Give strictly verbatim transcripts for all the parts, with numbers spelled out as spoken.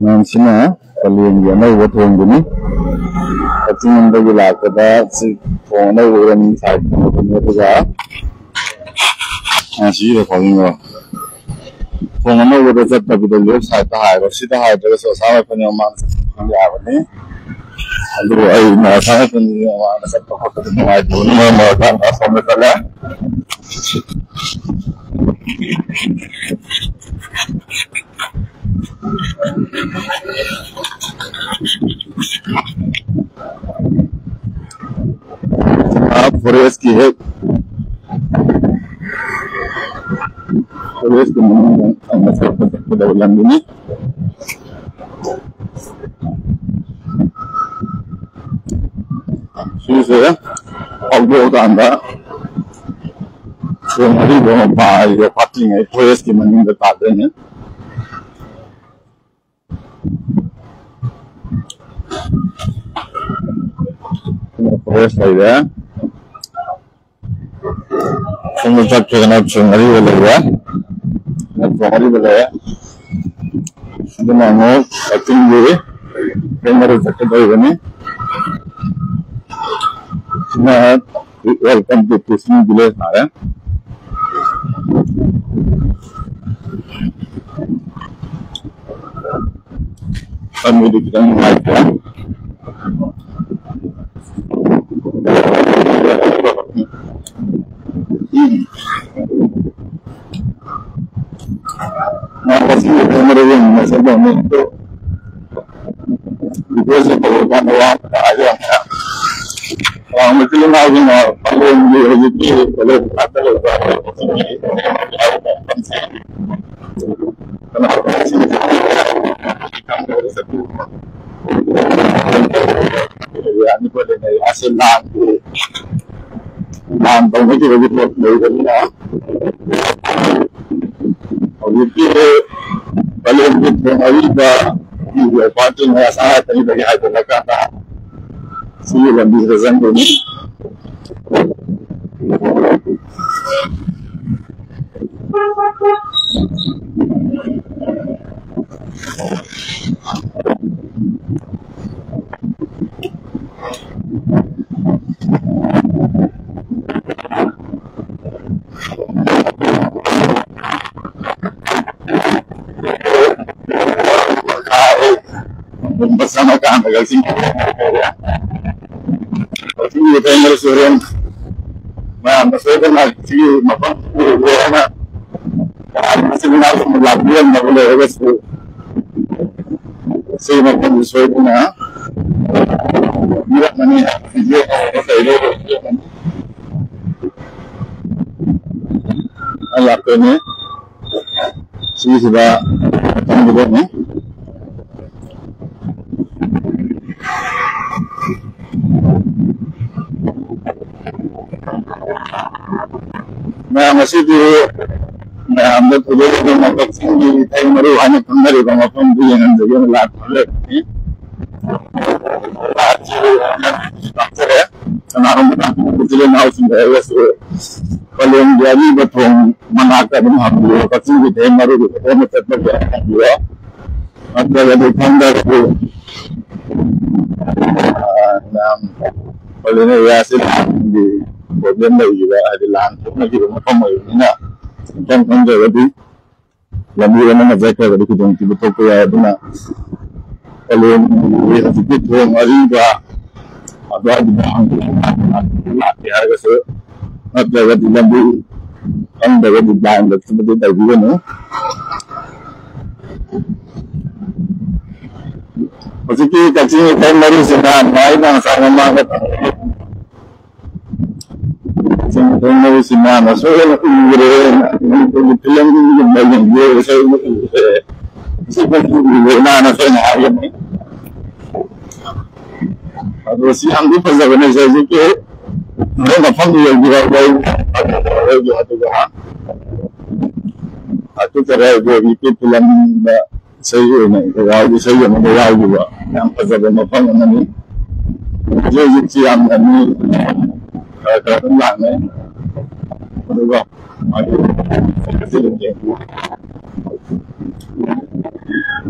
ꯑꯉꯥꯡꯁꯤꯅ ꯄꯂꯦꯟꯒꯤ ꯑꯅꯧꯕ ꯊꯣꯡꯗꯨꯅꯤ꯫ ꯀꯛꯆꯤꯡ ꯂꯣꯝꯗꯒꯤ ꯂꯥꯛꯄꯗ ꯁꯤ ꯊꯣꯡ ꯑꯅꯧꯕ ꯑꯣꯏꯔꯝꯃꯤ ꯁꯥꯏ ꯊꯣꯡꯕꯗꯨꯅꯤ꯫ ꯑꯗꯨꯒ ꯁꯤꯗ ꯈꯣꯡꯅꯤꯡꯉꯣ꯫ ꯊꯣꯡ ꯑꯅꯧꯕꯗ ꯆꯠꯇꯕꯤꯗ ꯂꯦꯐ ꯁꯥꯏꯗꯇ ꯍꯥꯏꯔꯣ꯫ ꯁꯤꯗ ꯍꯥꯏꯗ꯭ꯔꯒꯁꯨ ꯑꯁꯥꯝ ꯔꯥꯏꯐꯜꯒꯤ ꯃꯃꯥꯡꯗ ꯆꯠꯄ ꯌꯥꯕꯅꯤ꯫ ꯑꯗꯨꯕꯨ ꯑꯩ ꯑꯁꯥꯝ ꯔꯥꯏꯐꯜꯒꯤ ꯃꯃꯥꯡꯗ ꯆꯠꯄ ꯈꯣꯠꯄꯗ ꯅꯨꯡꯉꯥꯏꯇꯕꯅ ꯃꯔꯝ ꯑꯣꯏꯔꯀꯥꯟꯗ ꯑꯁꯣꯝꯗ ꯆꯠꯂꯦ꯫ ꯐꯣꯔꯦꯁꯀꯤ ꯍꯦꯛ ꯐꯣꯔꯦꯁꯀꯤ ꯃꯅꯨꯡꯗ ꯊꯝꯕ ꯆꯠꯄ ꯆꯠꯀꯗꯕ ꯂꯝꯕꯤꯅꯤ꯫ ꯁꯤꯁꯦ ꯐꯥꯎꯗꯣꯛꯑꯀꯥꯟꯗ ꯁꯣꯝ ꯑꯔꯤꯕ ꯃꯄꯥ ꯍꯥꯏꯔꯤꯕ ꯐꯥꯠꯇ꯭ꯔꯤꯉꯩ ꯐꯣꯔꯦꯁꯀꯤ ꯃꯅꯨꯡꯗ ꯇꯥꯗꯣꯏꯅꯦ꯫ ꯐꯣꯔꯦꯁ ꯂꯩꯔꯦ꯫ ꯁꯣꯝꯗ ꯆꯠꯈ꯭ꯔꯒꯅ ꯁꯣꯝ ꯑꯔꯤꯕ ꯂꯩꯔꯦ꯫ ꯁꯣꯝ ꯑꯔꯤꯕ ꯂꯩꯔꯦ꯫ ꯑꯗꯨꯅ ꯑꯃꯨꯛ ꯀꯛꯆꯤꯡꯒꯤ ꯃꯔꯨ ꯆꯠꯀꯗꯧꯔꯤꯕꯅꯤ꯫ ꯁꯤꯅ Welcome to Fishing Village ꯍꯥꯏꯔꯦ꯫ ꯂꯝꯕꯤꯗꯤ ꯈꯤꯇꯪ ꯅꯨꯡꯉꯥꯏꯇꯦ꯫ ꯃꯥ ꯉꯁꯤ ꯃꯔꯨ ꯑꯣꯏꯅ ꯃꯁꯛ ꯃꯃꯤꯡꯗꯣ ꯚꯤꯗꯤꯑꯣꯁꯦ ꯇꯧꯔꯀꯥꯟꯗ ꯋꯥ ꯇꯥꯔꯒ ꯌꯥꯝꯅ ꯃꯆꯤꯟ ꯃꯅꯥꯎꯁꯤꯡꯅ ꯄꯥꯂꯦꯟꯒꯤ ꯍꯧꯖꯤꯛꯀꯤ ꯀꯣꯂꯦꯖ ꯃꯅꯥꯛꯇ ꯂꯩꯕ ꯑꯅꯤꯄꯨꯔꯗ ꯂꯩ꯫ ꯑꯁꯤ ꯂꯥꯟꯒꯤ, ꯂꯥꯟ ꯇꯧꯅꯈꯤꯕꯒꯤ ꯄꯣꯠ ꯂꯩꯕꯅꯤꯅ ꯍꯧꯖꯤꯛꯇꯤ ꯄꯂꯦꯟꯒꯤ ꯊꯣꯡ ꯑꯔꯤꯕ ꯄꯥꯠꯇꯨꯅ ꯑꯁꯥ ꯀꯔꯤꯗꯒꯤ ꯍꯥꯏꯗꯣꯛꯂꯀꯥꯟꯗ ꯁꯤꯒꯤ ꯂꯝꯕꯤꯁꯤꯗ ꯆꯪꯗꯣꯏꯅꯤ꯫ ꯕꯁ ꯑꯃ ꯀꯥꯟꯗ ꯀꯛꯆꯤꯡ ꯀꯛꯆꯤꯡꯒꯤ ꯐꯦꯃꯤꯂꯤꯁꯨ ꯍꯣꯔꯦꯟ ꯃꯌꯥꯝꯅ ꯁꯣꯏꯗꯅ ꯁꯤꯒꯤ ꯃꯐꯝ ꯎꯔꯦꯅ ꯃꯆꯤꯟ ꯃꯅꯥꯎꯁꯤꯡꯅ ꯂꯥꯛꯄꯤꯔꯝꯗꯕ ꯂꯩꯔꯒꯁꯨ ꯁꯤ ꯃꯐꯝꯁꯤ ꯁꯣꯏꯗꯅ ꯎꯕꯤꯔꯝꯃꯅꯤ꯫ ꯑꯩ ꯂꯥꯛꯇꯣꯏꯅꯦ꯫ ꯁꯤꯁꯤꯗ ꯆꯪꯒꯗꯕꯅꯤ꯫ ꯃꯌꯥꯝ ꯑꯁꯤꯗꯤ ꯃꯌꯥꯝꯗ ꯊꯣꯏꯗꯣꯛꯅ ꯀꯛꯆꯤꯡꯒꯤ ꯏꯊꯩ ꯃꯔꯨ ꯍꯥꯏꯅ ꯈꯪꯅꯔꯤꯕ ꯃꯐꯝꯗꯨ ꯌꯦꯡꯍꯟꯖꯒꯦꯅ ꯂꯥꯛꯄ ꯂꯩꯕꯅꯤ꯫ ꯂꯥꯛꯆꯔꯦ꯫ ꯀꯅꯥꯒꯨꯝꯕ ꯏꯆꯤꯜ ꯏꯅꯥꯎꯁꯤꯡ ꯂꯩꯔꯒꯁꯨ ꯄꯂꯦꯟꯒꯤ ꯑꯔꯤꯕ ꯊꯣꯡ ꯃꯅꯥꯛꯇ ꯑꯗꯨꯝ ꯍꯪꯕꯤꯌꯨ꯫ ꯀꯛꯆꯤꯡꯒꯤ ꯏꯊꯩ ꯃꯔꯨ ꯈꯣꯡꯅ ꯆꯠꯄꯒꯤ ꯍꯪꯕꯤꯌꯨ꯫ ꯅꯠꯇ꯭ꯔꯒꯗꯤ ꯈꯪꯗ꯭ꯔꯒꯗꯤ, ꯑ, ꯌꯥꯝ ꯄꯂꯦꯟ ꯑꯦꯔꯤꯌꯥꯁꯤ ꯂꯥꯟꯒꯤ ꯄ꯭ꯔꯣꯕ꯭ꯂꯦꯝ ꯂꯩꯈꯤꯕ, ꯍꯥꯏꯗꯤ ꯂꯥꯟ ꯊꯣꯛꯅꯈꯤꯕ ꯃꯐꯝ ꯑꯣꯏꯕꯅꯤꯅ ꯈꯤꯇꯪ ꯈꯪꯗ꯭ꯔꯒꯗꯤ ꯂꯝꯕꯤ ꯑꯃꯅ ꯆꯠꯈ꯭ꯔꯒꯗꯤ ꯈꯨꯗꯣꯡꯊꯤꯕ ꯊꯣꯛꯄ ꯌꯥꯏ꯫ ꯑꯗꯨꯅ ꯄꯂꯦꯟꯒꯤ ꯍꯧꯖꯤꯛꯀꯤ ꯊꯣꯡ ꯑꯔꯤꯕ ꯑꯗꯨꯋꯥꯏꯗꯨꯗ ꯍꯥꯡꯗꯣꯛꯑꯒ ꯂꯥꯛꯀꯦ ꯍꯥꯏꯔꯒꯁꯨ, ꯅꯠꯇ꯭ꯔꯒꯗꯤ ꯂꯝꯕꯤ ꯈꯪꯗ꯭ꯔꯒꯗꯤ ꯕ꯭ꯂꯥꯏꯟꯗ ꯆꯠꯄꯗꯤ ꯇꯧꯕꯤꯒꯅꯨ꯫ ꯍꯧꯖꯤꯛꯀꯤ ꯀꯛꯆꯤꯡ ꯏꯊꯩ ꯃꯔꯨꯁꯤꯅ ꯑꯩꯅ ꯉꯁꯥꯏ ꯃꯃꯥꯡꯗ ꯀꯛꯆꯤꯡ ꯏꯊꯩ ꯃꯔꯨꯁꯤ ꯃꯌꯥꯝꯅ ꯁꯣꯏꯗꯅ ꯎꯈ꯭ꯔꯦ꯫ ꯃꯅꯤꯄꯨꯔꯒꯤ ꯐꯤꯂꯝꯒꯨꯝꯕ ꯌꯦꯡꯕꯤꯔꯒ ꯁꯣꯏꯗꯅ ꯎꯈ꯭ꯔꯦ꯫ ꯁꯤ ꯐꯖꯅ ꯎꯈ꯭ꯔꯦ ꯅꯍꯥꯟꯅ ꯁꯣꯏꯅ ꯍꯥꯏꯒꯅꯤ꯫ ꯑꯗꯣ ꯁꯤ ꯌꯥꯝꯗꯤ ꯐꯖꯕꯅꯦ꯫ ꯁꯤ ꯍꯧꯖꯤꯛꯀꯤ ꯍꯣꯔꯦꯟ ꯃꯐꯝꯗꯨ ꯌꯧꯕꯤꯔꯛꯑꯣ꯫ ꯑꯗꯨꯒ ꯑꯗꯨ ꯀꯔꯥꯏ ꯍꯧꯖꯤꯛꯀꯤ ꯐꯤꯂꯝꯗ ꯏꯁꯩ ꯑꯣꯏꯅ ꯌꯥꯎ-, ꯏꯁꯩ ꯑꯃꯒ ꯌꯥꯎꯈꯤꯕ ꯌꯥꯝ ꯐꯖꯕ ꯃꯐꯝ ꯑꯃꯅꯤ꯫ ꯍꯧꯖꯤꯛ ꯍꯧꯖꯤꯛꯁꯤ ꯌꯥꯝꯅ ꯃꯤ ꯈꯔ ꯈꯔ ꯑꯗꯨꯝ ꯂꯥꯛꯅꯩ꯫ ꯑꯗꯨꯒ ꯃꯥꯒꯤ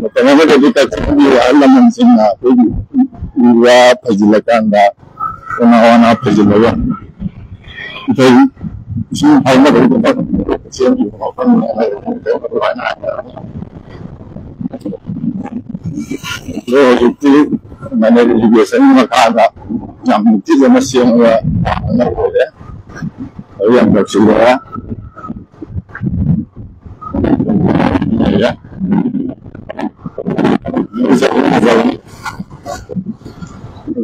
ꯃꯇꯝ ꯑꯃꯗꯗꯤ ꯀꯛꯆꯤꯡꯒꯤ ꯑꯍꯜ ꯂꯃꯟꯁꯤꯡꯅ ꯑꯩꯈꯣꯏꯒꯤ ꯎ ꯋꯥ ꯐꯩꯖꯤꯜꯂꯀꯥꯟꯗ ꯀꯅꯥ ꯋꯥꯅ ꯐꯩꯖꯤꯜꯂꯒ ꯏꯊꯩ ꯏꯁꯤꯡ ꯐꯥꯎꯅꯕꯒꯤꯗꯃꯛ ꯁꯦꯝꯈꯤꯕ ꯃꯐꯝꯅꯤ ꯍꯥꯏꯅ ꯑꯗꯨꯃꯥꯏꯅ ꯍꯥꯏꯅꯔꯝꯃꯤ꯫ ꯑꯗꯣ ꯍꯧꯖꯤꯛꯇꯤ ꯃꯅꯤꯄꯨꯔ ꯏꯔꯤꯒꯦꯁꯟꯒꯤ ꯃꯈꯥꯗ ꯌꯥꯝ ꯅꯤꯡꯊꯤꯖꯅ ꯁꯦꯝꯃꯒ ꯐꯖꯅ ꯂꯣꯏꯔꯦ꯫ ꯑꯗꯨ ꯌꯥꯝ ꯇꯧꯁꯤꯜꯂꯦ꯫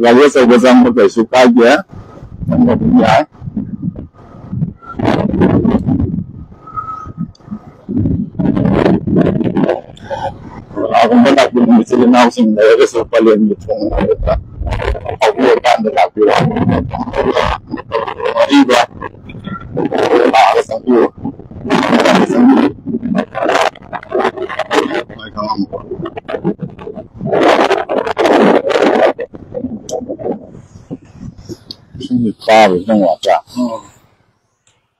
ꯒꯥꯔꯤ ꯑꯆꯧꯕ ꯆꯪꯕ ꯀꯩꯁꯨ ꯀꯥꯏꯗꯦ, ꯆꯪꯕ ꯑꯗꯨꯝ ꯌꯥꯏ꯫ ꯀꯅꯥꯒꯨꯝꯕ ꯂꯥꯛꯄꯤꯅꯤꯡꯕ ꯏꯆꯤꯜ ꯏꯅꯥꯎꯁꯤꯡ ꯂꯩꯔꯒꯁꯨ ꯄꯂꯦꯟꯒꯤ ꯊꯣꯡ ꯍꯥꯏꯕꯗ ꯐꯥꯎꯕꯤꯔꯀꯥꯟꯗ ꯂꯥꯛꯄꯤꯔꯣ꯫ ꯑꯔꯤꯕ ꯂꯥꯛꯑꯒ ꯆꯪꯕꯤꯌꯨ꯫ ꯆꯪꯕꯤꯌꯨ꯫ ꯏꯁꯤꯡꯁꯤ ꯀꯥꯕꯁꯤ ꯅꯪ ꯋꯥꯠꯇ꯭ꯔꯥ?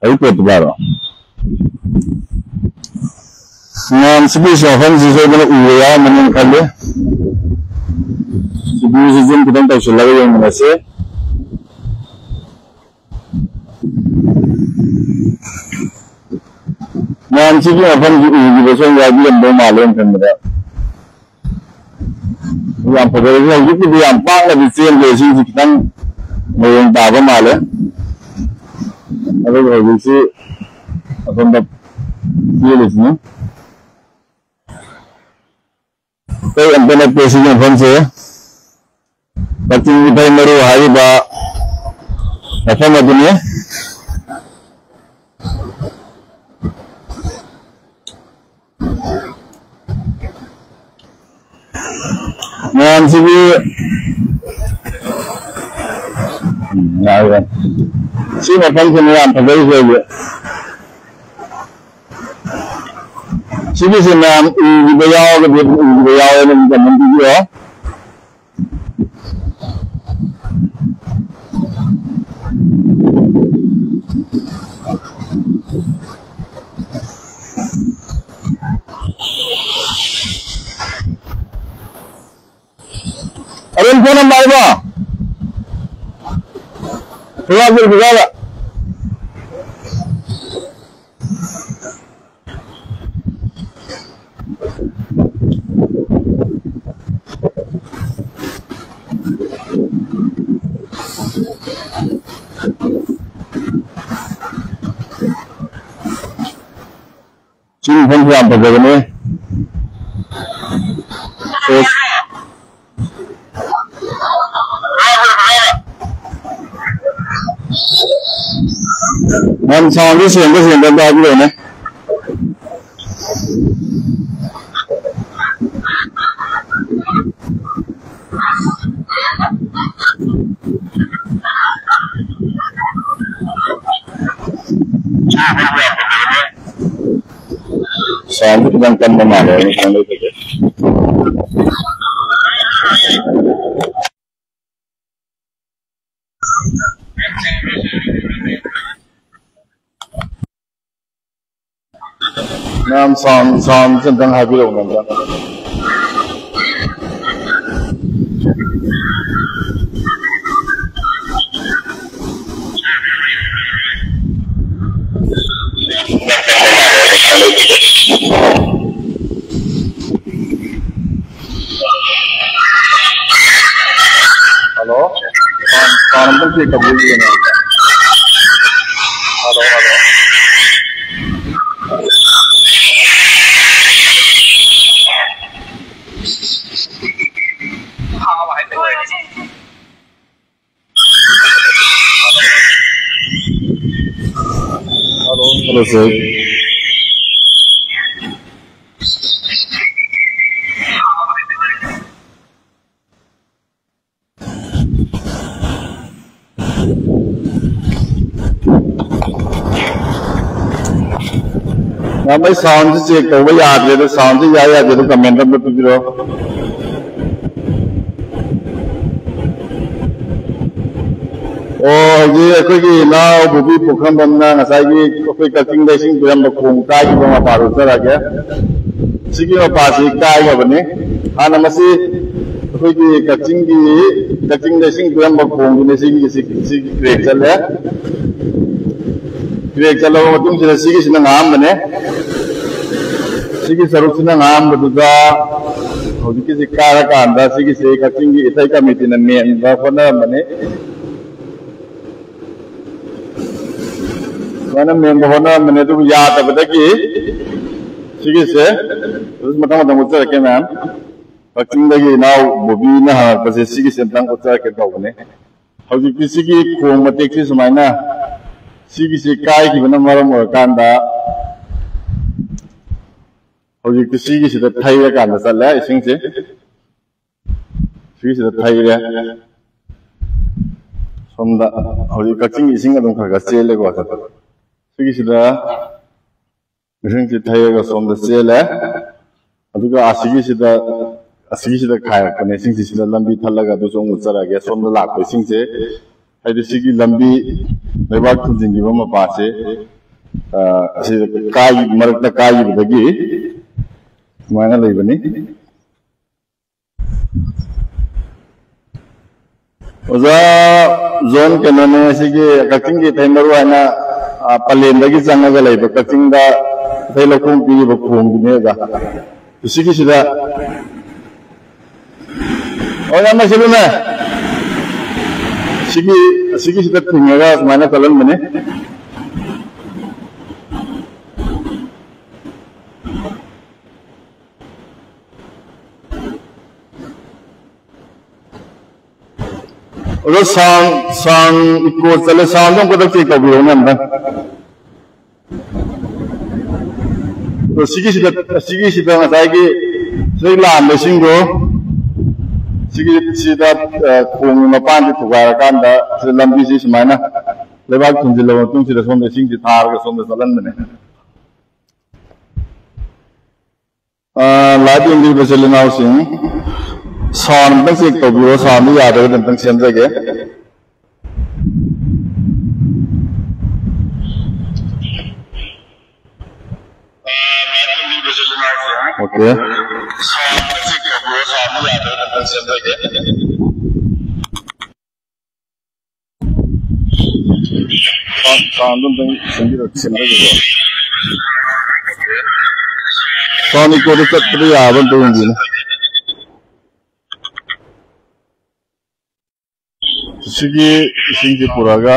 ꯑꯩ ꯄꯣꯠꯇꯨ ꯄꯥꯏꯔꯣ꯫ ꯃꯌꯥꯝ ꯁꯤꯒꯤ ꯃꯐꯝꯁꯤ ꯁꯣꯏꯗꯅ ꯎꯕ ꯌꯥꯎꯔꯝꯃꯅꯤꯅ ꯈꯜꯂꯤ꯫ ꯁꯤꯒꯤꯁꯤ ꯖꯨꯝ ꯈꯤꯇꯪ ꯇꯧꯁꯤꯜꯂꯒ ꯌꯦꯡꯃꯤꯟꯅꯁꯤ꯫ ꯃꯌꯥꯝ ꯁꯤꯒꯤ ꯃꯐꯝꯁꯤ ꯎꯈꯤꯕ ꯁꯣꯏꯗꯅ ꯌꯥꯎꯕꯤꯔꯝꯗꯧ ꯃꯥꯜꯂꯦ ꯑꯩꯅ ꯈꯟꯕꯗ꯫ ꯌꯥꯝ ꯐꯖꯔꯦ꯫ ꯍꯧꯖꯤꯛꯄꯨꯗꯤ ꯌꯥꯝ ꯄꯥꯛꯅꯗꯤ ꯆꯦꯟꯗ꯭ꯔꯦ, ꯏꯁꯤꯡꯁꯤ ꯈꯤꯇꯪ ꯃꯌꯦꯡ ꯇꯥꯕ ꯃꯥꯜꯂꯦ꯫ ꯑꯗꯨꯒ ꯍꯧꯖꯤꯛꯁꯤ ꯑꯁꯣꯝꯗ ꯆꯦꯜꯂꯤꯁꯤꯅꯤ꯫ ꯑꯇꯩ ꯑꯝꯇ ꯅꯠꯇꯦ ꯁꯤꯒꯤ ꯃꯐꯝꯁꯦ꯫ ꯀꯛꯆꯤꯡ ꯏꯊꯩ ꯃꯔꯨ ꯍꯥꯏꯔꯤꯕ ꯃꯐꯝ ꯑꯗꯨꯅꯤ꯫ ꯃꯌꯥꯝꯁꯤꯒꯤ, ꯎꯝ, ꯌꯥꯔꯦ꯫ ꯁꯤ ꯃꯐꯝꯁꯤꯅ ꯌꯥꯝ ꯐꯖꯩꯁꯦ ꯍꯧꯖꯤꯛ꯫ ꯁꯤꯒꯤꯁꯦ ꯃꯌꯥꯝ ꯎꯈꯤꯕ ꯌꯥꯎꯔꯒꯗꯤ ꯑꯗꯨꯝ ꯎꯈꯤꯕ ꯌꯥꯎꯋꯦ ꯑꯗꯨꯝ comment ꯄꯤꯕꯤꯔꯣ꯫ ꯑꯔꯨꯟ, phone ꯑꯃ ꯄꯥꯏꯕ꯫ ꯆꯨꯔꯥꯆꯥꯟꯄꯨꯔ ꯕꯖꯥꯔꯗ꯫ ꯃꯐꯝꯁꯨ ꯌꯥꯝ ꯐꯖꯕꯅꯦ꯫ ꯑꯦꯁ꯫ ꯃꯌꯥꯝ soundꯁꯦ ꯁꯦꯡꯕ꯭ꯔꯥ ꯁꯦꯡꯗꯕ꯭ꯔꯥ ꯑꯝꯇ ꯍꯥꯏꯕꯤꯔꯛꯎꯅꯦ꯫ Soundꯁꯦ ꯈꯤꯇꯪ ꯀꯟꯕ ꯃꯥꯜꯂꯦ, ꯑꯩꯅ ꯈꯪꯕꯗꯗꯤ꯫ ꯃꯌꯥꯝ sound, soundꯁꯦ ꯑꯝꯇꯪ ꯍꯥꯏꯕꯤꯔꯛꯎꯅꯦ ꯑꯝꯇꯪ꯫ Hello? Sound, sound ꯑꯝꯇꯪ check ꯇꯧꯕꯤꯌꯨꯅꯦ꯫ Hello, hello. Hello, hello, sir. ꯌꯥꯝ, ꯑꯩ soundꯁꯦ check ꯇꯧꯕ ꯌꯥꯗ꯭ꯔꯦ, ꯑꯗꯣ soundꯁꯦ ꯌꯥꯏ ꯌꯥꯗꯦ ꯑꯗꯨ comment ꯑꯝꯇ ꯄꯤꯕꯤꯔꯣ꯫ ꯑꯣ, ꯍꯧꯖꯤꯛ ꯑꯩꯈꯣꯏꯒꯤ ꯏꯅꯥꯎ ꯕꯣꯕꯤ ꯄꯨꯈ꯭ꯔꯝꯕꯝꯅ ꯉꯁꯥꯏꯒꯤ ꯑꯩꯈꯣꯏ ꯀꯛꯆꯤꯡꯗ ꯏꯁꯤꯡ ꯄꯤꯔꯝꯕ ꯈꯣꯡ ꯀꯥꯏꯈꯤꯕ ꯃꯄꯥꯗꯨ ꯆꯠꯂꯒꯦ꯫ ꯁꯤꯒꯤ ꯃꯄꯥꯁꯤ ꯀꯥꯏꯈ꯭ꯔꯕꯅꯤ꯫ ꯍꯥꯟꯅ ꯃꯁꯤ ꯑꯩꯈꯣꯏꯒꯤ ꯀꯛꯆꯤꯡꯒꯤ, ꯀꯛꯆꯤꯡꯗ ꯏꯁꯤꯡ ꯄꯤꯔꯝꯕ ꯈꯣꯡꯗꯨꯅꯤ꯫ ꯁꯤꯒꯤ, ꯁꯤ, ꯁꯤꯒꯤ crack ꯆꯠꯂꯦ꯫ Crack ꯆꯠꯂꯕ ꯃꯇꯨꯡꯁꯤꯗ ꯁꯤꯒꯤꯁꯤꯅ ꯉꯥꯛꯑꯝꯕꯅꯦ꯫ ꯁꯤꯒꯤ ꯁꯔꯨꯛꯁꯤꯅ ꯉꯥꯛꯑꯝꯕꯗꯨꯗ ꯍꯧꯖꯤꯛꯀꯤꯁꯤ ꯀꯥꯔꯀꯥꯟꯗ ꯁꯤꯒꯤꯁꯤ ꯀꯛꯆꯤꯡꯒꯤ ꯏꯊꯩ committeeꯅ ꯃꯦꯟꯕ ꯍꯣꯠꯅꯔꯝꯕꯅꯤ꯫ ꯁꯨꯃꯥꯏꯅ ꯃꯦꯟꯕ ꯍꯣꯠꯅꯔꯝꯕꯅꯤ, ꯑꯗꯨꯕꯨ ꯌꯥꯗꯕꯗꯒꯤ ꯁꯤꯒꯤꯁꯦ ꯃꯊꯪ ꯃꯊꯪ ꯎꯠꯆꯔꯛꯀꯦ, ꯃꯌꯥꯝ꯫ ꯀꯛꯆꯤꯡꯗꯒꯤ ꯏꯅꯥꯎ ꯕꯣꯕꯤꯅ ꯍꯪꯉꯛꯄꯁꯦ, ꯁꯤꯒꯤꯁꯦ ꯑꯝꯇꯪ ꯎꯠꯆꯔꯛꯀꯦ ꯇꯧꯕꯅꯦ꯫ ꯍꯧꯖꯤꯛꯇꯤ ꯁꯤꯒꯤ ꯈꯣꯡ ꯃꯇꯦꯛꯁꯤ ꯁꯨꯃꯥꯏꯅ, ꯁꯤꯒꯤꯁꯤ ꯀꯥꯏꯈꯤꯕꯅ ꯃꯔꯝ ꯑꯣꯏꯔꯀꯥꯟꯗ, ꯍꯧꯖꯤꯛꯇꯤ ꯁꯤꯒꯤꯁꯤꯗ ꯊꯩꯔꯀꯥꯟꯗ ꯆꯠꯂꯦ ꯏꯁꯤꯡꯁꯦ꯫ ꯁꯤꯒꯤꯁꯤꯗ ꯊꯩꯔꯦ꯫ ꯁꯣꯝꯗ ꯍꯧꯖꯤꯛ ꯀꯛꯆꯤꯡꯒꯤ ꯏꯁꯤꯡ ꯑꯗꯨꯝ ꯈꯔ ꯈꯔ ꯆꯦꯜꯂꯦꯀꯣ꯫ ꯁꯤꯒꯤꯁꯤꯗ ꯏꯁꯤꯡꯁꯤ ꯊꯩꯔꯒ ꯁꯣꯝꯗ ꯆꯦꯜꯂꯦ꯫ ꯑꯗꯨꯒ ꯑꯁꯤꯒꯤꯁꯤꯗ, ꯑꯁꯤꯒꯤꯁꯤꯗ ꯈꯥꯏꯔꯛꯄꯅꯦ꯫ ꯏꯁꯤꯡꯁꯤ ꯁꯤꯗ ꯂꯝꯕꯤ ꯊꯠꯂꯒ ꯑꯗꯨꯁꯨ ꯑꯃꯨꯛ ꯎꯠꯆꯔꯛꯑꯒꯦ꯫ ꯁꯣꯝꯗ ꯂꯥꯛꯄ ꯏꯁꯤꯡꯁꯦ, ꯍꯥꯏꯗꯤ ꯁꯤꯒꯤ ꯂꯝꯕꯤ, ꯂꯩꯕꯥꯛ ꯊꯨꯝꯖꯤꯟꯈꯤꯕ ꯃꯄꯥꯁꯦ, ꯑ, ꯑꯁꯤꯗ ꯀꯥꯏ-, ꯃꯔꯛꯇ ꯀꯥꯏꯈꯤꯕꯗꯒꯤ ꯁꯨꯃꯥꯏꯅ ꯂꯩꯕꯅꯤ꯫ ꯑꯣꯖꯥ ꯖꯣꯟ, ꯀꯩꯅꯣꯅꯦ, ꯁꯤꯒꯤ ꯀꯛꯆꯤꯡꯒꯤ ꯏꯊꯩ ꯃꯔꯨ ꯍꯥꯏꯅ, ꯑ, ꯄꯂꯦꯟꯗꯒꯤ ꯆꯪꯉꯒ ꯂꯩꯕ, ꯀꯛꯆꯤꯡꯗ ꯏꯊꯩ ꯂꯧꯈꯣꯡ ꯄꯤꯔꯤꯕ ꯈꯣꯡꯗꯨꯅꯦ ꯑꯣꯖꯥ꯫ ꯁꯤꯒꯤꯁꯤꯗ, ꯑꯣ, ꯌꯥꯝ ꯂꯩꯁꯤꯜꯂꯨꯅꯦ꯫ ꯁꯤꯒꯤ, ꯁꯤꯒꯤꯁꯤꯗ ꯊꯤꯡꯉꯒ ꯁꯨꯃꯥꯏꯅ ꯆꯠꯍꯟꯕꯅꯦ꯫ ꯑꯗꯣ sound, sound echo ꯆꯠꯂꯦ, sound ꯗꯣ ꯑꯃꯨꯛꯇ check ꯇꯧꯕꯤꯔꯛꯎꯅꯦ ꯑꯝꯇꯪ꯫ ꯑꯗꯣ ꯁꯤꯒꯤꯁꯤꯗ, ꯁꯤꯒꯤꯁꯤꯗ ꯉꯁꯥꯏꯒꯤ ꯁꯤꯗꯒꯤ ꯂꯥꯛꯑꯝꯕ ꯏꯁꯤꯡꯗꯣ, ꯁꯤꯒꯤ, ꯁꯤꯗ, ꯑ, ꯈꯣꯡꯒꯤ ꯃꯄꯥꯟꯁꯤ ꯊꯨꯒꯥꯏꯔꯀꯥꯟꯗ ꯁꯤꯗ ꯂꯝꯕꯤꯁꯤ ꯁꯨꯃꯥꯏꯅ ꯂꯩꯕꯥꯛ ꯊꯨꯝꯖꯤꯜꯂꯕ ꯃꯇꯨꯡꯁꯤꯗ ꯁꯣꯝꯗ ꯏꯁꯤꯡꯁꯤ ꯊꯥꯔꯒ ꯁꯣꯝꯗ ꯆꯠꯍꯟꯕꯅꯦ꯫ ꯑ, live ꯌꯦꯡꯕꯤꯔꯤꯕ ꯏꯆꯤꯜ ꯏꯅꯥꯎꯁꯤꯡ, sound ꯑꯝꯇꯪ check ꯇꯧꯕꯤꯔꯣ, sound ꯗꯨ ꯌꯥꯗ꯭ꯔꯒꯗꯤ ꯑꯝꯇꯪ ꯁꯦꯝꯖꯒꯦ꯫ OK. Sound, sound ꯗꯣ ꯑꯝꯇꯪ ꯁꯦꯝꯕꯤꯔꯣ, ꯁꯦꯝꯕꯤꯔꯣ꯫ Sound echo ꯗꯣ ꯆꯠꯄꯗ ꯌꯥꯕ ꯑꯝꯇ ꯌꯦꯡꯕꯤꯌꯨꯅꯦ꯫ ꯁꯤꯒꯤ ꯏꯁꯤꯡꯁꯤ ꯄꯨꯔꯛꯑꯒ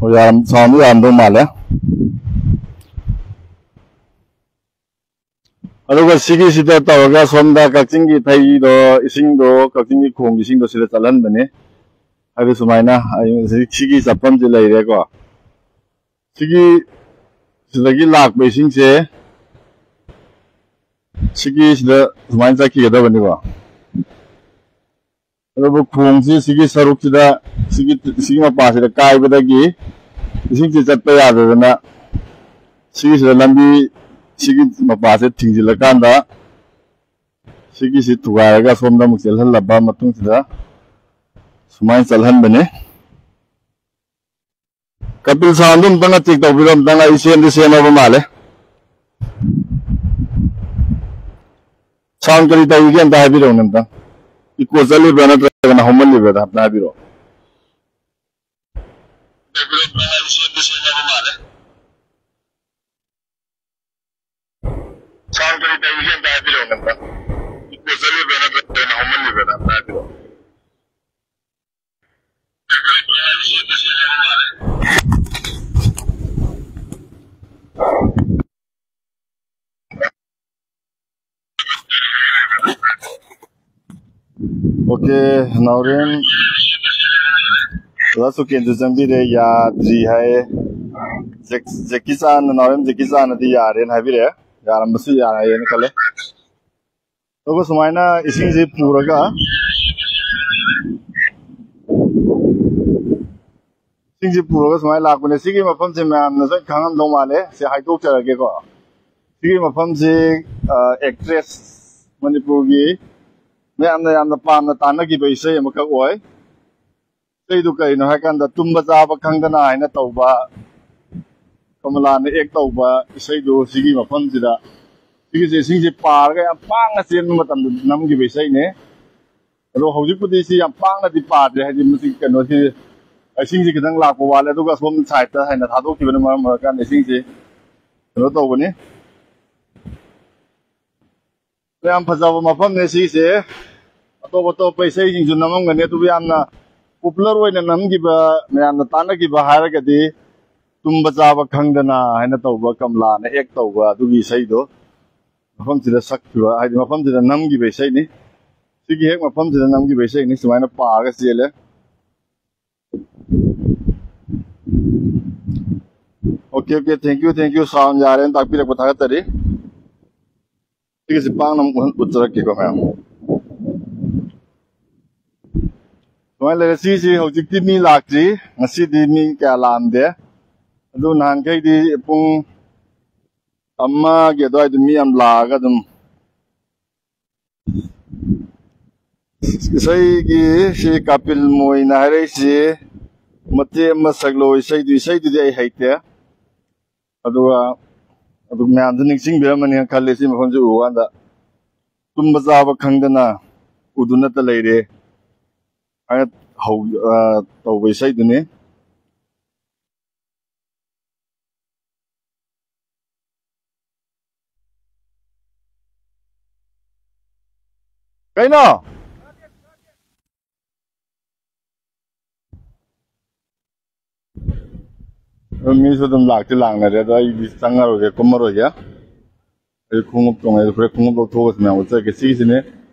ꯑꯣ, ꯌꯥꯔꯝ-, sound ꯗꯨ ꯌꯥꯔꯝꯗꯧ ꯃꯥꯜꯂꯦ꯫ ꯑꯗꯨꯒ ꯁꯤꯒꯤꯁꯤꯗ ꯇꯧꯔꯒ ꯁꯣꯝꯗ ꯀꯛꯆꯤꯡꯒꯤ ꯊꯩꯗꯣ, ꯏꯁꯤꯡꯗꯣ, ꯀꯛꯆꯤꯡꯒꯤ ꯈꯣꯡꯒꯤ ꯏꯁꯤꯡꯗꯣ ꯁꯤꯗ ꯆꯠꯍꯟꯕꯅꯦ꯫ ꯍꯥꯏꯗꯤ ꯁꯨꯃꯥꯏꯅ ꯑꯩ ꯁꯤ-, ꯁꯤꯒꯤ ꯆꯠꯐꯝꯁꯤ ꯂꯩꯔꯦꯀꯣ꯫ ꯁꯤꯒꯤ, ꯁꯤꯗꯒꯤ ꯂꯥꯛꯄ ꯏꯁꯤꯡꯁꯦ ꯁꯤꯒꯤꯁꯤꯗ ꯁꯨꯃꯥꯏꯅ ꯆꯠꯈꯤꯒꯗꯕꯅꯤꯀꯣ꯫ ꯑꯗꯨꯕꯨ ꯈꯣꯡꯁꯤ ꯁꯤꯒꯤ ꯁꯔꯨꯛꯁꯤꯗ, ꯁꯤꯒꯤ, ꯁꯤꯒꯤ ꯃꯄꯥꯁꯤꯗ ꯀꯥꯏꯕꯗꯒꯤ ꯏꯁꯤꯡꯁꯤ ꯆꯠꯄ ꯌꯥꯗꯗꯅ ꯁꯤꯒꯤꯁꯤꯗ ꯂꯝꯕꯤ, ꯁꯤꯒꯤ ꯃꯄꯥꯁꯦ ꯊꯤꯡꯖꯤꯜꯂꯀꯥꯟꯗ ꯁꯤꯒꯤꯁꯤ ꯊꯨꯒꯥꯏꯔꯒ ꯁꯣꯝꯗ ꯑꯃꯨꯛ ꯆꯦꯜꯍꯜꯂꯕ ꯃꯇꯨꯡꯁꯤꯗ ꯁꯨꯃꯥꯏꯅ ꯆꯠꯍꯟꯕꯅꯤ꯫ ꯀꯄꯤꯜ, sound ꯗꯨ ꯑꯝꯇꯪꯒ check ꯇꯧꯕꯤꯔꯣ, ꯑꯝꯇꯪꯒ꯫ ꯑꯩ ꯁꯦꯝꯗꯤ ꯁꯦꯝꯃꯕ ꯃꯥꯜꯂꯦ꯫ Sound ꯀꯔꯤ ꯇꯧꯔꯤꯒꯦ ꯑꯝꯇ ꯍꯥꯏꯕꯤꯔꯛꯎꯅꯦ ꯑꯝꯇꯪ꯫ Echo ꯆꯠꯂꯤꯕ꯭ꯔꯥ ꯅꯠꯇ꯭ꯔꯒꯅ ꯍꯧꯃꯜꯂꯤꯕ꯭ꯔꯥ ꯑꯝꯇ ꯍꯥꯏꯕꯤꯔꯛꯑꯣ꯫ Sound ꯀꯔꯤ ꯇꯧꯔꯤꯒꯦ ꯑꯝꯇ ꯍꯥꯏꯕꯤꯔꯛꯑꯣꯅꯦ ꯑꯝꯇꯪ꯫ Echo ꯆꯠꯂꯤꯕ꯭ꯔꯥ ꯅꯠꯇ꯭ꯔꯒꯅ ꯍꯧꯃꯜꯂꯤꯕ꯭ꯔꯥ ꯑꯝꯇ ꯍꯥꯏꯕꯤꯔꯛꯑꯣ꯫ Okay, ꯅꯥꯎꯔꯦꯝ, ꯑꯣꯖꯥ ꯁꯨꯀꯦꯟꯁꯨ ꯆꯪꯕꯤꯔꯦ, ꯌꯥꯗ꯭ꯔꯤ ꯍꯥꯏꯌꯦ꯫ ꯖꯦꯛ-, ꯖꯦꯀꯤ ꯆꯥꯟꯅ, ꯅꯥꯎꯔꯦꯝ ꯖꯦꯀꯤ ꯆꯥꯟꯅꯗꯤ ꯌꯥꯔꯦꯅ ꯍꯥꯏꯕꯤꯔꯛꯑꯦ꯫ ꯌꯥꯔꯝꯕꯁꯨ ꯌꯥꯏꯌꯦꯅ ꯈꯜꯂꯦ꯫ ꯑꯗꯨꯒ ꯁꯨꯃꯥꯏꯅ ꯏꯁꯤꯡꯁꯤ ꯄꯨꯔꯒ, ꯏꯁꯤꯡꯁꯤ ꯄꯨꯔꯒ ꯁꯨꯃꯥꯏꯅ ꯂꯥꯛꯄꯅꯦ꯫ ꯁꯤꯒꯤ ꯃꯐꯝꯁꯦ ꯃꯌꯥꯝꯅꯁꯨ ꯈꯪꯉꯝꯗꯧ ꯃꯥꯜꯂꯦ꯫ ꯁꯤ ꯍꯥꯏꯗꯣꯛꯆꯔꯒꯦꯀꯣ꯫ ꯁꯤꯒꯤ ꯃꯐꯝꯁꯤ, ꯑ, actress, ꯃꯅꯤꯄꯨꯔꯒꯤ ꯃꯌꯥꯝꯅ ꯌꯥꯝꯅ ꯄꯥꯝꯅ ꯇꯥꯅꯈꯤꯕ ꯏꯁꯩ ꯑꯃꯈꯛ ꯑꯣꯏ꯫ ꯏꯁꯩꯗꯨ ꯀꯔꯤꯅꯣ ꯍꯥꯏꯀꯥꯟꯗ, ꯇꯨꯝꯕ ꯆꯥꯕ ꯈꯪꯗꯅ ꯍꯥꯏꯅ ꯇꯧꯕ, ꯀꯃꯂꯥꯅ act ꯇꯧꯕ ꯏꯁꯩꯗꯨ ꯁꯤꯒꯤ ꯃꯐꯝꯁꯤꯗ, ꯁꯤꯒꯤꯁꯦ ꯏꯁꯤꯡꯁꯦ ꯄꯥꯔꯒ ꯌꯥꯝ ꯄꯥꯡꯅ ꯆꯦꯟꯕ ꯃꯇꯝꯗ ꯅꯝꯈꯤꯕ ꯏꯁꯩꯅꯦ꯫ ꯑꯗꯣ ꯍꯧꯖꯤꯛꯄꯨꯗꯤ ꯁꯤ ꯌꯥꯝ ꯄꯥꯡꯅꯗꯤ ꯄꯥꯗ꯭ꯔꯦ, ꯍꯥꯏꯗꯤ ꯃꯁꯤ ꯀꯩꯅꯣꯁꯤ, ꯏꯁꯤꯡꯁꯤ ꯈꯤꯇꯪ ꯂꯥꯛꯄ ꯋꯥꯠꯂꯦ꯫ ꯑꯗꯨꯒ ꯑꯁꯣꯝ side ꯇ ꯍꯥꯏꯅ ꯊꯥꯗꯣꯛꯈꯤꯕꯅ ꯃꯔꯝ ꯑꯣꯏꯔꯀꯥꯟꯗ ꯏꯁꯤꯡꯁꯤ ꯀꯩꯅꯣ ꯇꯧꯕꯅꯤ꯫ ꯌꯥꯝ ꯐꯖꯕ ꯃꯐꯝꯅꯦ ꯁꯤꯁꯦ꯫ ꯑꯇꯣꯞ ꯑꯇꯣꯞꯄ ꯏꯁꯩꯁꯤꯡꯁꯨ ꯅꯝꯃꯝꯒꯅꯤ, ꯑꯗꯨꯕꯨ ꯌꯥꯝꯅ ꯄꯣꯄꯨꯂꯔ ꯑꯣꯏꯅ ꯅꯝꯈꯤꯕ, ꯃꯌꯥꯝꯅ ꯇꯥꯟꯅꯈꯤꯕ ꯍꯥꯏꯔꯒꯗꯤ ꯇꯨꯝꯕ ꯆꯥꯕ ꯈꯪꯗꯅ ꯍꯥꯏꯅ ꯇꯧꯕ, ꯀꯃꯂꯥꯅ ꯑꯦꯛ ꯇꯧꯕ ꯑꯗꯨꯒꯤ ꯏꯁꯩꯗꯣ ꯃꯐꯝꯁꯤꯗ ꯁꯛꯈꯤꯕ, ꯍꯥꯏꯗꯤ ꯃꯐꯝꯁꯤꯗ ꯅꯝꯈꯤꯕ ꯏꯁꯩꯅꯤ꯫ ꯁꯤꯒꯤ ꯍꯦꯛ ꯃꯐꯝꯁꯤꯗ ꯅꯝꯈꯤꯕ ꯏꯁꯩꯅꯤ꯫ ꯁꯨꯃꯥꯏꯅ ꯄꯥꯔꯒ ꯆꯦꯜꯂꯦ꯫ Okay, okay, thank you, thank you, sound ꯌꯥꯔꯦꯅ ꯇꯥꯛꯄꯤꯔꯛꯄ ꯊꯥꯒꯠꯆꯔꯤ꯫ ꯁꯤꯒꯤꯁꯤ ꯄꯥꯡꯅ ꯑꯃꯨꯛ ꯎꯠ-, ꯎꯠꯆꯔꯛꯀꯦꯀꯣ ꯃꯌꯥꯝ꯫ ꯁꯨꯃꯥꯏꯅ ꯂꯩꯔꯦ꯫ ꯁꯤꯁꯤ ꯍꯧꯖꯤꯛꯇꯤ ꯃꯤ ꯂꯥꯛꯇ꯭ꯔꯤ, ꯉꯁꯤꯗꯤ ꯃꯤ ꯀꯌꯥ ꯂꯥꯛꯑꯝꯗꯦ꯫ ꯑꯗꯨ ꯅꯍꯥꯟꯈꯩꯗꯤ ꯄꯨꯡ ꯑꯃꯒꯤ ꯑꯗꯨꯋꯥꯏꯗ ꯃꯤ ꯌꯥꯝ ꯂꯥꯛꯑꯒ ꯑꯗꯨꯝ ꯏꯁꯩꯒꯤ ꯁꯤ ꯀꯥꯄꯤꯜ ꯃꯣꯏꯅ ꯍꯥꯏꯔꯛꯏꯁꯤ ꯃꯇꯦꯛ ꯑꯃ ꯁꯛꯂꯣ꯫ ꯏꯁꯩꯗꯨ, ꯏꯁꯩꯗꯨꯗꯤ ꯑꯩ ꯍꯩꯇꯦ꯫ ꯑꯗꯨꯒ ꯑꯗꯨ ꯃꯌꯥꯝꯁꯨ ꯅꯤꯡꯁꯤꯡꯕꯤꯔꯝꯃꯅꯤꯅ ꯈꯜꯂꯤ꯫ ꯁꯤ ꯃꯐꯝꯁꯦ ꯎꯕ ꯀꯥꯟꯗ ꯇꯨꯝꯕ ꯆꯥꯕ ꯈꯪꯗꯅ ꯎꯗꯨꯅꯇ ꯂꯩꯔꯦ ꯍꯥꯏꯅ ꯍꯧ-, ꯑ, ꯇꯧꯕ ꯏꯁꯩꯗꯨꯅꯤ꯫ ꯀꯩꯅꯣ? ꯃꯤꯁꯨ ꯑꯗꯨꯝ ꯂꯥꯛꯇꯤ ꯂꯥꯛꯅꯔꯦ, ꯑꯗꯣ ꯑꯩꯗꯤ ꯆꯪꯉꯔꯣꯏꯒꯦ, ꯀꯨꯝꯃꯔꯣꯏꯒꯦ꯫ ꯑꯩ ꯈꯣꯡꯎꯞ ꯇꯣꯡꯉꯦ, ꯐꯨꯔꯤꯠ ꯈꯣꯡꯎꯞ ꯂꯧꯊꯣꯛꯑꯒ ꯃꯌꯥꯝ ꯎꯠꯆꯔꯛꯀꯦ꯫ ꯁꯤꯒꯤꯁꯤꯅꯦ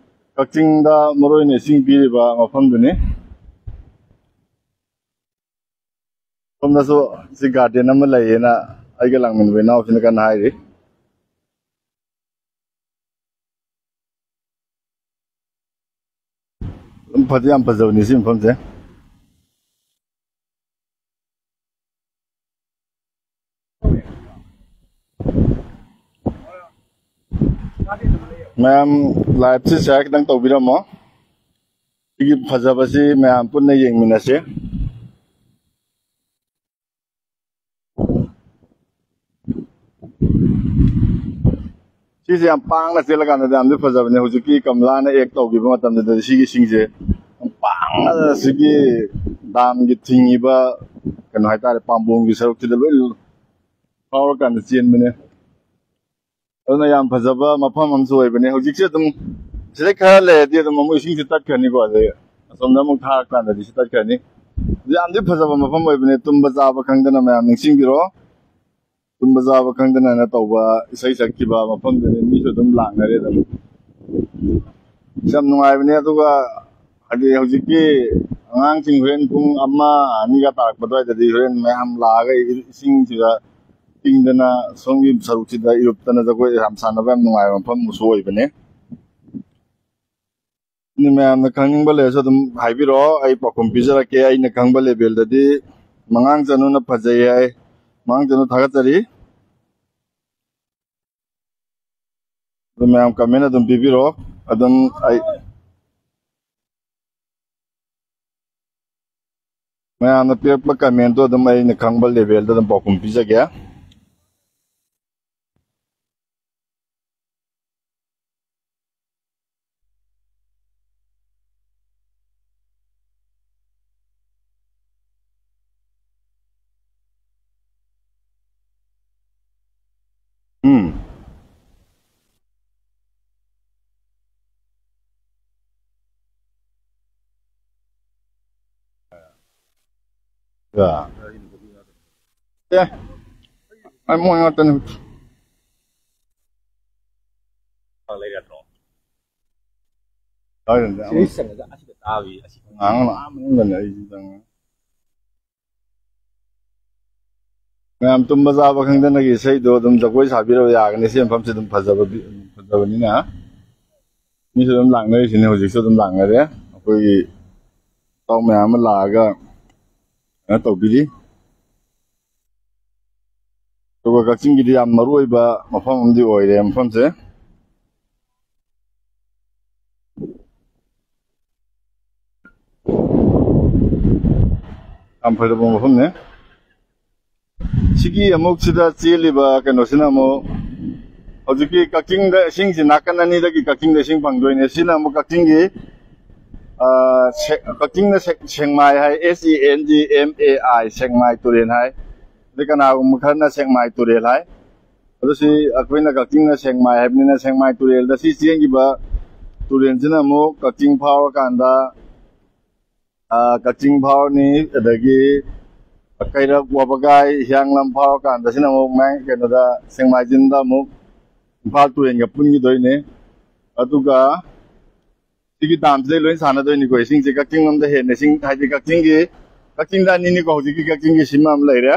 ꯀꯛꯆꯤꯡꯗ ꯃꯔꯨ ꯑꯣꯏꯅ ꯏꯁꯤꯡ ꯄꯤꯔꯤꯕ ꯃꯐꯝꯗꯨꯅꯤ꯫ ꯁꯣꯝꯗꯁꯨ ꯁꯤ ꯒꯥꯔꯗꯦꯟ ꯑꯃ ꯂꯩꯌꯦꯅ ꯑꯩꯒ ꯂꯥꯛꯃꯤꯟꯅꯕ ꯏꯅꯥꯎꯁꯤꯅ ꯀꯟꯅ ꯍꯥꯏꯔꯤ꯫ ꯑꯗꯨꯝ ꯐꯗꯤ ꯌꯥꯝ ꯐꯖꯕꯅꯤ ꯁꯤ ꯃꯐꯝꯁꯦ꯫ ꯃꯌꯥꯝ ꯂꯥꯏꯚꯁꯤ ꯁꯤꯌꯥꯔ ꯈꯤꯇꯪ ꯇꯧꯕꯤꯔꯝꯃꯣ꯫ ꯁꯤꯒꯤ ꯐꯖꯕꯁꯤ ꯃꯌꯥꯝ ꯄꯨꯟꯅ ꯌꯦꯡꯃꯤꯟꯅꯁꯦ꯫ ꯁꯤꯁꯦ ꯌꯥꯝ ꯄꯥꯡꯅ ꯆꯦꯜꯂꯀꯥꯟꯗꯗꯤ ꯌꯥꯝꯗꯤ ꯐꯖꯕꯅꯦ꯫ ꯍꯧꯖꯤꯛꯀꯤ ꯀꯃꯂꯥꯅ ꯑꯦꯛ ꯇꯧꯈꯤꯕ ꯃꯇꯝꯗꯨꯗꯗꯤ ꯁꯤꯒꯤ ꯏꯁꯤꯡꯁꯦ ꯌꯥꯝ ꯄꯥꯡꯅ ꯁꯤꯒꯤ ꯗꯥꯝꯒꯤ ꯊꯤꯡꯉꯤꯕ ꯀꯩꯅꯣ ꯍꯥꯏꯇꯥꯔꯦ, ꯄꯥꯝꯕꯣꯝꯒꯤ ꯁꯔꯨꯛꯁꯤꯗ ꯂꯣꯏ ꯐꯥꯎꯔꯀꯥꯟꯗ ꯆꯦꯟꯕꯅꯦ꯫ ꯑꯗꯨꯅ ꯌꯥꯝ ꯐꯖꯕ ꯃꯐꯝ ꯑꯃꯁꯨ ꯑꯣꯏꯕꯅꯦ꯫ ꯍꯧꯖꯤꯛꯁꯦ ꯑꯗꯨꯝ ꯁꯤꯗꯩ ꯈꯔ ꯂꯩꯔꯗꯤ ꯑꯗꯨꯝ ꯑꯃꯨꯛ ꯏꯁꯤꯡꯁꯦ ꯇꯠꯈ꯭ꯔꯅꯤꯀꯣ꯫ ꯑꯗꯩ ꯑꯁꯣꯝꯗ ꯑꯃꯨꯛ ꯊꯥꯔꯀꯥꯟꯗꯗꯤ ꯁꯤ ꯇꯠꯈ꯭ꯔꯅꯤ꯫ ꯌꯥꯝꯗꯤ ꯐꯖꯕ ꯃꯐꯝ ꯑꯣꯏꯕꯅꯦ, ꯇꯨꯝꯕ ꯆꯥꯕ ꯈꯪꯗꯅ ꯃꯌꯥꯝ ꯅꯤꯡꯁꯤꯡꯕꯤꯔꯣ꯫ ꯇꯨꯝꯕ ꯆꯥꯕ ꯈꯪꯗꯅꯅ ꯇꯧꯕ ꯏꯁꯩ ꯁꯛꯈꯤꯕ ꯃꯐꯝꯗꯨꯅꯤ, ꯃꯤꯁꯨ ꯑꯗꯨꯝ ꯂꯥꯛꯅꯔꯦ ꯑꯗꯨꯝ꯫ ꯌꯥꯝ ꯅꯨꯡꯉꯥꯏꯕꯅꯦ꯫ ꯑꯗꯨꯒ ꯍꯥꯏꯗꯤ ꯍꯧꯖꯤꯛꯀꯤ ꯑꯉꯥꯡꯁꯤꯡ ꯍꯣꯔꯦꯟ ꯄꯨꯡ ꯑꯃ, ꯑꯅꯤꯒ ꯇꯥꯔꯛꯄ ꯑꯗꯨꯋꯥꯏꯗꯗꯤ ꯍꯣꯔꯦꯟ ꯃꯌꯥꯝ ꯂꯥꯛꯑꯒ ꯏꯁꯤꯡꯁꯤꯗ ꯇꯤꯡꯗꯅ ꯁꯣꯝꯒꯤ ꯁꯔꯨꯛꯁꯤꯗ ꯏꯔꯨꯞꯇꯅ ꯖꯒꯣꯏ ꯌꯥꯝ ꯁꯥꯟꯅꯕ ꯌꯥꯝ ꯅꯨꯡꯉꯥꯏꯕ ꯃꯐꯝ ꯑꯃꯁꯨ ꯑꯣꯏꯕꯅꯦ꯫ ꯑꯗꯨ ꯃꯌꯥꯝꯅ ꯈꯪꯅꯤꯡꯕ ꯂꯩꯔꯁꯨ ꯑꯗꯨꯝ ꯍꯥꯏꯕꯤꯔꯛꯑꯣ, ꯑꯩ ꯄꯥꯎꯈꯨꯝ ꯄꯤꯖꯔꯛꯀꯦ꯫ ꯑꯩꯅ ꯈꯪꯕ ꯂꯦꯕꯦꯜꯗꯗꯤ ꯃꯉꯥꯡ ꯆꯅꯨꯅ ꯐꯖꯩ ꯍꯥꯏ꯫ ꯃꯉꯥꯡ ꯆꯅꯨ ꯊꯥꯒꯠꯆꯔꯤ꯫ ꯑꯗꯨ ꯃꯌꯥꯝ ꯀꯃꯦꯟ ꯑꯗꯨꯝ ꯄꯤꯕꯤꯔꯛꯑꯣ꯫ ꯑꯗꯨꯝ ꯑꯩ ꯃꯌꯥꯝꯅ ꯄꯤꯔꯛꯄ ꯀꯃꯦꯟꯗꯣ ꯑꯗꯨꯝ ꯑꯩꯅ ꯈꯪꯕ ꯂꯦꯕꯦꯜꯗ ꯑꯗꯨꯝ ꯄꯥꯎꯈꯨꯝ ꯄꯤꯖꯒꯦ꯫ ꯎꯝ꯫ ꯌꯥ꯫ ꯑꯦ, ꯑꯩ ꯃꯣꯏ ꯉꯥꯛꯇꯅꯤ꯫ ꯂꯩꯔꯗ꯭ꯔꯣ? ꯍꯣꯏ, ꯁꯤꯗꯩ ꯆꯪꯉꯒ ꯑꯁꯤꯗ ꯇꯥꯕꯤ, ꯑꯁꯤ ꯉꯥꯡꯉꯅꯨ, ꯑꯥ ꯃꯅꯨꯡꯗꯅꯦ ꯑꯩꯁꯨ ꯆꯪꯉꯦ꯫ ꯃꯌꯥꯝ ꯇꯨꯝꯕ ꯆꯥꯕ ꯈꯪꯗꯅꯒꯤ ꯏꯁꯩꯗꯣ ꯑꯗꯨꯝ ꯖꯒꯣꯏ ꯁꯥꯕꯤꯔꯕ ꯌꯥꯒꯅꯤ꯫ ꯁꯤ ꯃꯐꯝꯁꯤ ꯑꯗꯨꯝ ꯐꯖꯕ, ꯐꯖꯕꯅꯤꯅ ꯃꯤꯁꯨ ꯑꯗꯨꯝ ꯂꯥꯛꯅꯔꯤꯁꯤꯅꯦ, ꯍꯧꯖꯤꯛꯁꯨ ꯑꯗꯨꯝ ꯂꯥꯛꯅꯔꯦ꯫ ꯑꯩꯈꯣꯏꯒꯤ ꯏꯇꯥꯎ ꯃꯌꯥꯝ ꯑꯃ ꯂꯥꯛꯑꯒ ꯀꯩꯅꯣ ꯇꯧꯕꯤꯔꯤ꯫ ꯑꯗꯨꯒ ꯀꯛꯆꯤꯡꯒꯤꯗꯤ ꯌꯥꯝ ꯃꯔꯨ ꯑꯣꯏꯕ ꯃꯐꯝ ꯑꯃꯗꯤ ꯑꯣꯏꯔꯦ ꯃꯐꯝꯁꯦ꯫ ꯌꯥꯝ ꯐꯖꯕ ꯃꯐꯝꯅꯦ꯫ ꯁꯤꯒꯤ ꯑꯃꯨꯛ ꯁꯤꯗ ꯆꯦꯜꯂꯤꯕ ꯀꯩꯅꯣꯁꯤꯅ ꯑꯃꯨꯛ ꯍꯧꯖꯤꯛꯀꯤ ꯀꯛꯆꯤꯡꯗ ꯏꯁꯤꯡꯁꯤ ꯅꯥꯀꯟ ꯑꯅꯤꯗꯒꯤ ꯀꯛꯆꯤꯡꯗ ꯏꯁꯤꯡ ꯐꯪꯗꯣꯏꯅꯦ꯫ ꯁꯤꯅ ꯑꯃꯨꯛ ꯀꯛꯆꯤꯡꯒꯤ, ꯑ, ꯁꯦ-, ꯀꯛꯆꯤꯡꯅ ꯁꯦꯛ-, ꯁꯦꯡꯃꯥꯏ ꯍꯥꯏ, S E N G M A I, ꯁꯦꯛꯃꯥꯏ ꯇꯨꯔꯦꯜ ꯍꯥꯏ꯫ ꯑꯗꯩ ꯀꯅꯥꯒꯨꯝꯕ ꯈꯔꯅ ꯁꯦꯛꯃꯥꯏ ꯇꯨꯔꯦꯜ ꯍꯥꯏ꯫ ꯑꯗꯨ ꯁꯤ ꯑꯩꯈꯣꯏꯅ ꯀꯛꯆꯤꯡꯅ ꯁꯦꯛꯃꯥꯏ ꯍꯥꯏꯕꯅꯤꯅ, ꯁꯦꯛꯃꯥꯏ ꯇꯨꯔꯦꯜꯗ ꯁꯤ ꯆꯦꯟꯈꯤꯕ ꯇꯨꯔꯦꯜꯁꯤꯅ ꯑꯃꯨꯛ ꯀꯛꯆꯤꯡ ꯐꯥꯎꯔꯀꯥꯟꯗ ꯑ, ꯀꯛꯆꯤꯡ ꯐꯥꯎꯔꯅꯤ, ꯑꯗꯒꯤ ꯀꯩꯔꯛ, ꯋꯥꯕꯒꯥꯏ, ꯍꯤꯌꯥꯡꯂꯝ ꯐꯥꯎꯔꯀꯥꯟꯗ ꯁꯤꯅ ꯑꯃꯨꯛ ꯃꯌꯥꯏ, ꯀꯩꯅꯣꯗ, ꯁꯦꯛꯃꯥꯏꯖꯤꯟꯗ ꯑꯃꯨꯛ ꯏꯝꯐꯥꯜ ꯇꯨꯔꯦꯟꯒ ꯄꯨꯟꯈꯤꯗꯣꯏꯅꯦ꯫ ꯑꯗꯨꯒ ꯁꯤꯒꯤ ꯗꯥꯝꯁꯤꯗꯩ ꯂꯣꯏ ꯁꯥꯟꯅꯗꯣꯏꯅꯤꯀꯣ꯫ ꯏꯁꯤꯡꯁꯦ ꯀꯛꯆꯤꯡ ꯂꯣꯝꯗ ꯍꯦꯟꯅ ꯏꯁꯤꯡ, ꯍꯥꯏꯗꯤ ꯀꯛꯆꯤꯡꯒꯤ, ꯀꯛꯆꯤꯡꯗ ꯑꯅꯤꯅꯤꯀꯣ, ꯍꯧꯖꯤꯛꯀꯤ ꯀꯛꯆꯤꯡꯒꯤ ꯁꯤꯃ ꯑꯃ ꯂꯩꯔꯦ꯫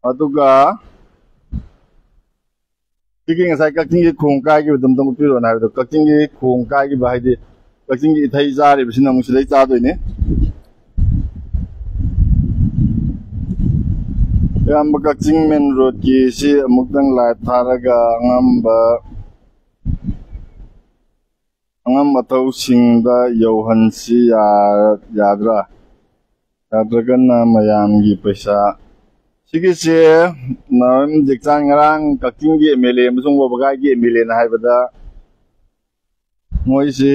ꯑꯗꯨꯒ ꯁꯤꯒꯤ ꯉꯁꯥꯏ ꯀꯛꯆꯤꯡꯒꯤ ꯈꯣꯡ ꯀꯥꯏꯈꯤꯕꯗꯣ ꯑꯝꯇꯪ ꯎꯠꯄꯤꯔꯣꯅ ꯍꯥꯏꯕꯗꯣ, ꯀꯛꯆꯤꯡꯒꯤ ꯈꯣꯡ ꯀꯥꯏꯈꯤꯕ ꯍꯥꯏꯗꯤ ꯀꯛꯆꯤꯡꯒꯤ ꯏꯊꯩ ꯆꯥꯔꯤꯕꯁꯤꯅ ꯑꯃꯨꯛ ꯁꯤꯗꯩ ꯆꯥꯗꯣꯏꯅꯦ꯫ ꯑꯌꯥꯝꯕ ꯀꯛꯆꯤꯡ ꯃꯦꯟ ꯔꯣꯗꯀꯤ ꯁꯤ ꯑꯃꯨꯛꯇꯪ ꯂꯥꯏꯠ ꯊꯥꯔꯒ ꯑꯉꯝꯕ, ꯑꯉꯝ ꯑꯊꯧꯁꯤꯡꯗ ꯌꯧꯍꯟꯁꯤ꯫ ꯌꯥ-, ꯌꯥꯗ꯭ꯔꯥ? ꯌꯥꯗ꯭ꯔꯒꯅ ꯃꯌꯥꯝꯒꯤ ꯄꯩꯁꯥ꯫ ꯁꯤꯒꯤꯁꯦ ꯅꯥꯎꯔꯦꯝ ꯖꯦꯛꯆꯥꯟ ꯉꯔꯥꯡ ꯀꯛꯆꯤꯡꯒꯤ ꯑꯦꯝ ꯑꯦꯜ ꯑꯦ ꯑꯃꯁꯨꯡ ꯋꯥꯕꯒꯥꯏꯒꯤ ꯑꯦꯝ ꯑꯦꯜ ꯑꯦꯅ ꯍꯥꯏꯕꯗ, ꯃꯣꯏꯁꯤ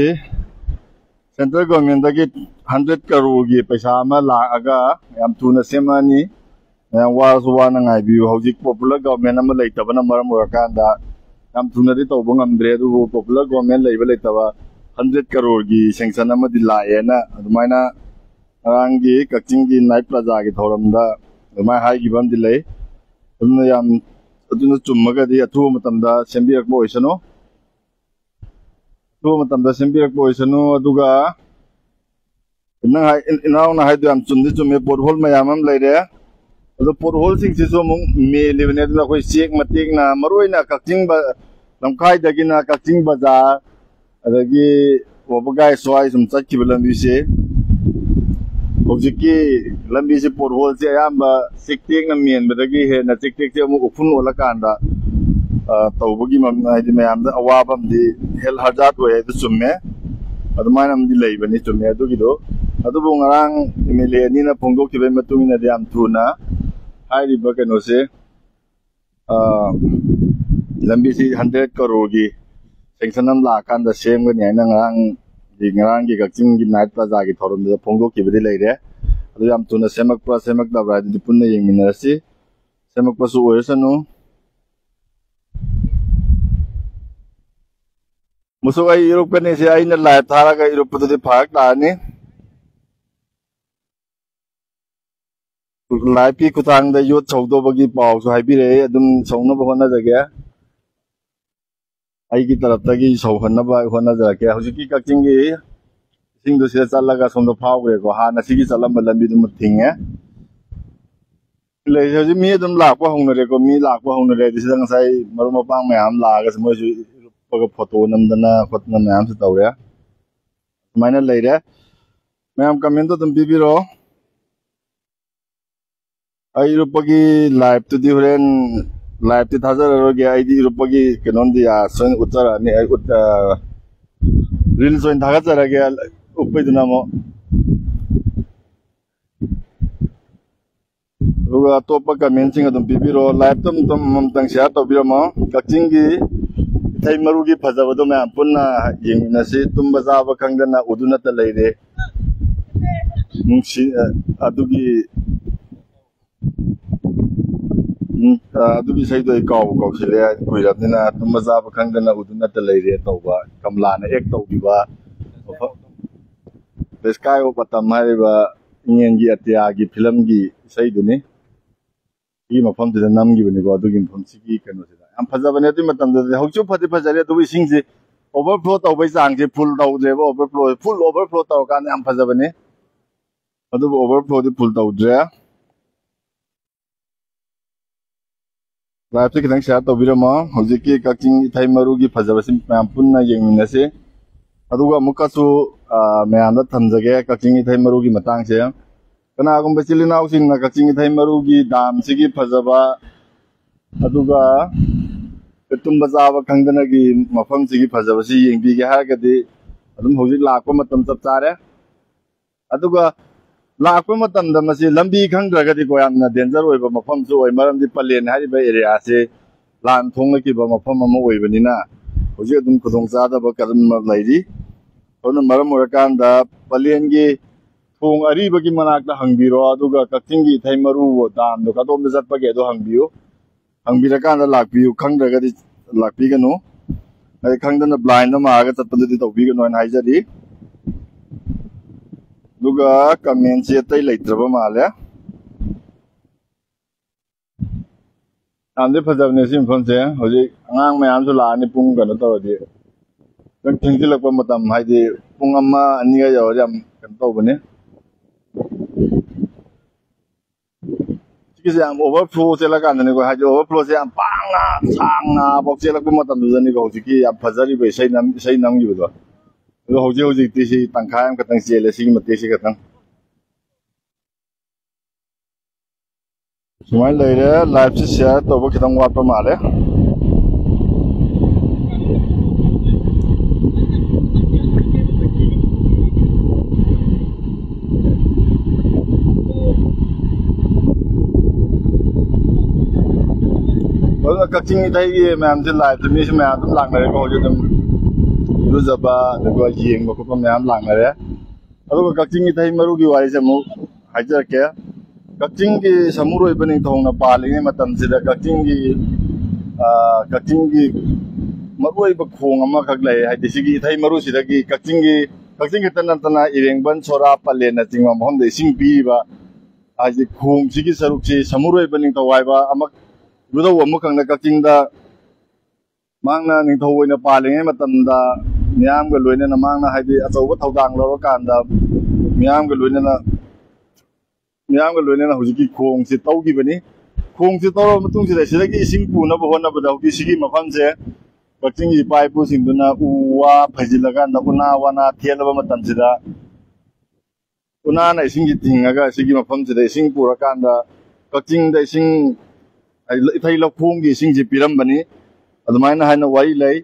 ꯁꯦꯟꯇ꯭ꯔꯦꯜ ꯒꯣꯔꯃꯦꯟꯗꯒꯤ ꯍꯟꯗ꯭ꯔꯦꯠ ꯀꯔꯣꯔꯒꯤ ꯄꯩꯁꯥ ꯑꯃ ꯂꯥꯛꯑꯒ ꯌꯥꯝ ꯊꯨꯅ ꯁꯦꯝꯃꯛꯑꯅꯤ꯫ ꯃꯌꯥꯝ ꯋꯥꯔꯁꯨ ꯋꯥꯅ ꯉꯥꯏꯕꯤꯌꯨ꯫ ꯍꯧꯖꯤꯛ ꯄꯣꯄꯨꯂꯔ ꯒꯣꯔꯃꯦꯟ ꯑꯃ ꯂꯩꯇꯕꯅ ꯃꯔꯝ ꯑꯣꯏꯔꯀꯥꯟꯗ ꯌꯥꯝ ꯊꯨꯅꯗꯤ ꯇꯧꯕ ꯉꯝꯗ꯭ꯔꯦ, ꯑꯗꯨꯕꯨ ꯄꯣꯄꯨꯂꯔ ꯒꯣꯔꯃꯦꯟ ꯂꯩꯕ ꯂꯩꯇꯕ ꯍꯟꯗ꯭ꯔꯦꯠ ꯀꯔꯣꯔꯒꯤ ꯁꯦꯡꯁꯟ ꯑꯃꯗꯤ ꯂꯥꯛꯑꯦꯅ ꯑꯗꯨꯃꯥꯏꯅ ꯉꯔꯥꯡꯒꯤ ꯀꯛꯆꯤꯡꯒꯤ ꯅꯥꯏꯠ ꯄ꯭ꯂꯥꯖꯥꯒꯤ ꯊꯧꯔꯝꯗ ꯑꯗꯨꯃꯥꯏꯅ ꯍꯥꯏꯈꯤꯕ ꯑꯃꯗꯤ ꯂꯩ꯫ ꯑꯗꯨꯅ ꯌꯥꯝ, ꯑꯗꯨꯅ ꯆꯨꯝꯃꯒꯗꯤ ꯑꯊꯨꯕ ꯃꯇꯝꯗ ꯁꯦꯝꯕꯤꯔꯛꯄ ꯑꯣꯏꯁꯅꯨ꯫ ꯑꯊꯨꯕ ꯃꯇꯝꯗ ꯁꯦꯝꯕꯤꯔꯛꯄ ꯑꯣꯏꯁꯅꯨ꯫ ꯑꯗꯨꯒ ꯅꯪ ꯍꯥꯏ-, ꯏꯟ-, ꯏꯅꯥꯎꯅ ꯍꯥꯏꯗꯣ ꯌꯥꯝ ꯆꯨꯝꯗꯤ ꯆꯨꯝꯃꯦ, ꯄꯣꯠꯍꯣꯜ ꯃꯌꯥꯝ ꯑꯃ ꯂꯩꯔꯦ꯫ ꯑꯗꯣ ꯄꯣꯠꯍꯣꯜꯁꯤꯡꯁꯤꯁꯨ ꯑꯃꯨꯛ ꯃꯦꯜꯂꯤꯕꯅꯦ꯫ ꯑꯗꯨꯅ ꯑꯩꯈꯣꯏ ꯆꯦꯛ ꯃꯇꯦꯛꯅ, ꯃꯔꯨ ꯑꯣꯏꯅ ꯀꯛꯆꯤꯡ ꯕ-, ꯂꯝꯈꯥꯏꯗꯒꯤꯅ ꯀꯛꯆꯤꯡ ꯕꯖꯥꯔ, ꯑꯗꯒꯤ ꯋꯥꯕꯒꯥꯏ ꯁ꯭ꯋꯥꯏ ꯁꯨꯝ ꯆꯠꯈꯤꯕ ꯂꯝꯕꯤꯁꯦ, ꯍꯧꯖꯤꯛꯀꯤ ꯂꯝꯕꯤꯁꯦ ꯄꯣꯠꯍꯣꯜꯁꯦ ꯑꯌꯥꯝꯕ ꯆꯦꯛ ꯇꯦꯛꯅ ꯃꯦꯟꯕꯗꯒꯤ ꯍꯦꯟꯅ ꯆꯦꯛ ꯇꯦꯛꯁꯦ ꯑꯃꯨꯛ ꯎꯐꯨꯟ ꯑꯣꯜꯂꯀꯥꯟꯗ, ꯑ, ꯇꯧꯕꯒꯤ ꯃꯝ-, ꯍꯥꯏꯗꯤ ꯃꯌꯥꯝꯗ ꯑꯋꯥꯕ ꯑꯃꯗꯤ, ꯍꯦꯜꯊ ꯍꯖꯥꯔꯗ ꯑꯣꯏ ꯍꯥꯏꯗꯨ ꯆꯨꯝꯃꯦ꯫ ꯑꯗꯨꯃꯥꯏꯅ ꯑꯃꯗꯤ ꯂꯩꯕꯅꯤ, ꯆꯨꯝꯃꯦ ꯑꯗꯨꯒꯤꯗꯣ꯫ ꯑꯗꯨꯕꯨ ꯉꯔꯥꯡ ꯑꯦꯝ ꯑꯦꯜ ꯑꯦ ꯑꯅꯤꯅ ꯐꯣꯡꯗꯣꯛꯈꯤꯕꯒꯤ ꯃꯇꯨꯡ ꯏꯟꯅꯗꯤ ꯌꯥꯝ ꯊꯨꯅ ꯍꯥꯏꯔꯤꯕ ꯀꯩꯅꯣꯁꯦ, ꯑ, ꯂꯝꯕꯤꯁꯤ ꯍꯟꯗ꯭ꯔꯦꯠ ꯀꯔꯣꯔꯒꯤ ꯁꯦꯡꯁꯟ ꯑꯃ ꯂꯥꯛꯑꯀꯥꯟꯗ ꯁꯦꯝꯒꯅꯤ ꯍꯥꯏꯅ ꯉꯔꯥꯡꯒꯤ, ꯉꯔꯥꯡꯒꯤ ꯀꯛꯆꯤꯡꯒꯤ ꯅꯥꯏꯠ ꯄ꯭ꯂꯥꯖꯥꯒꯤ ꯊꯧꯔꯝꯗꯨꯗ ꯐꯣꯡꯗꯣꯛꯈꯤꯕꯗꯤ ꯂꯩꯔꯦ꯫ ꯑꯗꯨ ꯌꯥꯝ ꯊꯨꯅ ꯁꯦꯝꯃꯛꯄ꯭ꯔꯥ ꯁꯦꯝꯃꯛꯇꯕ꯭ꯔꯥ ꯍꯥꯏꯗꯨꯗꯤ ꯄꯨꯟꯅ ꯌꯦꯡꯃꯤꯟꯅꯔꯁꯤ꯫ ꯁꯦꯝꯃꯛꯄꯁꯨ ꯑꯣꯏꯔꯁꯅꯨ꯫ ꯃꯨꯁꯨꯛ ꯑꯩ ꯏꯔꯨꯞꯀꯅꯤ, ꯁꯤ ꯑꯩꯅ ꯂꯥꯏꯚ ꯊꯥꯔꯒ ꯏꯔꯨꯞꯄꯗꯨꯗꯤ ꯐꯔꯛ ꯇꯥꯔꯅꯤ꯫ ꯂꯥꯏꯚꯀꯤ ꯈꯨꯊꯥꯡꯗ ꯌꯣꯠ ꯁꯧꯗꯧꯕꯒꯤ ꯄꯥꯎꯁꯨ ꯍꯥꯏꯕꯤꯔꯛꯑꯦ, ꯑꯗꯨꯝ ꯁꯧꯅꯕ ꯍꯣꯠꯅꯖꯒꯦ꯫ ꯑꯩꯒꯤ ꯇꯔꯞꯇꯒꯤ ꯁꯧꯍꯟꯅꯕ ꯍꯣꯠꯅꯖꯔꯛꯀꯦ꯫ ꯍꯧꯖꯤꯛꯀꯤ ꯀꯛꯆꯤꯡꯒꯤ ꯏꯁꯤꯡꯗꯣ ꯁꯤꯗ ꯆꯠꯂꯒ ꯁꯣꯝꯗ ꯐꯥꯎꯈ꯭ꯔꯦꯀꯣ, ꯍꯥꯟꯅ ꯁꯤꯒꯤ ꯆꯠꯂꯝꯕ ꯂꯝꯕꯤꯗꯨꯃ ꯊꯤꯡꯉꯦ꯫ ꯂꯩꯔꯤꯁꯦ ꯍꯧꯖꯤꯛ ꯃꯤ ꯑꯗꯨꯝ ꯂꯥꯛꯄ ꯍꯧꯅꯔꯦꯀꯣ, ꯃꯤ ꯂꯥꯛꯄ ꯍꯧꯅꯔꯦ꯫ ꯑꯗꯨ ꯁꯤꯗ ꯉꯁꯥꯏ ꯃꯔꯨꯞ ꯃꯄꯥꯡ ꯃꯌꯥꯝ ꯂꯥꯛꯑꯒꯁꯨ ꯃꯣꯏꯁꯨ ꯏꯔꯨꯞꯄꯒ ꯐꯣꯇꯣ ꯅꯝꯗꯅ ꯈꯣꯠꯇꯅ ꯃꯌꯥꯝꯁꯨ ꯇꯧꯔꯦ꯫ ꯑꯗꯨꯃꯥꯏꯅ ꯂꯩꯔꯦ꯫ ꯃꯌꯥꯝ ꯀꯃꯦꯟꯇꯣ ꯑꯗꯨꯝ ꯄꯤꯕꯤꯔꯛꯑꯣ꯫ ꯑꯩ ꯏꯔꯨꯞꯄꯒꯤ ꯂꯥꯏꯚꯇꯨꯗꯤ ꯍꯣꯔꯦꯟ ꯂꯥꯏꯚꯇꯤ ꯊꯥꯖꯔꯔꯣꯏꯒꯦ꯫ ꯑꯩꯗꯤ ꯏꯔꯨꯞꯄꯒꯤ ꯀꯩꯅꯣꯝꯗꯤ ꯌꯥ-, ꯁꯣꯏꯅ ꯎꯠꯆꯔꯛꯑꯅꯤ꯫ ꯑꯩ ꯎꯠ-, ꯑ, ꯔꯤꯜꯁ ꯑꯣꯏꯅ ꯊꯥꯒꯠꯆꯔꯒꯦ, ꯎꯞꯄꯩꯗꯨꯅ ꯑꯃꯨꯛ꯫ ꯑꯗꯨꯒ ꯑꯇꯣꯞꯄ ꯀꯃꯦꯟꯁꯤꯡ ꯑꯗꯨꯝ ꯄꯤꯕꯤꯔꯣ꯫ ꯂꯥꯏꯚꯇꯣ ꯑꯃꯨꯛꯇꯪ, ꯑꯃꯃꯝꯇꯪ ꯁꯤꯌꯥꯔ ꯇꯧꯕꯤꯔꯝꯃꯣ꯫ ꯀꯛꯆꯤꯡꯒꯤ ꯏꯊꯩ ꯃꯔꯨꯒꯤ ꯐꯖꯕꯗꯣ ꯃꯌꯥꯝ ꯄꯨꯟꯅ ꯌꯦꯡꯃꯤꯟꯅꯁꯤ꯫ ꯇꯨꯝꯕ ꯆꯥꯕ ꯈꯪꯗꯅ ꯎꯗꯨꯅꯇ ꯂꯩꯔꯦ꯫ ꯅꯨꯡꯁꯤ-, ꯑ, ꯑꯗꯨꯒꯤ, ꯎꯝ, ꯑ, ꯑꯗꯨꯒꯤ ꯏꯁꯩꯗꯣ ꯑꯩ ꯀꯥꯎꯕ ꯀꯥꯎꯁꯤꯜꯂꯦ꯫ ꯀꯨꯏꯔꯕꯅꯤꯅ ꯇꯨꯝꯕ ꯆꯥꯕ ꯈꯪꯗꯅ ꯎꯗꯨꯅꯇ ꯂꯩꯔꯦ ꯇꯧꯕ ꯀꯃꯂꯥꯅ ꯑꯦꯛ ꯇꯧꯈꯤꯕ ꯃꯐꯝ, The Sky of Autumn ꯍꯥꯏꯔꯤꯕ ꯏꯪꯂꯦꯟꯒꯤ ꯑꯇꯤꯌꯥꯒꯤ ꯐꯤꯂꯝꯒꯤ ꯏꯁꯩꯗꯨꯅꯤ꯫ ꯁꯤꯒꯤ ꯃꯐꯝꯁꯤꯗ ꯅꯝꯈꯤꯕꯅꯤꯀꯣ, ꯑꯗꯨꯒꯤ ꯃꯐꯝꯁꯤꯒꯤ ꯀꯩꯅꯣꯁꯤꯗ꯫ ꯌꯥꯝ ꯐꯖꯕꯅꯦ ꯑꯗꯨꯒꯤ ꯃꯇꯝꯗꯨꯗꯗꯤ꯫ ꯍꯧꯖꯤꯛꯁꯨ ꯐꯗꯤ ꯐꯖꯔꯦ, ꯑꯗꯨꯕꯨ ꯏꯁꯤꯡꯁꯤ overflow ꯇꯧꯕꯩ ꯆꯥꯡꯁꯦ ꯐꯨꯜ ꯇꯧꯗ꯭ꯔꯦꯕ꯫ Overflow, full overflow ꯇꯧꯔꯀꯥꯟꯗ ꯌꯥꯝ ꯐꯖꯕꯅꯦ, ꯑꯗꯨꯕꯨ overflowꯗꯤ ꯐꯨꯜ ꯇꯧꯗ꯭ꯔꯦ꯫ ꯂꯥꯏꯚꯁꯦ ꯈꯤꯇꯪ ꯁꯤꯌꯥꯔ ꯇꯧꯕꯤꯔꯝꯃꯣ꯫ ꯍꯧꯖꯤꯛꯀꯤ ꯀꯛꯆꯤꯡ ꯏꯊꯩ ꯃꯔꯨꯒꯤ ꯐꯖꯕꯁꯤ ꯃꯌꯥꯝ ꯄꯨꯟꯅ ꯌꯦꯡꯃꯤꯟꯅꯁꯤ꯫ ꯑꯗꯨꯒ ꯑꯃꯨꯛꯀꯁꯨ, ꯑ, ꯃꯌꯥꯝꯗ ꯊꯝꯖꯒꯦ ꯀꯛꯆꯤꯡ ꯏꯊꯩ ꯃꯔꯨꯒꯤ ꯃꯇꯥꯡꯁꯦ꯫ ꯀꯅꯥꯒꯨꯝꯕ ꯏꯆꯤꯜ ꯏꯅꯥꯎꯁꯤꯡꯅ ꯀꯛꯆꯤꯡ ꯏꯊꯩ ꯃꯔꯨꯒꯤ ꯗꯥꯝꯁꯤꯒꯤ ꯐꯖꯕ, ꯑꯗꯨꯒ ꯇꯨꯝꯕ ꯆꯥꯕ ꯈꯪꯗꯅꯒꯤ ꯃꯐꯝꯁꯤꯒꯤ ꯐꯖꯕꯁꯤ ꯌꯦꯡꯕꯤꯒꯦ ꯍꯥꯏꯔꯒꯗꯤ ꯑꯗꯨꯝ ꯍꯧꯖꯤꯛ ꯂꯥꯛꯄ ꯃꯇꯝ ꯆꯞ ꯆꯥꯔꯦ꯫ ꯑꯗꯨꯒ ꯂꯥꯛꯄ ꯃꯇꯝꯗ ꯃꯁꯤ ꯂꯝꯕꯤ ꯈꯪꯗ꯭ꯔꯒꯗꯤꯀꯣ, ꯌꯥꯝꯅ ꯗꯦꯟꯖꯔ ꯑꯣꯏꯕ ꯃꯐꯝꯁꯨ ꯑꯣꯏ, ꯃꯔꯝꯗꯤ ꯄꯂꯦꯟ ꯍꯥꯏꯔꯤꯕ ꯑꯦꯔꯤꯌꯥꯁꯦ ꯂꯥꯟ ꯊꯣꯛꯅꯈꯤꯕ ꯃꯐꯝ ꯑꯃ ꯑꯣꯏꯕꯅꯤꯅ ꯍꯧꯖꯤꯛ ꯑꯗꯨꯝ ꯈꯨꯗꯣꯡꯆꯥꯗꯕ ꯀꯔꯝꯅ ꯂꯩꯔꯤ꯫ ꯑꯗꯨꯅ ꯃꯔꯝ ꯑꯣꯏꯔꯀꯥꯟꯗ ꯄꯂꯦꯟꯒꯤ ꯊꯣꯡ ꯑꯔꯤꯕꯒꯤ ꯃꯅꯥꯛꯇ ꯍꯪꯕꯤꯔꯣ, ꯑꯗꯨꯒ ꯀꯛꯆꯤꯡꯒꯤ ꯏꯊꯩ ꯃꯔꯨ ꯗꯥꯝꯗꯣ ꯀꯗꯣꯝꯗ ꯆꯠꯄꯒꯦ ꯑꯗꯣ ꯍꯪꯕꯤꯌꯨ꯫ ꯍꯪꯕꯤꯔꯀꯥꯟꯗ ꯂꯥꯛꯄꯤꯌꯨ, ꯈꯪꯗ꯭ꯔꯒꯗꯤ ꯂꯥꯛꯄꯤꯒꯅꯨ꯫ ꯍꯥꯏꯗꯤ ꯈꯪꯗꯅ blind ꯃꯥꯔꯒ ꯆꯠꯄꯗꯨꯗꯤ ꯇꯧꯕꯤꯒꯅꯨ ꯍꯥꯏꯅ ꯍꯥꯏꯖꯔꯤ꯫ ꯑꯗꯨꯒ comment ꯁꯦ ꯑꯇꯩ ꯂꯩꯇ꯭ꯔꯕ ꯃꯥꯜꯂꯦ꯫ ꯌꯥꯝꯗꯤ ꯐꯖꯕꯅꯦ ꯁꯤ ꯃꯐꯝꯁꯦ꯫ ꯍꯧꯖꯤꯛ ꯑꯉꯥꯡ ꯃꯌꯥꯝꯁꯨ ꯂꯥꯛꯑꯅꯤ, ꯄꯨꯡ ꯀꯩꯅꯣ ꯇꯧꯔꯗꯤ, ꯈꯤꯇꯪ ꯊꯦꯡꯖꯤꯜꯂꯛꯄ ꯃꯇꯝ, ꯍꯥꯏꯗꯤ ꯄꯨꯡ ꯑꯃ ꯑꯅꯤꯒ ꯌꯧꯔꯗꯤ ꯌꯥꯝ ꯀꯩꯅꯣ ꯇꯧꯕꯅꯦ꯫ ꯁꯤꯒꯤꯁꯦ ꯌꯥꯝ overflow ꯆꯦꯜꯂꯀꯥꯟꯗꯅꯤꯀꯣ, ꯍꯥꯏꯗꯤ overflow ꯁꯦ ꯌꯥꯝ ꯄꯥꯡꯅ, ꯁꯥꯡꯅ ꯐꯥꯎ ꯆꯦꯜꯂꯛꯄ ꯃꯇꯝꯗꯨꯗꯅꯤꯀꯣ ꯍꯧꯖꯤꯛꯀꯤ ꯌꯥꯝ ꯐꯖꯔꯤꯕ ꯏꯁꯩ ꯅꯝ-, ꯏꯁꯩ ꯅꯝꯈꯤꯕꯗꯣ꯫ ꯑꯗꯣ ꯍꯧꯖꯤꯛ ꯍꯧꯖꯤꯛꯇꯤ ꯁꯤ ꯇꯪꯈꯥꯏ ꯑꯃꯈꯛꯇꯪ ꯆꯦꯜꯂꯦ, ꯁꯤꯒꯤ ꯃꯇꯦꯛꯁꯤ ꯈꯛꯇꯪ꯫ ꯁꯨꯃꯥꯏꯅ ꯂꯩꯔꯦ꯫ Live ꯁꯤ share ꯇꯧꯕ ꯈꯤꯇꯪ ꯋꯥꯠꯄ ꯃꯥꯜꯂꯦ꯫ ꯑꯗꯨꯅ ꯀꯛꯆꯤꯡ ꯏꯊꯩꯒꯤ ꯃꯌꯥꯝꯁꯦ live ꯇ ꯃꯤꯁꯨ ꯃꯌꯥꯝ ꯑꯗꯨꯝ ꯂꯥꯛꯅꯔꯦꯀꯣ꯫ ꯍꯧꯖꯤꯛ ꯑꯗꯨꯝ ꯏꯔꯨꯖꯕ, ꯑꯗꯨꯒ ꯌꯦꯡꯕ ꯈꯣꯠꯄ ꯃꯌꯥꯝ ꯂꯥꯛꯅꯔꯦ꯫ ꯑꯗꯨꯒ ꯀꯛꯆꯤꯡ ꯏꯊꯩ ꯃꯔꯨꯒꯤ ꯋꯥꯔꯤꯁꯦ ꯑꯃꯨꯛ ꯍꯥꯏꯖꯔꯛꯀꯦ꯫ ꯀꯛꯆꯤꯡꯒꯤ ꯁꯃꯨꯔꯣꯏꯕ ꯅꯤꯡꯊꯧꯅ ꯄꯥꯜꯂꯤꯉꯩ ꯃꯇꯝꯁꯤꯗ ꯀꯛꯆꯤꯡꯒꯤ, ꯑ, ꯀꯛꯆꯤꯡꯒꯤ ꯃꯔꯨꯑꯣꯏꯕ ꯈꯣꯡ ꯑꯃꯈꯛ ꯂꯩ꯫ ꯍꯥꯏꯗꯤ ꯁꯤꯒꯤ ꯏꯊꯩ ꯃꯔꯨꯁꯤꯗꯒꯤ ꯀꯛꯆꯤꯡꯒꯤ, ꯀꯛꯆꯤꯡ ꯈꯛꯇ ꯅꯠꯇꯅ ꯏꯔꯦꯡꯕꯟ, ꯁꯣꯔꯥ, ꯄꯂꯦꯟꯅꯆꯤꯡꯕ ꯃꯐꯝꯗ ꯏꯁꯤꯡ ꯄꯤꯔꯤꯕ, ꯍꯥꯏꯗꯤ ꯈꯣꯡꯁꯤꯒꯤ ꯁꯔꯨꯛꯁꯤ ꯁꯃꯨꯔꯣꯏꯕ ꯅꯤꯡꯊꯧ ꯍꯥꯏꯕ ꯑꯃ, ꯏꯕꯨꯙꯧ ꯑꯃꯈꯛꯅ ꯀꯛꯆꯤꯡꯗ ꯃꯍꯥꯛꯅ ꯅꯤꯡꯊꯧ ꯑꯣꯏꯅ ꯄꯥꯜꯂꯤꯉꯩ ꯃꯇꯝꯗ ꯃꯤꯌꯥꯝꯒ ꯂꯣꯏꯅꯅ ꯃꯍꯥꯛꯅ, ꯍꯥꯏꯗꯤ, ꯑꯆꯧꯕ ꯊꯧꯗꯥꯡ ꯂꯧꯔꯀꯥꯟꯗ ꯃꯤꯌꯥꯝꯒ ꯂꯣꯏꯅꯅ, ꯃꯤꯌꯥꯝꯒ ꯂꯣꯏꯅꯅ ꯍꯧꯖꯤꯛꯀꯤ ꯈꯣꯡꯁꯤ ꯇꯧꯈꯤꯕꯅꯤ꯫ ꯈꯣꯡꯁꯤ ꯇꯧꯔꯕ ꯃꯇꯨꯡꯁꯤꯗ ꯁꯤꯗꯒꯤ ꯏꯁꯤꯡ ꯄꯨꯅꯕ ꯍꯣꯠꯅꯕꯗ ꯍꯧꯖꯤꯛ ꯁꯤꯒꯤ ꯃꯐꯝꯁꯦ ꯀꯛꯆꯤꯡꯒꯤ ꯏꯄꯥ ꯏꯄꯨꯁꯤꯡꯗꯨꯅ ꯎ ꯋꯥ ꯐꯩꯖꯤꯜꯂꯀꯥꯟꯗ, ꯎꯅꯥ ꯋꯥꯅꯥ ꯊꯦꯠꯂꯕ ꯃꯇꯝꯁꯤꯗ, ꯎꯅꯥꯅ ꯏꯁꯤꯡꯁꯤ ꯊꯤꯡꯉꯒ ꯁꯤꯒꯤ ꯃꯐꯝꯁꯤꯗ ꯏꯁꯤꯡ ꯄꯨꯔꯀꯥꯟꯗ ꯀꯛꯆꯤꯡꯗ ꯏꯁꯤꯡ, ꯏꯊꯩ ꯂꯧꯈꯣꯡꯒꯤ ꯏꯁꯤꯡꯁꯤ ꯄꯤꯔꯝꯕꯅꯤ꯫ ꯑꯗꯨꯃꯥꯏꯅ ꯍꯥꯏꯅ ꯋꯥꯔꯤ ꯂꯩ꯫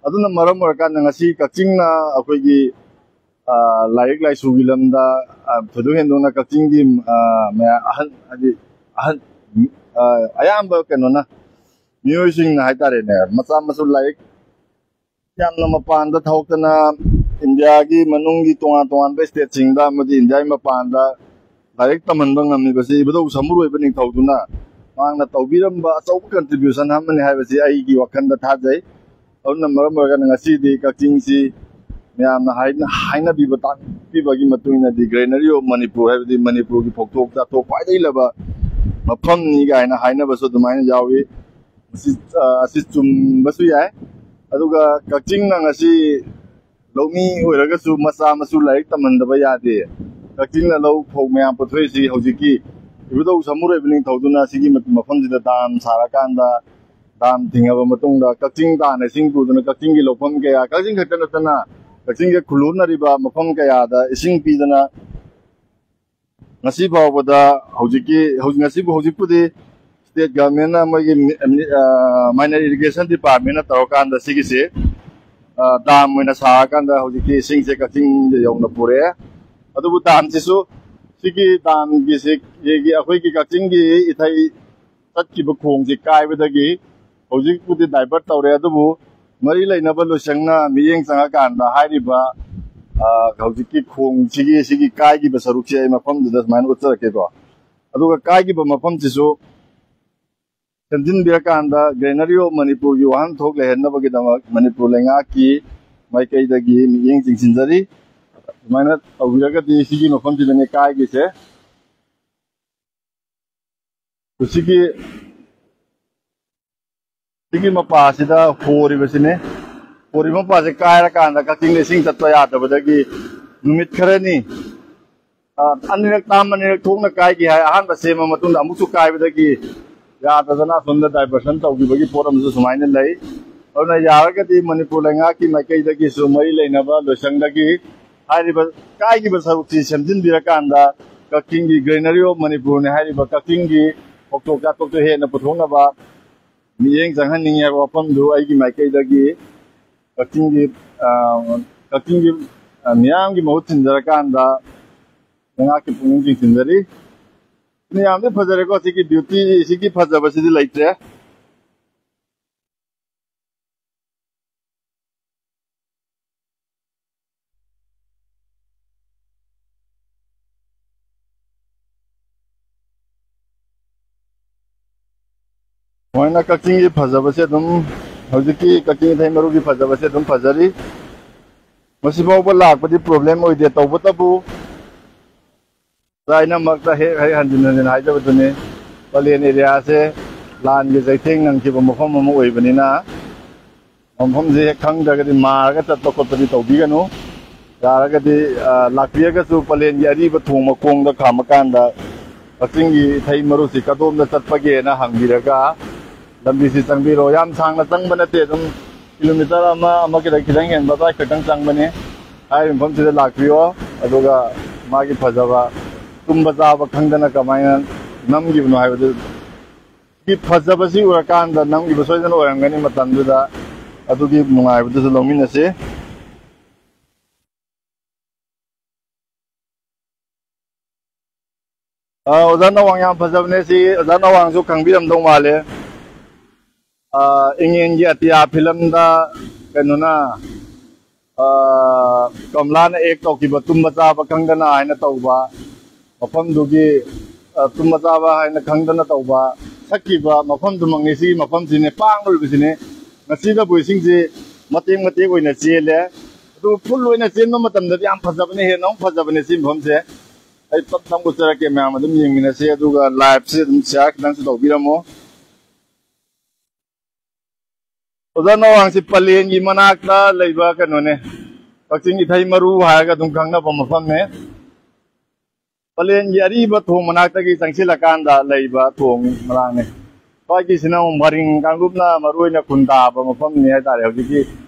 ꯑꯗꯨꯅ ꯃꯔꯝ ꯑꯣꯏꯔꯀꯥꯟꯗ ꯉꯁꯤ ꯀꯛꯆꯤꯡꯅ ꯑꯩꯈꯣꯏꯒꯤ, ꯑ, ꯂꯥꯏꯔꯤꯛ ꯂꯥꯏꯁꯨꯒꯤ ꯂꯝꯗ, ꯑ, ꯊꯣꯏꯗꯣꯛ ꯍꯦꯟꯗꯣꯛꯅ ꯀꯛꯆꯤꯡꯒꯤ, ꯑ, ꯃꯌꯥꯝ ꯑꯍꯟ, ꯍꯥꯏꯗꯤ ꯑꯍꯟ, ꯑ, ꯑꯌꯥꯝꯕ ꯀꯩꯅꯣꯅ, ꯃꯤꯑꯣꯏꯁꯤꯡꯅ ꯍꯥꯏꯇꯥꯔꯦꯅꯦ, ꯃꯆꯥ ꯃꯁꯨ ꯂꯥꯏꯔꯤꯛ ꯌꯥꯝꯅ ꯃꯄꯥꯟꯗ ꯊꯣꯛꯇꯅ, ꯏꯟꯗꯤꯌꯥꯒꯤ ꯃꯅꯨꯡꯒꯤ ꯇꯣꯉꯥꯟ ꯇꯣꯉꯥꯟꯕ state ꯁꯤꯡꯗ ꯑꯃꯗꯤ ꯏꯟꯗꯤꯌꯥꯒꯤ ꯃꯄꯥꯟꯗ ꯂꯥꯏꯔꯤꯛ ꯇꯝꯍꯟꯕ ꯉꯝꯃꯤꯕꯁꯤ ꯏꯕꯨꯙꯧ ꯁꯃꯨꯔꯣꯏꯕ ꯅꯤꯡꯊꯧꯗꯨꯅ ꯃꯍꯥꯛꯅ ꯇꯧꯕꯤꯔꯝꯕ ꯑꯆꯧꯕ contribution ꯑꯃꯅꯤ ꯍꯥꯏꯕꯁꯤ ꯑꯩꯒꯤ ꯋꯥꯈꯜꯗ ꯊꯥꯖꯩ꯫ ꯑꯗꯨꯅ ꯃꯔꯝ ꯑꯣꯏꯔꯒ ꯉꯁꯤꯗꯤ ꯀꯛꯆꯤꯡꯁꯤ ꯃꯌꯥꯝꯅ ꯍꯥꯏꯅ-, ꯍꯥꯏꯅꯕꯤꯕ ꯇꯥꯛꯄꯤꯕꯒꯤ ꯃꯇꯨꯡ ꯏꯟꯅꯗꯤ Granary of Manipur, ꯍꯥꯏꯕꯗꯤ ꯃꯅꯤꯄꯨꯔꯒꯤ ꯐꯧꯊꯣꯛ ꯆꯥꯊꯣꯛ ꯈ꯭ꯋꯥꯏꯗꯒꯤ ꯂꯩꯕ ꯃꯐꯝꯅꯤ ꯀꯥꯏꯅ ꯍꯥꯏꯅꯕꯁꯨ ꯑꯗꯨꯃꯥꯏꯅ ꯌꯥꯎꯏ꯫ ꯃꯁꯤ, ꯑ, ꯑꯁꯤ ꯆꯨꯝꯕꯁꯨ ꯌꯥꯏ꯫ ꯑꯗꯨꯒ ꯀꯛꯆꯤꯡꯅ ꯉꯁꯤ ꯂꯧꯃꯤ ꯑꯣꯏꯔꯒꯁꯨ ꯃꯆꯥ ꯃꯁꯨ ꯂꯥꯏꯔꯤꯛ ꯇꯝꯍꯟꯗꯕ ꯌꯥꯗꯦ꯫ ꯀꯛꯆꯤꯡꯅ ꯂꯧ ꯐꯧ ꯃꯌꯥꯝ ꯄꯨꯊꯣꯛꯏꯁꯤ ꯍꯧꯖꯤꯛꯀꯤ ꯏꯕꯨꯙꯧ ꯁꯃꯨꯔꯩꯕ ꯅꯤꯡꯊꯧꯗꯨꯅ ꯁꯤꯒꯤ ꯃꯐꯝꯁꯤꯗ ꯗꯥꯝ ꯁꯥꯔꯀꯥꯟꯗ, ꯗꯥꯝ ꯊꯤꯡꯉꯕ ꯃꯇꯨꯡꯗ ꯀꯛꯆꯤꯡ ꯇꯥꯟꯅ ꯏꯁꯤꯡ ꯄꯨꯗꯨꯅ ꯀꯛꯆꯤꯡꯒꯤ ꯂꯧꯐꯝ ꯀꯌꯥ, ꯀꯛꯆꯤꯡ ꯈꯛꯇ ꯅꯠꯇꯅ ꯀꯛꯆꯤꯡꯒ ꯈꯨꯜꯂꯣꯟꯅꯔꯤꯕ ꯃꯐꯝ ꯀꯌꯥꯗ ꯏꯁꯤꯡ ꯄꯤꯗꯅ ꯉꯁꯤ ꯐꯥꯎꯕꯗ ꯍꯧꯖꯤꯛꯀꯤ, ꯍꯧꯖꯤꯛ, ꯉꯁꯤꯕꯨ, ꯍꯧꯖꯤꯛꯄꯨꯗꯤ state governmentꯅ ꯃꯣꯏꯒꯤ ꯃꯤ-, ꯃꯤ-, ꯑ, minor irrigation departmentꯅ ꯇꯧꯔꯀꯥꯟꯗ ꯁꯤꯒꯤꯁꯦ, ꯑ, ꯗꯥꯝ ꯑꯣꯏꯅ ꯁꯥꯔꯀꯥꯟꯗ ꯍꯧꯖꯤꯛꯇꯤ ꯏꯁꯤꯡꯁꯦ ꯀꯛꯆꯤꯡꯗ ꯌꯧꯅ ꯄꯨꯔꯛꯑꯦ꯫ ꯑꯗꯨꯕꯨ ꯗꯥꯝꯁꯤꯁꯨ, ꯁꯤꯒꯤ ꯗꯥꯝꯒꯤꯁꯤ, ꯑꯩꯈꯣꯏꯒꯤ ꯀꯛꯆꯤꯡꯒꯤ ꯏꯊꯩ ꯆꯠꯈꯤꯕ ꯈꯣꯡꯁꯤ ꯀꯥꯏꯕꯗꯒꯤ ꯍꯧꯖꯤꯛꯄꯨꯗꯤ divert ꯇꯧꯔꯦ, ꯑꯗꯨꯕꯨ ꯃꯔꯤ ꯂꯩꯅꯕ ꯂꯣꯏꯁꯪꯅ ꯃꯤꯠꯌꯦꯡ ꯆꯪꯉꯀꯥꯟꯗ ꯍꯥꯏꯔꯤꯕ, ꯑ, ꯍꯧꯖꯤꯛꯀꯤ ꯈꯣꯡꯁꯤꯒꯤ, ꯁꯤꯒꯤ ꯀꯥꯏꯈꯤꯕ ꯁꯔꯨꯛꯁꯦ ꯑꯩ ꯃꯐꯝꯗꯨꯗ ꯁꯨꯃꯥꯏꯅ ꯎꯠꯆꯔꯛꯀꯦꯀꯣ꯫ ꯑꯗꯨꯒ ꯀꯥꯏꯈꯤꯕ ꯃꯐꯝꯁꯤꯁꯨ ꯁꯦꯝꯖꯤꯟꯕꯤꯔꯀꯥꯟꯗ Granary of Manipurꯒꯤ ꯋꯥꯍꯟꯊꯣꯛ ꯂꯩꯍꯟꯅꯕꯒꯤꯗꯃꯛ ꯃꯅꯤꯄꯨꯔ ꯂꯩꯉꯥꯛꯀꯤ ꯃꯥꯏꯀꯩꯗꯒꯤ ꯃꯤꯠꯌꯦꯡ ꯆꯤꯡꯁꯤꯟꯖꯔꯤ꯫ ꯑꯗꯨꯃꯥꯏꯅ ꯇꯧꯕꯤꯔꯒꯗꯤ ꯁꯤꯒꯤ ꯃꯐꯝꯁꯤꯗꯅꯦ ꯀꯥꯏꯒꯤꯁꯦ꯫ ꯁꯤꯒꯤ, ꯁꯤꯒꯤ ꯃꯄꯥꯁꯤꯗ ꯍꯣꯔꯤꯕꯁꯤꯅꯦ꯫ ꯍꯣꯔꯤꯕ ꯃꯄꯥꯁꯦ ꯀꯥꯏꯔꯀꯥꯟꯗ ꯀꯛꯆꯤꯡꯗ ꯏꯁꯤꯡ ꯆꯠꯄ ꯌꯥꯗꯕꯗꯒꯤ ꯅꯨꯃꯤꯠ ꯈꯔꯅꯤ, ꯑ, ꯑꯅꯤꯔꯛ, ꯇꯥꯝ ꯑꯅꯤꯔꯛ ꯊꯣꯛꯅ ꯀꯥꯏꯈꯤ ꯍꯥꯏ꯫ ꯑꯍꯥꯟꯕ ꯁꯦꯝꯕ ꯃꯇꯨꯡꯗ ꯑꯃꯨꯛꯁꯨ ꯀꯥꯏꯕꯗꯒꯤ ꯌꯥꯗꯗꯅ ꯑꯁꯣꯝꯗ diversion ꯇꯧꯈꯤꯕꯒꯤ ꯄꯣꯠ ꯑꯃꯁꯨ ꯁꯨꯃꯥꯏꯅ ꯂꯩ꯫ ꯑꯗꯨꯅ ꯌꯥꯔꯒꯗꯤ ꯃꯅꯤꯄꯨꯔ ꯂꯩꯉꯥꯛꯀꯤ ꯃꯥꯏꯀꯩꯗꯒꯤꯁꯨ ꯃꯔꯤ ꯂꯩꯅꯕ ꯂꯣꯏꯁꯪꯗꯒꯤ ꯍꯥꯏꯔꯤꯕ ꯀꯥꯏꯈꯤꯕ ꯁꯔꯨꯛꯁꯤ ꯁꯦꯝꯖꯤꯟꯕꯤꯔꯀꯥꯟꯗ ꯀꯛꯆꯤꯡꯒꯤ Granary of Manipurꯅꯤ ꯍꯥꯏꯔꯤꯕ ꯀꯛꯆꯤꯡꯒꯤ ꯐꯧꯊꯣꯛ ꯆꯥꯊꯣꯛꯇꯨ ꯍꯦꯟꯅ ꯄꯨꯊꯣꯛꯅꯕ ꯃꯤꯠꯌꯦꯡ ꯆꯪꯍꯟꯅꯤꯡꯉꯤ ꯍꯥꯏꯕ ꯋꯥꯐꯝꯗꯨ ꯑꯩꯒꯤ ꯃꯥꯏꯀꯩꯗꯒꯤ ꯀꯛꯆꯤꯡꯒꯤ, ꯑ, ꯀꯛꯆꯤꯡꯒꯤ, ꯑ, ꯃꯤꯌꯥꯝꯒꯤ ꯃꯍꯨꯠ ꯁꯤꯟꯖꯔꯀꯥꯟꯗ ꯂꯩꯉꯥꯛꯀꯤ ꯄꯨꯛꯅꯤꯡ ꯆꯤꯡꯁꯤꯟꯖꯔꯤ꯫ ꯁꯤꯅ ꯌꯥꯝꯗꯤ ꯐꯖꯔꯦꯀꯣ, ꯁꯤꯒꯤ beauty, ꯁꯤꯒꯤ ꯐꯖꯕꯁꯤꯗꯤ ꯂꯩꯇ꯭ꯔꯦ꯫ ꯁꯨꯃꯥꯏꯅ ꯀꯛꯆꯤꯡꯒꯤ ꯐꯖꯕꯁꯦ ꯑꯗꯨꯝ ꯍꯧꯖꯤꯛꯀꯤ ꯀꯛꯆꯤꯡ ꯏꯊꯩ ꯃꯔꯨꯒꯤ ꯐꯖꯕꯁꯦ ꯑꯗꯨꯝ ꯐꯖꯔꯤ꯫ ꯃꯁꯤꯐꯥꯎꯕ ꯂꯥꯛꯄꯗꯤ problem ꯑꯣꯏꯗꯦ꯫ ꯇꯧꯕꯇꯕꯨ ꯑꯩꯅꯃꯛꯇ ꯍꯦꯛ ꯍꯦꯛ ꯍꯟꯖꯤꯟ ꯍꯟꯖꯤꯟ ꯍꯥꯏꯖꯕꯗꯨꯅꯤ, ꯄꯂꯦꯟ areaꯁꯦ ꯂꯥꯟꯒꯤ ꯆꯩꯊꯦꯡ ꯅꯪꯈꯤꯕ ꯃꯐꯝ ꯑꯃ ꯑꯣꯏꯕꯅꯤꯅ, ꯃꯐꯝꯁꯦ ꯍꯦꯛ ꯈꯪꯗ꯭ꯔꯒꯗꯤ ꯃꯥꯔꯒ ꯆꯠꯄ ꯈꯣꯠꯄꯗꯤ ꯇꯧꯕꯤꯒꯅꯨ꯫ ꯌꯥꯔꯒꯗꯤ, ꯑ, ꯂꯥꯛꯄꯤꯔꯒꯁꯨ ꯄꯂꯦꯟꯒꯤ ꯑꯔꯤꯕ ꯊꯣꯡ ꯃꯈꯣꯡꯗ ꯈꯥꯝꯃꯀꯥꯟꯗ ꯀꯛꯆꯤꯡꯒꯤ ꯏꯊꯩ ꯃꯔꯨꯁꯤ ꯀꯗꯣꯝꯗ ꯆꯠꯄꯒꯦꯅ ꯍꯪꯕꯤꯔꯒ ꯂꯝꯕꯤꯁꯤ ꯆꯪꯕꯤꯔꯣ꯫ ꯌꯥꯝ ꯁꯥꯡꯅ ꯆꯪꯕ ꯅꯠꯇꯦ, ꯑꯗꯨꯝ kilometre ꯑꯃ, ꯑꯃ ꯈꯤꯇꯪ, ꯈꯤꯇꯪ ꯍꯦꯟꯕ ꯑꯗꯨꯋꯥꯏ ꯈꯛꯇꯪ ꯆꯪꯕꯅꯤ꯫ ꯍꯥꯏꯔꯤꯕ ꯃꯐꯝꯁꯤꯗ ꯂꯥꯛꯄꯤꯌꯣ, ꯑꯗꯨꯒ ꯃꯥꯒꯤ ꯐꯖꯕ, ꯇꯨꯝꯕ ꯆꯥꯕ ꯈꯪꯗꯅ ꯀꯃꯥꯏꯅ ꯅꯝꯈꯤꯕꯅꯣ ꯍꯥꯏꯕꯗꯨ, ꯒꯤ ꯐꯖꯕꯁꯤ ꯎꯔꯀꯥꯟꯗ ꯅꯝꯈꯤꯕ ꯁꯣꯏꯗꯅ ꯑꯣꯏꯔꯝꯒꯅꯤ꯫ ꯃꯇꯝꯗꯨꯗ ꯑꯗꯨꯒꯤ ꯅꯨꯡꯉꯥꯏꯕꯗꯨꯁꯨ ꯂꯧꯃꯤꯟꯅꯁꯤ꯫ ꯑ, ꯑꯣꯖꯥ ꯅꯋꯥꯡ ꯌꯥꯝ ꯐꯖꯕꯅꯦ꯫ ꯁꯤ ꯑꯣꯖꯥ ꯅꯋꯥꯡꯁꯨ ꯈꯪꯕꯤꯔꯝꯗꯧ ꯃꯥꯜꯂꯦ꯫ ꯑ, ꯏꯪꯉꯦꯟꯒꯤ ꯑꯇꯤꯌꯥ ꯐꯤꯂꯝꯗ ꯀꯩꯅꯣꯅ, ꯑ, ꯀꯃꯂꯥꯅ act ꯇꯧꯈꯤꯕ ꯇꯨꯝꯕ ꯆꯥꯕ ꯈꯪꯗꯅ ꯍꯥꯏꯅ ꯇꯧꯕ ꯃꯐꯝꯗꯨꯒꯤ, ꯑ, ꯇꯨꯝꯕ ꯆꯥꯕ ꯍꯥꯏꯅ ꯈꯪꯗꯅ ꯇꯧꯕ ꯁꯛꯈꯤꯕ ꯃꯐꯝꯗꯨꯃꯛꯅꯤ꯫ ꯁꯤꯒꯤ ꯃꯐꯝꯁꯤꯅꯦ ꯄꯥꯡꯂꯣꯏꯕꯁꯤꯅꯦ꯫ ꯉꯁꯤꯗꯕꯨ ꯏꯁꯤꯡꯁꯤ ꯃꯇꯦꯛ ꯃꯇꯦꯛ ꯑꯣꯏꯅ ꯆꯦꯜꯂꯦ꯫ ꯑꯗꯨ full ꯑꯣꯏꯅ ꯆꯦꯟꯕ ꯃꯇꯝꯗꯗꯤ ꯌꯥꯝ ꯐꯖꯕꯅꯦ, ꯍꯦꯟꯅ ꯑꯃꯨꯛ ꯐꯖꯕꯅꯦ ꯁꯤ ꯃꯐꯝꯁꯦ꯫ ꯑꯩ ꯇꯞ ꯇꯞ ꯎꯠꯆꯔꯛꯀꯦ, ꯃꯌꯥꯝ ꯑꯗꯨꯝ ꯌꯦꯡꯃꯤꯟꯅꯁꯦ꯫ ꯑꯗꯨꯒ liveꯁꯦ ꯑꯗꯨꯝ share ꯈꯤꯇꯪꯁꯨ ꯇꯧꯕꯤꯔꯝꯃꯣ꯫ ꯑꯣꯖꯥ ꯅꯋꯥꯡꯁꯤ ꯄꯂꯦꯟꯒꯤ ꯃꯅꯥꯛꯇ ꯂꯩꯕ ꯀꯩꯅꯣꯅꯦ, ꯀꯛꯆꯤꯡ ꯏꯊꯩ ꯃꯔꯨ ꯍꯥꯏꯔꯒ ꯑꯗꯨꯝ ꯈꯪꯅꯕ ꯃꯐꯝꯅꯦ꯫ ꯄꯂꯦꯟꯒꯤ ꯑꯔꯤꯕ ꯊꯣꯡ ꯃꯅꯥꯛꯇꯒꯤ ꯆꯪꯁꯤꯜꯂꯀꯥꯟꯗ ꯂꯩꯕ ꯊꯣꯡ ꯃꯅꯥꯛꯅꯦ꯫ ꯁ꯭ꯋꯥꯏꯒꯤꯁꯤꯅ ꯑꯃꯨꯛ ꯃꯔꯤꯡ ꯀꯥꯡꯂꯨꯞꯅ ꯃꯔꯨꯑꯣꯏꯅ ꯈꯨꯟꯗꯥꯕ ꯃꯐꯝꯅꯤ ꯍꯥꯏꯇꯥꯔꯦ꯫ ꯍꯧꯖꯤꯛꯀꯤ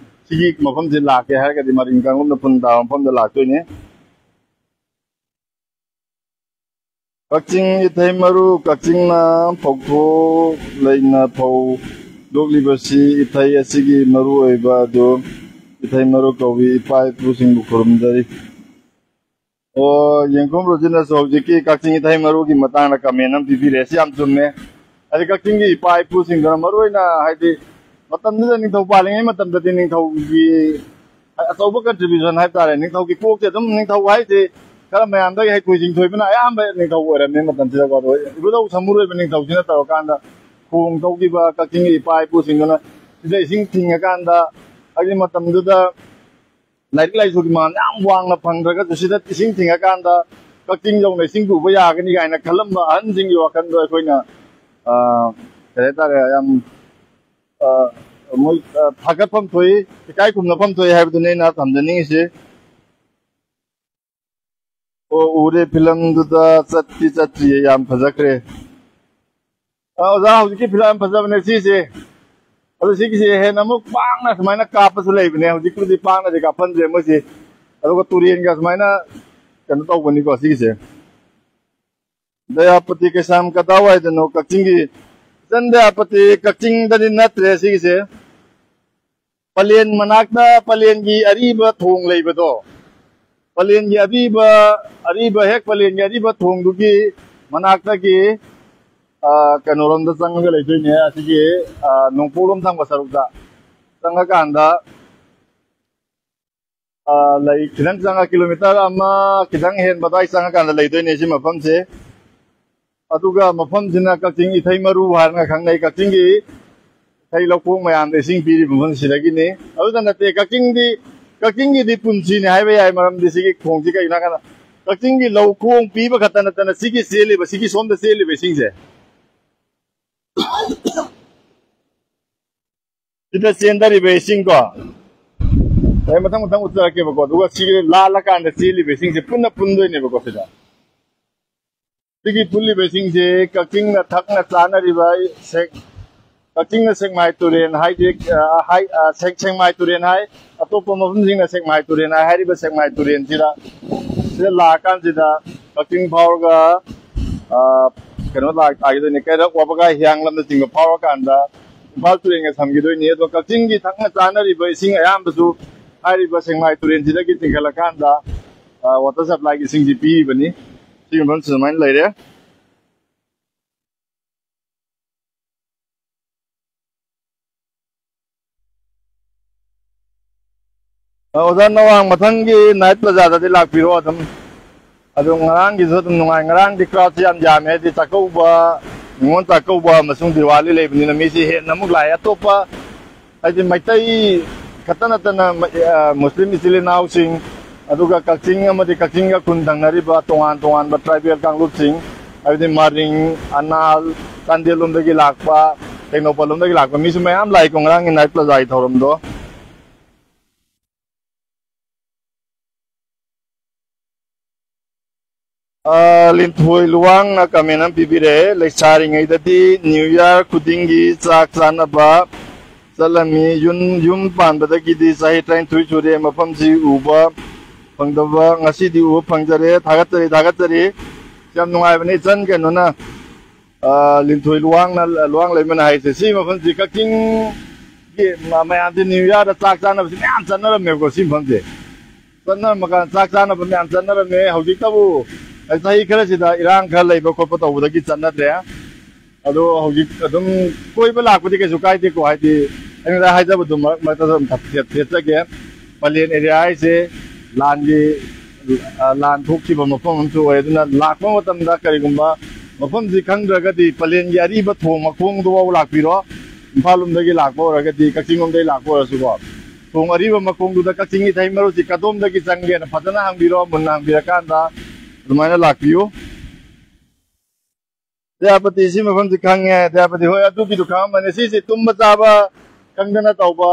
ꯁꯤꯒꯤ ꯃꯐꯝꯁꯤ ꯂꯥꯛꯀꯦ ꯍꯥꯏꯔꯒꯗꯤ ꯃꯔꯤꯡ ꯀꯥꯡꯂꯨꯞꯅ ꯈꯨꯟꯗꯥꯕ ꯃꯐꯝꯗ ꯂꯥꯛꯇꯣꯏꯅꯦ꯫ ꯀꯛꯆꯤꯡ ꯏꯊꯩ ꯃꯔꯨ, ꯀꯛꯆꯤꯡꯅ ꯐꯧꯊꯣꯛ ꯂꯩꯅ ꯐꯧꯗꯣꯛꯂꯤꯕꯁꯤ ꯏꯊꯩ ꯑꯁꯤꯒꯤ ꯃꯔꯨ ꯑꯣꯏꯕ ꯑꯗꯨ ꯏꯊꯩ ꯃꯔꯨ ꯀꯧꯏ꯫ ꯏꯄꯥ ꯏꯄꯨꯁꯤꯡꯕꯨ ꯈꯨꯔꯨꯝꯖꯔꯤ꯫ ꯑꯣ, ꯌꯦꯡꯈꯣꯝ ꯔꯣꯖꯤꯅꯁꯨ ꯍꯧꯖꯤꯛꯀꯤ ꯀꯛꯆꯤꯡ ꯏꯊꯩ ꯃꯔꯨꯒꯤ ꯃꯇꯥꯡꯗ comment ꯑꯃ ꯄꯤꯕꯤꯔꯦ꯫ ꯁꯤ ꯌꯥꯝ ꯆꯨꯝꯃꯦ꯫ ꯍꯥꯏꯗꯤ ꯀꯛꯆꯤꯡꯒꯤ ꯏꯄꯥ ꯏꯄꯨꯁꯤꯡꯗꯨꯅ ꯃꯔꯨꯑꯣꯏꯅ, ꯍꯥꯏꯗꯤ ꯃꯇꯝꯗꯨꯗ ꯅꯤꯡꯊꯧ ꯄꯥꯜꯂꯤꯉꯩ ꯃꯇꯝꯗꯗꯤ ꯅꯤꯡꯊꯧꯒꯤ ꯑꯆꯧꯕ contribution ꯍꯥꯏꯕ ꯇꯥꯔꯦ, ꯅꯤꯡꯊꯧꯒꯤ ꯀꯣꯛꯁꯦ ꯑꯗꯨꯝ, ꯅꯤꯡꯊꯧ ꯍꯥꯏꯁꯦ ꯈꯔ ꯃꯌꯥꯝꯗꯒꯤ ꯍꯩꯊꯣꯏ ꯁꯤꯡꯊꯣꯏꯕꯅ ꯑꯌꯥꯝꯕ ꯅꯤꯡꯊꯧ ꯑꯣꯏꯔꯝꯃꯤ ꯃꯇꯝꯁꯤꯗꯀꯣ꯫ ꯑꯗꯣ ꯏꯕꯨꯙꯧ ꯁꯃꯨꯔꯣꯏꯕ ꯅꯤꯡꯊꯧꯁꯤꯅ ꯇꯧꯔꯀꯥꯟꯗ ꯈꯣꯡ ꯇꯧꯈꯤꯕ ꯀꯛꯆꯤꯡꯒꯤ ꯏꯄꯥ ꯏꯄꯨꯁꯤꯡꯗꯨꯅ ꯁꯤꯗ ꯏꯁꯤꯡ ꯊꯤꯡꯉꯀꯥꯟꯗ, ꯍꯥꯏꯗꯤ ꯃꯇꯝꯗꯨꯗ ꯂꯥꯏꯔꯤꯛ ꯂꯥꯏꯁꯨꯒꯤ ꯃꯉꯥꯜ ꯌꯥꯝ ꯋꯥꯡꯅ ꯐꯪꯗ꯭ꯔꯒꯁꯨ, ꯁꯤꯗ ꯏꯁꯤꯡ ꯊꯤꯡꯉꯀꯥꯟꯗ ꯀꯛꯆꯤꯡ ꯌꯧꯅ ꯏꯁꯤꯡ ꯄꯨꯕ ꯌꯥꯒꯅꯤ ꯀꯥꯏꯅ ꯈꯜꯂꯝꯕ ꯑꯍꯟꯁꯤꯡꯒꯤ ꯋꯥꯈꯜꯗꯣ ꯑꯩꯈꯣꯏꯅ, ꯑ, ꯀꯩ ꯍꯥꯏꯇꯥꯔꯦ, ꯌꯥꯝ, ꯑ, ꯃꯣꯏ, ꯑ, ꯊꯥꯒꯠꯐꯝ ꯊꯣꯛꯏ, ꯏꯀꯥꯏ ꯈꯨꯝꯅꯐꯝ ꯊꯣꯛꯏ ꯍꯥꯏꯕꯗꯨꯅꯤ ꯑꯩꯅ ꯊꯝꯖꯅꯤꯡꯉꯤꯁꯤ꯫ ꯑꯣ, ꯎꯔꯦ, ꯐꯤꯂꯝꯗꯨꯗ ꯆꯠꯇꯤ ꯆꯠꯇ꯭ꯔꯤꯌꯦ, ꯌꯥꯝ ꯐꯖꯈ꯭ꯔꯦ꯫ ꯑ, ꯑꯣꯖꯥ, ꯍꯧꯖꯤꯛꯀꯤ ꯐꯤꯂꯝ ꯌꯥꯝ ꯐꯖꯕꯅꯦ ꯁꯤꯁꯦ꯫ ꯑꯗꯨ ꯁꯤꯒꯤꯁꯦ ꯍꯦꯟꯅ ꯑꯃꯨꯛ ꯄꯥꯛꯅ ꯁꯨꯃꯥꯏꯅ ꯀꯥꯞꯄꯁꯨ ꯂꯩꯕꯅꯦ꯫ ꯍꯧꯖꯤꯛꯄꯨꯗꯤ ꯄꯥꯛꯅꯗꯤ ꯀꯥꯞꯍꯟꯗ꯭ꯔꯦ ꯃꯣꯏꯁꯦ꯫ ꯑꯗꯨꯒ ꯇꯨꯔꯦꯟꯒ ꯁꯨꯃꯥꯏꯅ ꯀꯩꯅꯣ ꯇꯧꯕꯅꯤꯀꯣ ꯁꯤꯒꯤꯁꯦ꯫ ꯗꯌꯥꯄꯇꯤ ꯀꯩꯁꯥꯝ ꯀꯗꯥꯏꯋꯥꯏꯗꯅꯣ ꯀꯛꯆꯤꯡꯒꯤ? ꯏꯆꯟ ꯗꯌꯥꯄꯇꯤ ꯀꯛꯆꯤꯡꯗꯗꯤ ꯅꯠꯇ꯭ꯔꯦ ꯁꯤꯒꯤꯁꯦ꯫ ꯄꯂꯦꯟ ꯃꯅꯥꯛꯇ ꯄꯂꯦꯟꯒꯤ ꯑꯔꯤꯕ ꯊꯣꯡ ꯂꯩꯕꯗꯣ, ꯄꯂꯦꯟꯒꯤ ꯑꯔꯤꯕ, ꯑꯔꯤꯕ ꯍꯦꯛ ꯄꯂꯦꯟꯒꯤ ꯑꯔꯤꯕ ꯊꯣꯡꯗꯨꯒꯤ ꯃꯅꯥꯛꯇꯒꯤ, ꯑ, ꯀꯩꯅꯣꯔꯣꯝꯗ ꯆꯪꯉꯒ ꯂꯩꯗꯣꯏꯅꯦ꯫ ꯑꯁꯤꯒꯤ, ꯑ, ꯅꯣꯡꯄꯣꯛꯂꯣꯝ ꯊꯪꯕ ꯁꯔꯨꯛꯇ ꯆꯪꯉꯀꯥꯟꯗ, ꯑ, ꯂꯩ, ꯈꯤꯇꯪ ꯆꯪꯉ, ꯀꯤꯂꯣꯃꯤꯇꯔ ꯑꯃ ꯈꯤꯇꯪ ꯍꯦꯟꯕ ꯑꯗꯨꯋꯥꯏ ꯆꯪꯉꯀꯥꯟꯗ ꯂꯩꯗꯣꯏꯅꯦ ꯁꯤ ꯃꯐꯝꯁꯦ꯫ ꯑꯗꯨꯒ ꯃꯐꯝꯁꯤꯅ ꯀꯛꯆꯤꯡ ꯏꯊꯩ ꯃꯔꯨ ꯍꯥꯏꯔꯒ ꯈꯪꯅꯩ꯫ ꯀꯛꯆꯤꯡꯒꯤ ꯏꯊꯩ ꯂꯧꯈꯣꯡ ꯃꯌꯥꯝꯗ ꯏꯁꯤꯡ ꯄꯤꯔꯤꯕ ꯃꯐꯝꯁꯤꯗꯒꯤꯅꯤ꯫ ꯑꯗꯨꯗ ꯅꯠꯇꯦ, ꯀꯛꯆꯤꯡꯗꯤ, ꯀꯛꯆꯤꯡꯒꯤꯗꯤ ꯄꯨꯟꯁꯤꯅꯤ ꯍꯥꯏꯕ ꯌꯥꯏ꯫ ꯃꯔꯝꯗꯤ ꯁꯤꯒꯤ ꯈꯣꯡꯁꯤ ꯀꯩꯒꯤꯅꯣ ꯍꯥꯏ ꯀꯥꯟꯗ, ꯀꯛꯆꯤꯡꯒꯤ ꯂꯧꯈꯣꯡ ꯄꯤꯕ ꯈꯛꯇ ꯅꯠꯇꯅ ꯁꯤꯒꯤ ꯆꯦꯜꯂꯤꯕ, ꯁꯤꯒꯤ ꯁꯣꯝꯗ ꯆꯦꯜꯂꯤꯕ ꯏꯁꯤꯡꯁꯦ, ꯁꯤꯗ ꯆꯦꯟꯊꯔꯤꯕ ꯏꯁꯤꯡꯀꯣ, ꯑꯩ ꯃꯊꯪ ꯃꯊꯪ ꯎꯠꯆꯔꯛꯀꯦꯕꯀꯣ꯫ ꯑꯗꯨꯒ ꯁꯤꯒꯤ ꯂꯥꯜꯂꯀꯥꯟꯗ ꯆꯦꯜꯂꯤꯕ ꯏꯁꯤꯡꯁꯦ ꯄꯨꯟꯅ ꯄꯨꯟꯗꯣꯏꯅꯦꯕꯀꯣ ꯁꯤꯗ꯫ ꯁꯤꯒꯤ ꯄꯨꯜꯂꯤꯕꯁꯤꯡꯁꯦ ꯀꯛꯆꯤꯡꯅ ꯊꯛꯅ ꯆꯥꯅꯔꯤꯕ ꯁꯦꯛ-, ꯀꯛꯆꯤꯡꯅ ꯁꯦꯛꯃꯥꯏ ꯇꯨꯔꯦꯜ ꯍꯥꯏꯗꯤ, ꯑ, ꯍꯥꯏ-, ꯑ, ꯁꯦꯛ-, ꯁꯦꯛꯃꯥꯏ ꯇꯨꯔꯦꯜ ꯍꯥꯏ, ꯑꯇꯣꯞꯄ ꯃꯐꯝꯁꯤꯡꯅ ꯁꯦꯛꯃꯥꯏ ꯇꯨꯔꯦꯜ ꯍꯥꯏ꯫ ꯍꯥꯏꯔꯤꯕ ꯁꯦꯛꯃꯥꯏ ꯇꯨꯔꯦꯜꯁꯤꯗ, ꯁꯤꯗ ꯂꯥꯛꯑꯀꯥꯟꯁꯤꯗ ꯀꯛꯆꯤꯡ ꯐꯥꯎꯔꯒ, ꯑ, ꯀꯩꯅꯣ ꯂꯥꯛ-, ꯇꯥꯈꯤꯗꯣꯏꯅꯦ, ꯀꯩꯔꯛ, ꯋꯥꯕꯒꯥꯏ, ꯍꯤꯌꯥꯡꯂꯝꯅꯆꯤꯡꯕ ꯐꯥꯎꯔꯀꯥꯟꯗ ꯏꯝꯐꯥꯜ ꯇꯨꯔꯦꯜꯒ ꯁꯝꯈꯤꯗꯣꯏꯅꯤ꯫ ꯑꯗꯣ ꯀꯛꯆꯤꯡꯒꯤ ꯊꯛꯅ ꯆꯥꯅꯔꯤꯕ ꯏꯁꯤꯡ ꯑꯌꯥꯝꯕꯁꯨ ꯍꯥꯏꯔꯤꯕ ꯁꯦꯛꯃꯥꯏ ꯇꯨꯔꯦꯜꯁꯤꯗꯒꯤ ꯆꯤꯡꯈꯠꯂꯀꯥꯟꯗ, ꯑ, ꯋꯥꯇꯔ ꯁꯄ꯭ꯂꯥꯏꯒꯤ ꯏꯁꯤꯡꯁꯤ ꯄꯤꯔꯤꯕꯅꯤ꯫ ꯁꯤꯒꯤ ꯃꯐꯝꯁꯤ ꯑꯗꯨꯃꯥꯏꯅ ꯂꯩꯔꯦ꯫ ꯑ, ꯑꯣꯖꯥ ꯅꯋꯥꯡ ꯃꯊꯪꯒꯤ ꯅꯥꯏꯠ ꯄ꯭ꯂꯥꯖꯥꯗꯗꯤ ꯂꯥꯛꯄꯤꯔꯣ ꯑꯗꯨꯝ꯫ ꯑꯗꯣ ꯉꯔꯥꯡꯒꯤꯁꯨ ꯑꯗꯨꯝ ꯅꯨꯡꯉꯥꯏ꯫ ꯉꯔꯥꯡꯗꯤ ꯀ꯭ꯔꯥꯎꯗꯁꯤ ꯌꯥꯝ ꯌꯥꯝꯃꯦ, ꯍꯥꯏꯗꯤ ꯆꯥꯛꯀꯧꯕ, ꯅꯤꯉꯣꯜ ꯆꯥꯛꯀꯧꯕ ꯑꯃꯁꯨꯡ ꯗꯤꯋꯥꯂꯤ ꯂꯩꯕꯅꯤꯅ ꯃꯤꯁꯤ ꯍꯦꯟꯅ ꯑꯃꯨꯛ ꯂꯥꯛꯑꯦ꯫ ꯑꯇꯣꯞꯄ ꯍꯥꯏꯗꯤ ꯃꯩꯇꯩ ꯈꯛꯇ ꯅꯠꯇꯅ ꯃ-, ꯑ, ꯃꯨꯁꯂꯤꯝ ꯏꯆꯤꯜ ꯏꯅꯥꯎꯁꯤꯡ, ꯑꯗꯨꯒ ꯀꯛꯆꯤꯡ ꯑꯃꯗꯤ ꯀꯛꯆꯤꯡꯒ ꯈꯨꯟ ꯊꯪꯅꯔꯤꯕ ꯇꯣꯉꯥꯟ ꯇꯣꯉꯥꯟꯕ tribal ꯀꯥꯡꯂꯨꯞꯁꯤꯡ, ꯍꯥꯏꯕꯗꯤ ꯃꯔꯤꯡ, ꯑꯅꯥꯜ, ꯆꯥꯟꯗꯦꯜ ꯂꯣꯝꯗꯒꯤ ꯂꯥꯛꯄ, ꯇꯦꯡꯅꯧꯄꯜ ꯂꯣꯝꯗꯒꯤ ꯂꯥꯛꯄ ꯃꯤꯁꯨ ꯃꯌꯥꯝ ꯂꯥꯛꯏꯀꯣ ꯉꯔꯥꯡꯒꯤ ꯅꯥꯏꯠ ꯄ꯭ꯂꯥꯖꯥꯒꯤ ꯊꯧꯔꯝꯗꯣ꯫ ꯑ, ꯂꯤꯟꯊꯣꯏ ꯂꯨꯋꯥꯡꯅ comment ꯑꯃ ꯄꯤꯕꯤꯔꯛꯑꯦ, "ꯂꯩꯁꯥꯔꯤꯉꯩꯗꯗꯤ New Year ꯈꯨꯗꯤꯡꯒꯤ ꯆꯥꯛ ꯆꯥꯅꯕ ꯆꯠꯂꯝꯃꯤ꯫ ꯌꯨꯝ, ꯌꯨꯝ ꯄꯥꯟꯕꯗꯒꯤꯗꯤ ꯆꯍꯤ ꯇꯔꯥꯅꯤꯊꯣꯏ ꯁꯨꯔꯦ, ꯃꯐꯝꯁꯤ ꯎꯕ ꯐꯪꯗꯕ, ꯉꯁꯤꯗꯤ ꯎꯕ ꯐꯪꯖꯔꯦ꯫ ꯊꯥꯒꯠꯆꯔꯤ, ꯊꯥꯒꯠꯆꯔꯤ꯫ ꯌꯥꯝ ꯅꯨꯡꯉꯥꯏꯕꯅꯤ ꯏꯆꯟ ꯀꯩꯅꯣꯅ, ꯑ, ꯂꯤꯟꯊꯣꯏ ꯂꯨꯋꯥꯡꯅ, ꯂꯨꯋꯥꯡ ꯂꯩꯃꯅ ꯍꯥꯏꯁꯦ꯫ ꯁꯤ ꯃꯐꯝꯁꯤ ꯀꯛꯆꯤꯡꯒꯤ ꯃ-, ꯃꯌꯥꯝꯁꯦ New Year ꯗ ꯆꯥꯛ ꯆꯥꯅꯕꯁꯤ ꯃꯌꯥꯝ ꯆꯠꯅꯔꯝꯃꯦꯕꯀꯣ, ꯁꯤ ꯃꯐꯝꯁꯦ꯫ ꯆꯠꯅꯔꯝꯃꯀꯥꯟꯗ ꯆꯥꯛ ꯆꯥꯅꯕ ꯃꯌꯥꯝ ꯆꯠꯅꯔꯝꯃꯦ꯫ ꯍꯧꯖꯤꯛꯇꯕꯨ ꯆꯍꯤ ꯈꯔꯁꯤꯗ ꯏꯔꯥꯡ ꯈꯔ ꯂꯩꯕ ꯈꯣꯠꯄ ꯇꯧꯕꯗꯒꯤ ꯆꯠꯅꯗ꯭ꯔꯦ꯫ ꯑꯗꯣ ꯍꯧꯖꯤꯛ ꯑꯗꯨꯝ ꯀꯣꯏꯕ ꯂꯥꯛꯄꯗꯤ ꯀꯩꯁꯨ ꯀꯥꯏꯗꯦꯀꯣ, ꯍꯥꯏꯗꯤ ꯑꯩꯅ ꯉꯁꯥꯏ ꯍꯥꯏꯖꯕꯗꯨ ꯃꯔꯛ ꯃꯔꯛꯇ ꯑꯗꯨꯝ ꯊꯦꯠ-, ꯊꯦꯠꯆꯒꯦ꯫ ꯄꯂꯦꯟ area ꯍꯥꯏꯁꯦ ꯂꯥꯟꯒꯤ, ꯑ, ꯂꯥꯟ ꯊꯣꯛꯈꯤꯕ ꯃꯐꯝ ꯑꯃꯁꯨ ꯑꯣꯏ꯫ ꯑꯗꯨꯅ ꯂꯥꯛꯄ ꯃꯇꯝꯗ ꯀꯔꯤꯒꯨꯝꯕ ꯃꯐꯝꯁꯤ ꯈꯪꯗ꯭ꯔꯒꯗꯤ ꯄꯂꯦꯟꯒꯤ ꯑꯔꯤꯕ ꯊꯣꯡ ꯃꯈꯣꯡꯗꯨꯐꯥꯎ ꯂꯥꯛꯄꯤꯔꯣ꯫ ꯏꯝꯐꯥꯜ ꯂꯣꯝꯗꯒꯤ ꯂꯥꯛꯄ ꯑꯣꯏꯔꯒꯗꯤ, ꯀꯛꯆꯤꯡ ꯂꯣꯝꯗꯒꯤ ꯂꯥꯛꯄ ꯑꯣꯏꯔꯁꯨꯀꯣ, ꯊꯣꯡ ꯑꯔꯤꯕ ꯃꯈꯣꯡꯗꯨꯗ ꯀꯛꯆꯤꯡ ꯏꯊꯩ ꯃꯔꯨꯁꯤ ꯀꯗꯣꯝꯗꯒꯤ ꯆꯪꯒꯦꯅ ꯐꯖꯅ ꯍꯪꯕꯤꯔꯣ꯫ ꯃꯨꯟꯅ ꯍꯪꯕꯤꯔꯀꯥꯟꯗ ꯑꯗꯨꯃꯥꯏꯅ ꯂꯥꯛꯄꯤꯌꯨ꯫ ꯗꯌꯥꯄꯇꯤ ꯁꯤ ꯃꯐꯝꯁꯤ ꯈꯪꯉꯦ꯫ ꯗꯌꯥꯄꯇꯤ ꯍꯣꯏ ꯑꯗꯨꯒꯤꯗꯨ ꯈꯪꯉꯝꯃꯅꯤ꯫ ꯁꯤꯁꯤ ꯇꯨꯝꯕ ꯆꯥꯕ ꯈꯪꯗꯅ ꯇꯧꯕ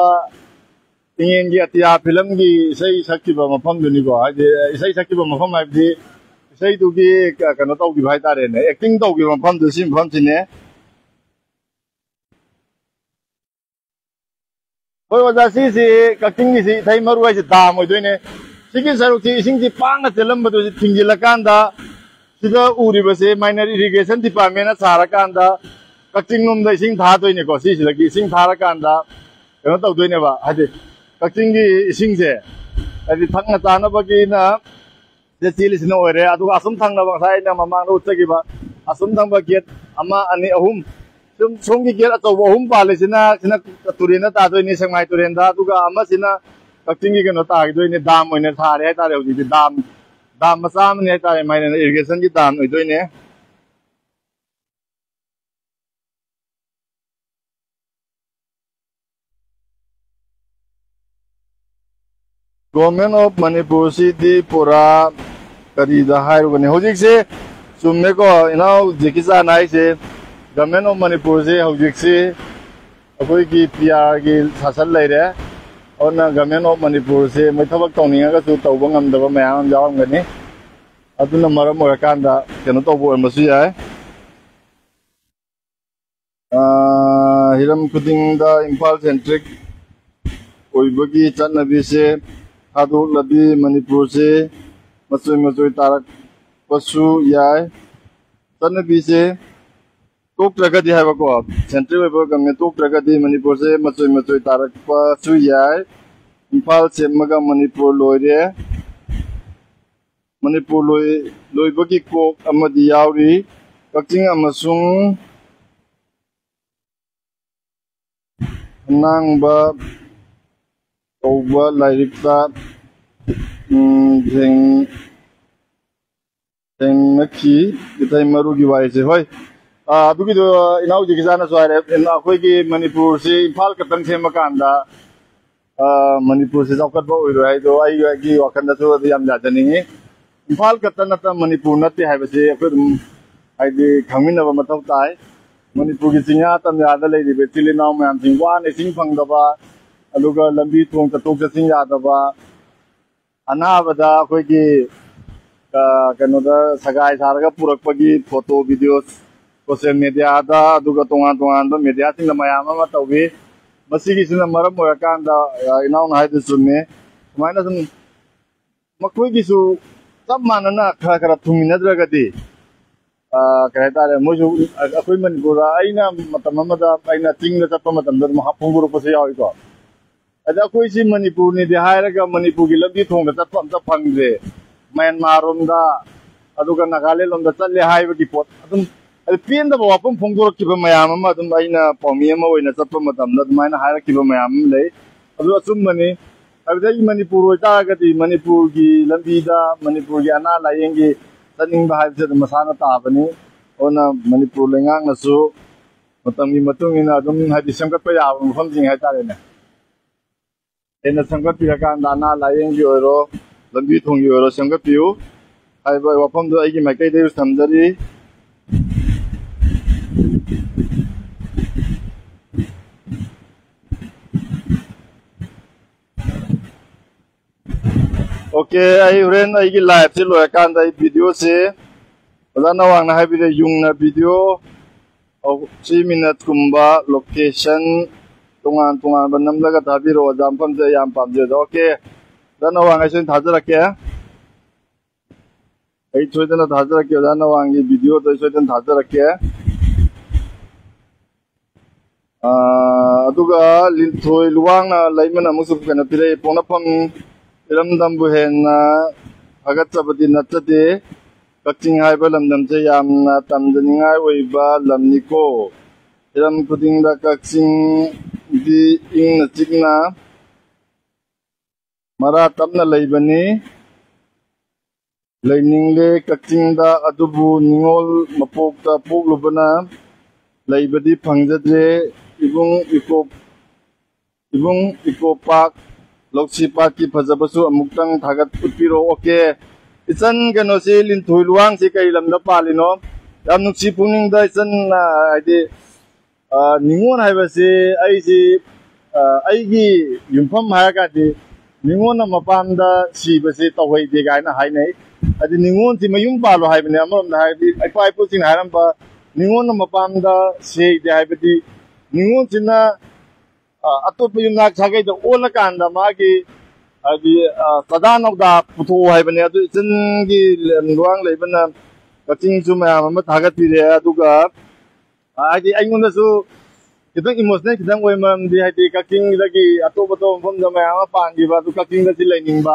ꯏꯉꯦꯟꯒꯤ ꯑꯇꯤꯌꯥ ꯐꯤꯂꯝꯒꯤ ꯏꯁꯩ ꯁꯛꯈꯤꯕ ꯃꯐꯝꯗꯨꯅꯤꯀꯣ꯫ ꯍꯥꯏꯗꯤ ꯏꯁꯩ ꯁꯛꯈꯤꯕ ꯃꯐꯝ ꯍꯥꯏꯕꯗꯤ ꯏꯁꯩꯗꯨꯒꯤ ꯀ-, ꯀꯩꯅꯣ ꯇꯧꯈꯤꯕ ꯍꯥꯏꯇꯥꯔꯦꯅꯦ, acting ꯇꯧꯈꯤꯕ ꯃꯐꯝꯗꯨ ꯁꯤ ꯃꯐꯝꯁꯤꯅꯦ꯫ ꯍꯣꯏ ꯑꯣꯖꯥ, ꯁꯤꯁꯤ ꯀꯛꯆꯤꯡꯒꯤꯁꯤ ꯏꯊꯩ ꯃꯔꯨ ꯍꯥꯏꯁꯤ dam ꯑꯣꯏꯗꯣꯏꯅꯦ꯫ ꯁꯤꯒꯤ ꯁꯔꯨꯛꯁꯤ ꯏꯁꯤꯡꯁꯤ ꯄꯥꯡꯅ ꯆꯦꯜꯂꯝꯕꯗꯨ ꯊꯤꯡꯖꯤꯜꯂꯀꯥꯟꯗ ꯁꯤꯗ ꯎꯔꯤꯕꯁꯦ minor irrigation department ꯅ ꯁꯥꯔꯀꯥꯟꯗ ꯀꯛꯆꯤꯡ ꯂꯣꯝꯗ ꯏꯁꯤꯡ ꯊꯥꯗꯣꯏꯅꯦꯀꯣ꯫ ꯁꯤꯁꯤꯗꯒꯤ ꯏꯁꯤꯡ ꯊꯥꯔꯀꯥꯟꯗ ꯀꯩꯅꯣ ꯇꯧꯗꯣꯏꯅꯦꯕ, ꯍꯥꯏꯗꯤ ꯀꯛꯆꯤꯡꯒꯤ ꯏꯁꯤꯡꯁꯦ ꯍꯥꯏꯗꯤ ꯊꯛꯅ ꯆꯥꯅꯕꯒꯤꯅ ꯁꯤꯗ ꯆꯦꯜꯂꯤꯁꯤꯅ ꯑꯣꯏꯔꯦ꯫ ꯑꯗꯨꯒ ꯑꯁꯨꯝ ꯊꯪꯅꯕ ꯉꯁꯥꯏ ꯑꯩꯅ ꯃꯃꯥꯡꯗ ꯎꯠꯆꯈꯤꯕ ꯑꯁꯨꯝ ꯊꯪꯕ gate ꯑꯃ, ꯑꯅꯤ, ꯑꯍꯨꯝ, ꯁꯨꯝ ꯁꯣꯝꯒꯤ gate ꯑꯆꯧꯕ ꯑꯍꯨꯝ ꯄꯥꯜꯂꯤꯁꯤꯅ, ꯁꯤꯅ ꯇꯨꯔꯦꯟꯗ ꯇꯥꯗꯣꯏꯅꯤ, ꯁꯦꯛꯃꯥꯏ ꯇꯨꯔꯦꯟꯗ, ꯑꯗꯨꯒ ꯑꯃꯁꯤꯅ ꯀꯛꯆꯤꯡꯒꯤ ꯀꯩꯅꯣ ꯇꯥꯈꯤꯗꯣꯏꯅꯤ, dam ꯑꯣꯏꯅ ꯊꯥꯔꯦ ꯍꯥꯏꯇꯥꯔꯦ꯫ ꯍꯧꯖꯤꯛꯇꯤ dam, dam ꯃꯆꯥ ꯑꯃꯅꯤ ꯍꯥꯏꯇꯥꯔꯦ, ꯃꯥꯏꯅ irrigation ꯒꯤ dam ꯑꯣꯏꯗꯣꯏꯅꯦ꯫ Government of ꯃꯅꯤꯄꯨꯔꯁꯤꯗꯤ ꯄꯨꯔꯥ ꯀꯔꯤꯗ ꯍꯥꯏꯔꯨꯒꯅꯤ? ꯍꯧꯖꯤꯛꯁꯦ ꯆꯨꯝꯃꯦꯀꯣ, ꯏꯅꯥꯎ ꯖꯦꯀꯤ ꯆꯥꯟ ꯍꯥꯏꯁꯦ꯫ Government of ꯃꯅꯤꯄꯨꯔꯁꯦ ꯍꯧꯖꯤꯛꯁꯤ ꯑꯩꯈꯣꯏꯒꯤ ꯄꯤ ꯑꯥꯔꯒꯤ ꯁꯥꯁꯟ ꯂꯩꯔꯦ꯫ ꯑꯗꯨꯅ Government of ꯃꯅꯤꯄꯨꯔꯁꯦ ꯃꯣꯏ ꯊꯕꯛ ꯇꯧꯅꯤꯡꯉꯒꯁꯨ ꯇꯧꯕ ꯉꯝꯗꯕ ꯃꯌꯥꯝ ꯑꯃ ꯌꯥꯎꯔꯝꯒꯅꯤ꯫ ꯑꯗꯨꯅ ꯃꯔꯝ ꯑꯣꯏꯔꯀꯥꯟꯗ ꯀꯩꯅꯣ ꯇꯧꯕ ꯑꯣꯏꯔꯝꯕꯁꯨ ꯌꯥꯏ꯫ ꯑꯥ, ꯍꯤꯔꯝ ꯈꯨꯗꯤꯡꯗ ꯏꯝꯐꯥꯜ ꯁꯦꯟꯇ꯭ꯔꯤꯛ ꯑꯣꯏꯕꯒꯤ ꯆꯠꯅꯕꯤꯁꯦ ꯊꯥꯗꯣꯛꯂꯗꯤ ꯃꯅꯤꯄꯨꯔꯁꯦ ꯃꯆꯣꯏ ꯃꯆꯣꯏ ꯇꯥꯔꯛꯄꯁꯨ ꯌꯥꯏ꯫ ꯆꯠꯅꯕꯤꯁꯦ ꯇꯣꯛꯇ꯭ꯔꯒꯗꯤ ꯍꯥꯏꯕꯀꯣ, ꯁꯦꯟꯇ꯭ꯔꯤꯛ ꯑꯣꯏꯕ ꯒꯃꯦꯟ ꯇꯣꯛꯇ꯭ꯔꯒꯗꯤ ꯃꯅꯤꯄꯨꯔꯁꯦ ꯃꯆꯣꯏ ꯃꯆꯣꯏ ꯇꯥꯔꯛꯄꯁꯨ ꯌꯥꯏ꯫ ꯏꯝꯐꯥꯜ ꯁꯦꯝꯃꯒ ꯃꯅꯤꯄꯨꯔ ꯂꯣꯏꯔꯦ꯫ ꯃꯅꯤꯄꯨꯔ ꯂꯣꯏ-, ꯂꯣꯏꯕꯒꯤ ꯀꯣꯛ ꯑꯃꯗꯤ ꯌꯥꯎꯔꯤ꯫ ꯀꯛꯆꯤꯡ ꯑꯃꯁꯨꯡ ꯑꯅꯥꯡꯕ ꯀꯧꯕ ꯂꯥꯏꯔꯤꯛꯇ, ꯎꯝ, ꯊꯦꯡ-, ꯊꯦꯡꯅꯈꯤ꯫ ꯏꯊꯩ ꯃꯔꯨꯒꯤ ꯋꯥꯔꯤꯁꯦ꯫ ꯍꯣꯏ, ꯑꯥ, ꯑꯗꯨꯒꯤꯗꯣ ꯏꯅꯥꯎ ꯖꯤꯀꯤꯖꯥꯅꯁꯨ ꯍꯥꯏꯔꯦ꯫ ꯑꯩꯈꯣꯏꯒꯤ ꯃꯅꯤꯄꯨꯔꯁꯤ ꯏꯝꯐꯥꯜ ꯈꯛꯇꯪ ꯁꯦꯝꯃꯀꯥꯟꯗ, ꯑꯥ, ꯃꯅꯤꯄꯨꯔꯁꯤ ꯆꯥꯎꯈꯠꯄ ꯑꯣꯏꯔꯣꯏ ꯍꯥꯏꯗꯣ ꯑꯩꯒꯤ, ꯑꯩꯒꯤ ꯋꯥꯈꯜꯗꯁꯨ ꯑꯗꯨ ꯌꯥꯝ ꯌꯥꯖꯅꯤꯡꯉꯤ꯫ ꯏꯝꯐꯥꯜ ꯈꯛꯇ ꯅꯠꯇꯅ ꯃꯅꯤꯄꯨꯔ ꯅꯠꯇꯦ ꯍꯥꯏꯕꯁꯤ ꯑꯩꯈꯣꯏ ꯑꯗꯨꯝ, ꯍꯥꯏꯗꯤ, ꯈꯪꯃꯤꯟꯅꯕ ꯃꯊꯧ ꯇꯥꯏ꯫ ꯃꯅꯤꯄꯨꯔꯒꯤ ꯆꯤꯡꯌꯥ ꯇꯝꯌꯥꯗ ꯂꯩꯔꯤꯕ ꯏꯆꯤꯜ ꯏꯅꯥꯎ ꯃꯌꯥꯝꯁꯤꯡ ꯋꯥꯅ ꯏꯁꯤꯡ ꯐꯪꯗꯕ, ꯑꯗꯨꯒ ꯂꯝꯕꯤ ꯊꯣꯡ ꯆꯠꯊꯣꯛ ꯆꯠꯁꯤꯟ ꯌꯥꯗꯕ, ꯑꯅꯥꯕꯗ ꯑꯩꯈꯣꯏꯒꯤ, ꯑ, ꯀꯩꯅꯣꯗ ꯁꯒꯥꯏ ꯁꯥꯔꯒ ꯄꯨꯔꯛꯄꯒꯤ ꯐꯣꯇꯣ, ꯚꯤꯗꯤꯑꯣ, ꯁꯣꯁꯤꯌꯦꯜ ꯃꯦꯗꯤꯌꯥꯗ, ꯑꯗꯨꯒ ꯇꯣꯉꯥꯟ ꯇꯣꯉꯥꯟꯕ ꯃꯦꯗꯤꯌꯥꯁꯤꯡꯗ ꯃꯌꯥꯝ ꯑꯃ ꯇꯧꯏ꯫ ꯃꯁꯤꯒꯤꯁꯤꯅ ꯃꯔꯝ ꯑꯣꯏꯔꯀꯥꯟꯗ, ꯑ, ꯏꯅꯥꯎꯅ ꯍꯥꯏꯗꯨ ꯆꯨꯝꯃꯦ꯫ ꯁꯨꯃꯥꯏꯅ ꯁꯨꯝ ꯃꯈꯣꯏꯒꯤꯁꯨ ꯆꯞ ꯃꯥꯟꯅꯅ ꯈꯔ ꯈꯔ ꯊꯨꯡꯃꯤꯟꯅꯗ꯭ꯔꯒꯗꯤ, ꯑ, ꯀꯩ ꯍꯥꯏꯇꯥꯔꯦ, ꯃꯣꯏꯁꯨ ꯑꯩꯈꯣꯏ ꯃꯅꯤꯄꯨꯔꯗ, ꯑꯩꯅ ꯃꯇꯝ ꯑꯃꯗ ꯑꯩꯅ ꯆꯤꯡꯗ ꯆꯠꯄ ꯃꯇꯝꯗ ꯑꯗꯨꯝ ꯐꯣꯡꯗꯣꯔꯛꯄꯁꯨ ꯌꯥꯎꯏꯀꯣ꯫ ꯑꯗ ꯑꯩꯈꯣꯏꯁꯤ ꯃꯅꯤꯄꯨꯔꯅꯤꯗꯤ ꯍꯥꯏꯔꯒ ꯃꯅꯤꯄꯨꯔꯒꯤ ꯂꯝꯕꯤ ꯊꯣꯡꯗ ꯆꯠꯄ ꯑꯝꯇ ꯐꯪꯗ꯭ꯔꯦ꯫ ꯃ꯭ꯌꯥꯟꯃꯥꯔ ꯔꯣꯝꯗ, ꯑꯗꯨꯒ ꯅꯥꯒꯥꯂꯦꯟ ꯂꯣꯝꯗ ꯆꯠꯂꯦ ꯍꯥꯏꯕꯒꯤ ꯄꯣꯠ ꯑꯗꯨꯝ, ꯑꯗꯨ ꯄꯦꯟꯗꯕ ꯋꯥꯐꯝ ꯐꯣꯡꯗꯣꯔꯛꯈꯤꯕ ꯃꯌꯥꯝ ꯑꯃ ꯑꯗꯨꯝ ꯑꯩꯅ ꯄꯥꯎꯃꯤ ꯑꯃ ꯑꯣꯏꯅ ꯆꯠꯄ ꯃꯇꯝꯗ ꯑꯗꯨꯃꯥꯏꯅ ꯍꯥꯏꯔꯛꯈꯤꯕ ꯃꯌꯥꯝ ꯑꯃ ꯂꯩ꯫ ꯑꯗꯨ ꯑꯆꯨꯝꯕꯅꯤ꯫ ꯍꯥꯏꯕꯗꯤ ꯑꯩ ꯃꯅꯤꯄꯨꯔ ꯑꯣꯏꯇꯥꯔꯒꯗꯤ ꯃꯅꯤꯄꯨꯔꯒꯤ ꯂꯝꯕꯤꯗ, ꯃꯅꯤꯄꯨꯔꯒꯤ ꯑꯅꯥ ꯂꯥꯏꯌꯦꯡꯒꯤ ꯆꯠꯅꯤꯡꯕ ꯍꯥꯏꯕꯁꯦ ꯑꯗꯨꯝ ꯃꯁꯥꯅ ꯇꯥꯕꯅꯤ꯫ ꯑꯗꯨꯅ ꯃꯅꯤꯄꯨꯔ ꯂꯩꯉꯥꯛꯅꯁꯨ ꯃꯇꯝꯒꯤ ꯃꯇꯨꯡ ꯏꯟꯅ ꯑꯗꯨꯝ, ꯍꯥꯏꯗꯤ, ꯁꯦꯝꯒꯠꯄ ꯌꯥꯕ ꯃꯐꯝꯁꯤꯡ ꯍꯥꯏꯇꯥꯔꯦꯅꯦ꯫ ꯍꯦꯟꯅ ꯁꯦꯝꯒꯠꯄꯤꯔꯀꯥꯟꯗ ꯑꯅꯥ ꯂꯥꯏꯌꯦꯡꯒꯤ ꯑꯣꯏꯔꯣ, ꯂꯝꯕꯤ ꯊꯣꯡꯒꯤ ꯑꯣꯏꯔꯣ ꯁꯦꯝꯒꯠꯄꯤꯌꯨ ꯍꯥꯏꯕ ꯋꯥꯐꯝꯗꯨ ꯑꯩꯒꯤ ꯃꯥꯏꯀꯩꯗꯒꯤ ꯊꯝꯖꯔꯤ꯫ OK, ꯑꯩ ꯍꯣꯔꯦꯟ ꯑꯩꯒꯤ live ꯁꯤ ꯂꯣꯏꯔꯀꯥꯟꯗ ꯑꯩ video ꯁꯦ ꯑꯣꯖꯥ ꯅꯋꯥꯡꯅ ꯍꯥꯏꯕꯤꯔꯦ, ꯌꯨꯡꯅ video ꯁꯤ minute ꯀꯨꯝꯕ location ꯇꯣꯉꯥꯟ ꯇꯣꯉꯥꯟꯕ ꯅꯝꯂꯒ ꯊꯥꯕꯤꯔꯛꯑꯣ꯫ ꯑꯣꯖꯥ, ꯃꯐꯝꯁꯦ ꯑꯩ ꯌꯥꯝ ꯄꯥꯝꯖꯩ꯫ OK, ꯑꯣꯖꯥ ꯅꯋꯥꯡ, ꯑꯩ ꯁꯣꯏꯗꯅ ꯊꯥꯖꯔꯛꯀꯦ꯫ ꯑꯩ ꯁꯣꯏꯗꯅ ꯊꯥꯖꯔꯛꯀꯦ, ꯑꯣꯖꯥ ꯅꯋꯥꯡꯒꯤ video ꯗꯣ ꯑꯩ ꯁꯣꯏꯗꯅ ꯊꯥꯖꯔꯛꯀꯦ꯫ ꯑꯥ, ꯑꯗꯨꯒ ꯂꯤꯟꯊꯣꯏ ꯂꯨꯋꯥꯡꯅ ꯂꯩꯃꯅ ꯑꯃꯨꯛꯁꯨ ꯀꯩꯅꯣ ꯄꯤꯔꯛꯑꯦ, ꯄꯣꯛꯅꯐꯝ ꯏꯔꯝꯗꯝꯕꯨ ꯍꯦꯟꯅ ꯊꯥꯒꯠꯆꯕꯗꯤ ꯅꯠꯆꯗꯦ꯫ ꯀꯛꯆꯤꯡ ꯍꯥꯏꯕ ꯂꯝꯗꯝꯁꯦ ꯌꯥꯝꯅ ꯇꯝꯖꯅꯤꯡꯉꯥꯏ ꯑꯣꯏꯕ ꯂꯝꯅꯤꯀꯣ꯫ ꯍꯤꯔꯝ ꯈꯨꯗꯤꯡꯗ ꯀꯛꯆꯤꯡꯗꯤ ꯏꯪꯅ ꯆꯤꯛꯅ ꯃꯔꯥ ꯇꯞꯅ ꯂꯩꯕꯅꯤ꯫ ꯂꯩꯅꯤꯡꯂꯦ ꯀꯛꯆꯤꯡꯗ, ꯑꯗꯨꯕꯨ ꯅꯤꯉꯣꯜ ꯃꯄꯣꯛꯇ ꯄꯣꯛꯂꯨꯕꯅ ꯂꯩꯕꯗꯤ ꯐꯪꯖꯗ꯭ꯔꯦ꯫ ꯏꯕꯨꯡ ꯏꯀꯣ, ꯏꯕꯨꯡ ꯏꯀꯣ ꯄꯥꯛ, ꯂꯧꯁꯤ ꯄꯥꯠꯀꯤ ꯐꯖꯕꯁꯨ ꯑꯃꯨꯛꯇꯪ ꯊꯥꯒꯠ ꯎꯠꯄꯤꯔꯣ꯫ OK, ꯏꯆꯟ ꯀꯩꯅꯣꯁꯤ, ꯂꯤꯟꯊꯣꯏ ꯂꯨꯋꯥꯡꯁꯤ ꯀꯔꯤ ꯂꯝꯗ ꯄꯥꯜꯂꯤꯅꯣ? ꯌꯥꯝ ꯅꯨꯡꯁꯤ ꯄꯨꯛꯅꯤꯡꯗ ꯏꯆꯟ, ꯑ, ꯍꯥꯏꯗꯤ, ꯑ, ꯅꯤꯉꯣꯜ ꯍꯥꯏꯕꯁꯤ ꯑꯩꯁꯤ, ꯑ, ꯑꯩꯒꯤ ꯌꯨꯝꯐꯝ ꯍꯥꯏꯔꯀꯥꯟꯗꯤ ꯅꯤꯉꯣꯜꯅ ꯃꯄꯥꯝꯗ ꯁꯤꯕꯁꯦ ꯇꯧꯍꯩꯗꯦ ꯀꯥꯏꯅ ꯍꯥꯏꯅꯩ꯫ ꯍꯥꯏꯗꯤ ꯅꯤꯉꯣꯜꯁꯤ ꯃꯌꯨꯝ ꯄꯥꯜꯂꯣ ꯍꯥꯏꯕꯅꯦ꯫ ꯑꯃꯔꯣꯝꯗ ꯍꯥꯏꯔꯗꯤ ꯏꯄꯥ ꯏꯄꯨꯁꯤꯡꯅ ꯍꯥꯏꯔꯝꯕ ꯅꯤꯉꯣꯜꯅ ꯃꯄꯥꯝꯗ ꯁꯤꯍꯩꯗꯦ ꯍꯥꯏꯕꯗꯤ ꯅꯤꯉꯣꯜꯁꯤꯅ, ꯑ, ꯑꯇꯣꯞꯄ ꯌꯨꯝꯅꯥꯛ ꯁꯥꯒꯩꯗ ꯑꯣꯜꯂꯀꯥꯟꯗ ꯃꯥꯒꯤ ꯍꯥꯏꯗꯤ, ꯑ, ꯆꯥꯗꯥ ꯅꯧꯗꯥ ꯄꯨꯊꯣꯛꯑꯣ ꯍꯥꯏꯕꯅꯦ꯫ ꯑꯗꯨ ꯏꯆꯟꯒꯤ ꯂꯨꯋꯥꯡ ꯂꯩꯃꯅ ꯀꯛꯆꯤꯡꯁꯨ ꯃꯌꯥꯝ ꯑꯃ ꯊꯥꯒꯠꯄꯤꯔꯦ꯫ ꯑꯗꯨꯒ, ꯑ, ꯍꯥꯏꯗꯤ ꯑꯩꯉꯣꯟꯗꯁꯨ ꯈꯤꯇꯪ emotional ꯈꯤꯇꯪ ꯑꯣꯏ, ꯃꯔꯝꯗꯤ ꯍꯥꯏꯗꯤ ꯀꯛꯆꯤꯡꯗꯒꯤ ꯑꯇꯣꯞ ꯑꯇꯣꯞꯄ ꯃꯐꯝꯗ ꯃꯌꯥꯝ ꯑꯃ ꯄꯥꯟꯈꯤꯕ, ꯑꯗꯨ ꯀꯛꯆꯤꯡꯗꯗꯤ ꯂꯩꯅꯤꯡꯕ,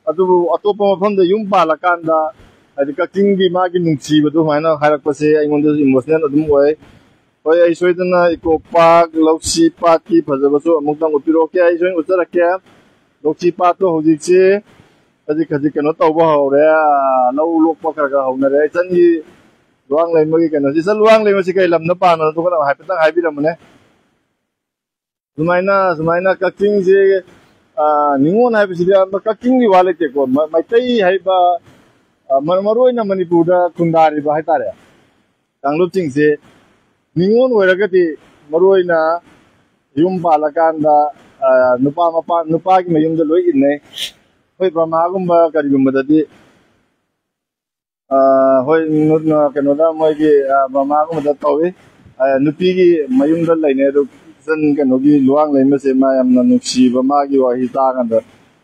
ꯑꯗꯨꯕꯨ ꯑꯇꯣꯞꯄ ꯃꯐꯝꯗ ꯌꯨꯝ ꯄꯥꯜꯂꯀꯥꯟꯗ ꯍꯥꯏꯗꯤ ꯀꯛꯆꯤꯡꯒꯤ ꯃꯥꯒꯤ ꯅꯨꯡꯁꯤꯕꯗꯨ ꯁꯨꯃꯥꯏꯅ ꯍꯥꯏꯔꯛꯄꯁꯦ ꯑꯩꯉꯣꯟꯗꯁꯨ emotional ꯑꯗꯨꯝ ꯑꯣꯏ꯫ ꯍꯣꯏ, ꯑꯩ ꯁꯣꯏꯗꯅ ꯏꯀꯣ ꯄꯥꯛ, ꯂꯧꯁꯤ ꯄꯥꯠꯀꯤ ꯐꯖꯕꯁꯨ ꯑꯃꯨꯛꯇꯪ ꯎꯠꯄꯤꯔꯛꯀꯦ꯫ ꯑꯩ ꯁꯣꯏꯗꯅ ꯎꯠꯆꯔꯛꯀꯦ꯫ ꯂꯧꯁꯤ ꯄꯥꯠꯇꯣ ꯍꯧꯖꯤꯛꯁꯤ ꯈꯖꯤꯛ ꯈꯖꯤꯛ ꯀꯩꯅꯣ ꯇꯧꯕ ꯍꯧꯔꯦ, ꯂꯧ ꯂꯣꯛꯄ ꯈꯔ ꯈꯔ ꯍꯧꯅꯔꯦ꯫ ꯏꯆꯟꯒꯤ ꯂꯨꯋꯥꯡ ꯂꯩꯃꯒꯤ ꯀꯩꯅꯣꯁꯤ, ꯏꯆꯟ ꯂꯨꯋꯥꯡ ꯂꯩꯃꯁꯤ ꯀꯩ ꯂꯝꯗ ꯄꯥꯟꯕꯅꯣ? ꯑꯗꯨ ꯈꯔ ꯍꯥꯏꯐꯦꯠꯇꯪ ꯍꯥꯏꯕꯤꯔꯝꯃꯨꯅꯦ꯫ ꯁꯨꯃꯥꯏꯅ, ꯁꯨꯃꯥꯏꯅ ꯀꯛꯆꯤꯡꯁꯦ ꯑ, ꯅꯤꯉꯣꯜ ꯍꯥꯏꯕꯁꯤꯗꯤ ꯑꯃ ꯀꯛꯆꯤꯡꯒꯤ ꯋꯥ ꯂꯩꯇꯦꯀꯣ꯫ ꯃ-, ꯃꯩꯇꯩ ꯍꯥꯏꯕ, ꯑ, ꯃꯔ-, ꯃꯔꯨꯑꯣꯏꯅ ꯃꯅꯤꯄꯨꯔꯗ ꯈꯨꯟꯗꯥꯔꯤꯕ ꯍꯥꯏꯇꯥꯔꯦ, ꯀꯥꯡꯂꯨꯞꯁꯤꯡꯁꯦ ꯅꯤꯉꯣꯜ ꯑꯣꯏꯔꯒꯗꯤ ꯃꯔꯨꯑꯣꯏꯅ ꯌꯨꯝ ꯄꯥꯜꯂꯀꯥꯟꯗ, ꯑ, ꯅꯨꯄꯥ ꯃꯄꯥ-, ꯅꯨꯄꯥꯒꯤ ꯃꯌꯨꯝꯗ ꯂꯣꯏ ꯏꯟꯅꯩ꯫ ꯑꯩꯈꯣꯏ ꯕ꯭ꯔꯍꯃꯥꯒꯨꯝꯕ ꯀꯔꯤꯒꯨꯝꯕꯗꯗꯤ, ꯑ, ꯍꯣꯏ, ꯅꯨ-, ꯅ-, ꯀꯩꯅꯣꯗ ꯃꯣꯏꯒꯤ, ꯑ, ꯕ꯭ꯔꯍꯃꯥꯒꯨꯝꯕꯗ ꯇꯧꯏ꯫ ꯑ, ꯅꯨꯄꯤꯒꯤ ꯃꯌꯨꯝꯗ ꯂꯩꯅꯩ꯫ ꯑꯗꯨ ꯏꯆꯟ ꯀꯩꯅꯣꯒꯤ ꯂꯨꯋꯥꯡ ꯂꯩꯃꯁꯦ ꯃꯥ ꯌꯥꯝꯅ ꯅꯨꯡꯁꯤꯕ, ꯃꯥꯒꯤ ꯋꯥꯍꯩ ꯇꯥꯀꯥꯟꯗ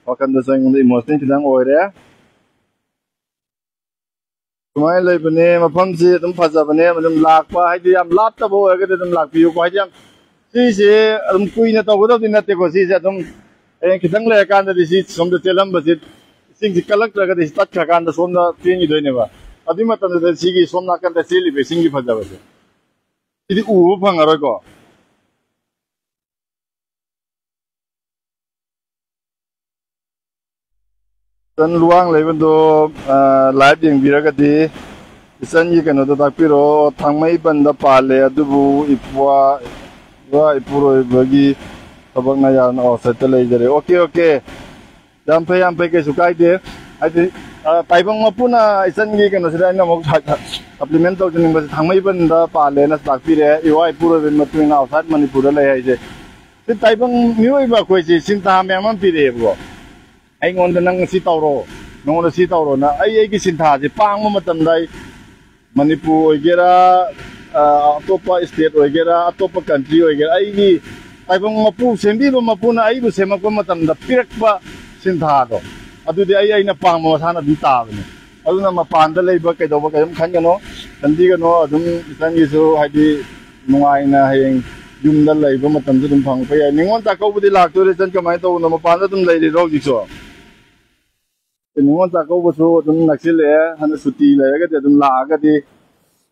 ꯋꯥꯈꯜꯗꯁꯨ ꯑꯩꯉꯣꯟꯗ ꯏꯃꯣꯁꯅꯦꯜ ꯈꯤꯇꯪ ꯑꯣꯏꯔꯦ꯫ ꯁꯨꯃꯥꯏꯅ ꯂꯩꯕꯅꯦ, ꯃꯐꯝꯁꯤ ꯑꯗꯨꯝ ꯐꯖꯕꯅꯦ꯫ ꯑꯗꯨꯝ ꯂꯥꯛꯄ ꯍꯥꯏꯗꯤ ꯌꯥꯝ ꯂꯥꯞꯇꯕ ꯑꯣꯏꯔꯒꯗꯤ ꯑꯗꯨꯝ ꯂꯥꯛꯄꯤꯌꯨꯀꯣ꯫ ꯍꯥꯏꯗꯤ ꯌꯥꯝ, ꯁꯤꯁꯦ ꯑꯗꯨꯝ ꯀꯨꯏꯅ ꯇꯧꯒꯗꯕꯗꯤ ꯅꯠꯇꯦꯀꯣ꯫ ꯁꯤꯁꯦ ꯑꯗꯨꯝ ꯍꯌꯦꯡ ꯈꯤꯇꯪ ꯂꯩꯔꯀꯥꯟꯗꯗꯤ ꯁꯤ ꯁꯣꯝꯗ ꯆꯦꯜꯂꯝꯕꯁꯤ, ꯏꯁꯤꯡꯁꯤ ꯀꯜꯂꯛꯇ꯭ꯔꯒꯗꯤ ꯁꯤ ꯇꯠꯈ꯭ꯔꯀꯥꯟꯗ ꯁꯣꯝꯗ ꯆꯦꯟꯈꯤꯗꯣꯏꯅꯦꯕ꯫ ꯑꯗꯨꯒꯤ ꯃꯇꯝꯗꯨꯗ ꯁꯤꯒꯤ ꯁꯣꯝ ꯅꯥꯀꯟꯗ ꯆꯦꯜꯂꯤꯕ ꯏꯁꯤꯡꯒꯤ ꯐꯖꯕꯁꯦ ꯁꯤꯗꯤ ꯎꯕ ꯐꯪꯉꯔꯣꯏꯀꯣ꯫ ꯏꯆꯟ ꯂꯨꯋꯥꯡ ꯂꯩꯃꯗꯣ, ꯑ, ꯂꯥꯏꯚ ꯌꯦꯡꯕꯤꯔꯒꯗꯤ ꯏꯆꯟꯒꯤ ꯀꯩꯅꯣꯗꯣ ꯇꯥꯛꯄꯤꯔꯛꯑꯣ꯫ ꯊꯥꯡꯃꯩꯕꯟꯗ ꯄꯥꯜꯂꯦ, ꯑꯗꯨꯕꯨ ꯏꯄ꯭ꯋꯥ, ꯏꯋꯥ ꯏꯄꯨꯔꯣꯏꯕꯒꯤ ꯊꯕꯛꯅ ꯌꯥꯗꯅ ꯑꯥꯎꯠꯁꯥꯏꯠꯇ ꯂꯩꯖꯔꯦ꯫ Okay, okay. ꯌꯥꯝ ꯐꯩ, ꯌꯥꯝ ꯐꯩ, ꯀꯩꯁꯨ ꯀꯥꯏꯗꯦ꯫ ꯍꯥꯏꯗꯤ, ꯑ, ꯇꯥꯏꯕꯪ ꯃꯄꯨꯅ ꯏꯆꯟꯒꯤ ꯀꯩꯅꯣꯁꯤꯗ ꯑꯩꯅ ꯑꯃꯨꯛ ꯁ-, ꯁ-, ꯁꯄ꯭ꯂꯤꯃꯦꯟ ꯇꯧꯖꯅꯤꯡꯕꯁꯦ, ꯊꯥꯡꯃꯩꯕꯟꯗ ꯄꯥꯜꯂꯦꯅ ꯇꯥꯛꯄꯤꯔꯦ, ꯏꯋꯥ ꯏꯄꯨꯔꯣꯏꯕꯒꯤ ꯃꯇꯨꯡ ꯏꯟꯅ ꯑꯥꯎꯠꯁꯥꯏꯠ ꯃꯅꯤꯄꯨꯔꯗ ꯂꯩ ꯍꯥꯏꯁꯦ꯫ ꯁꯤ ꯇꯥꯏꯕꯪ ꯃꯤꯑꯣꯏꯕ ꯑꯩꯈꯣꯏꯁꯦ ꯁꯤꯟꯊꯥ ꯃꯌꯥꯝ ꯑꯃ ꯄꯤꯔꯛꯑꯦꯕꯀꯣ꯫ ꯑꯩꯉꯣꯟꯗ ꯅꯪ ꯁꯤ ꯇꯧꯔꯣ, ꯅꯉꯣꯟꯗ ꯁꯤ ꯇꯧꯔꯣꯅ꯫ ꯑꯩ ꯑꯩꯒꯤ ꯁꯤꯟꯊꯥꯁꯦ ꯄꯥꯡꯕ ꯃꯇꯝꯗ ꯑꯩ ꯃꯅꯤꯄꯨꯔ ꯑꯣꯏꯒꯦꯔꯥ, ꯑ, ꯑꯇꯣꯞꯄ ꯁ꯭ꯇꯦꯠ ꯑꯣꯏꯒꯦꯔꯥ, ꯑꯇꯣꯞꯄ ꯀꯟꯇ꯭ꯔꯤ ꯑꯣꯏꯒꯦꯔꯥ, ꯑꯩꯒꯤ ꯇꯥꯏꯕꯪ ꯃꯄꯨ, ꯁꯦꯝꯕꯤꯕ ꯃꯄꯨꯅ ꯑꯩꯕꯨ ꯁꯦꯝꯃꯛꯄ ꯃꯇꯝꯗ ꯄꯤꯔꯛꯄ ꯁꯤꯟꯊꯥꯗꯣ, ꯑꯗꯨꯗꯤ ꯑꯩ ꯑꯩꯅ ꯄꯥꯝꯕ ꯃꯁꯥꯅ ꯑꯗꯨꯝ ꯇꯥꯕꯅꯦ꯫ ꯑꯗꯨꯅ ꯃꯄꯥꯟꯗ ꯂꯩꯕ ꯀꯩꯗꯧꯕ ꯀꯔꯤꯝ ꯈꯟꯒꯅꯣ, ꯈꯟꯕꯤꯒꯅꯣ꯫ ꯑꯗꯨꯝ ꯏꯆꯟꯒꯤꯁꯨ ꯍꯥꯏꯗꯤ ꯅꯨꯡꯉꯥꯏꯅ ꯍꯌꯦꯡ ꯌꯨꯝꯗ ꯂꯩꯕ ꯃꯇꯝꯁꯨ ꯑꯗꯨꯝ ꯐꯪꯉꯛꯄ ꯌꯥꯏ꯫ ꯅꯤꯉꯣꯜ ꯆꯥꯛꯀꯧꯕꯗꯤ ꯂꯥꯛꯇꯣꯏꯔꯦ ꯏꯆꯟ, ꯀꯃꯥꯏꯅ ꯇꯧꯕꯅꯣ? ꯃꯄꯥꯟꯗ ꯑꯗꯨꯝ ꯂꯩꯔꯤꯔꯣ ꯍꯧꯖꯤꯛꯁꯨ? ꯅꯤꯉꯣꯜ ꯆꯥꯛꯀꯧꯕꯁꯨ ꯑꯗꯨꯝ ꯅꯛꯁꯤꯜꯂꯛꯑꯦ꯫ ꯍꯟꯗꯛ ꯁꯨꯇꯤ ꯂꯩꯔꯒꯗꯤ ꯑꯗꯨꯝ ꯂꯥꯛꯑꯒꯗꯤ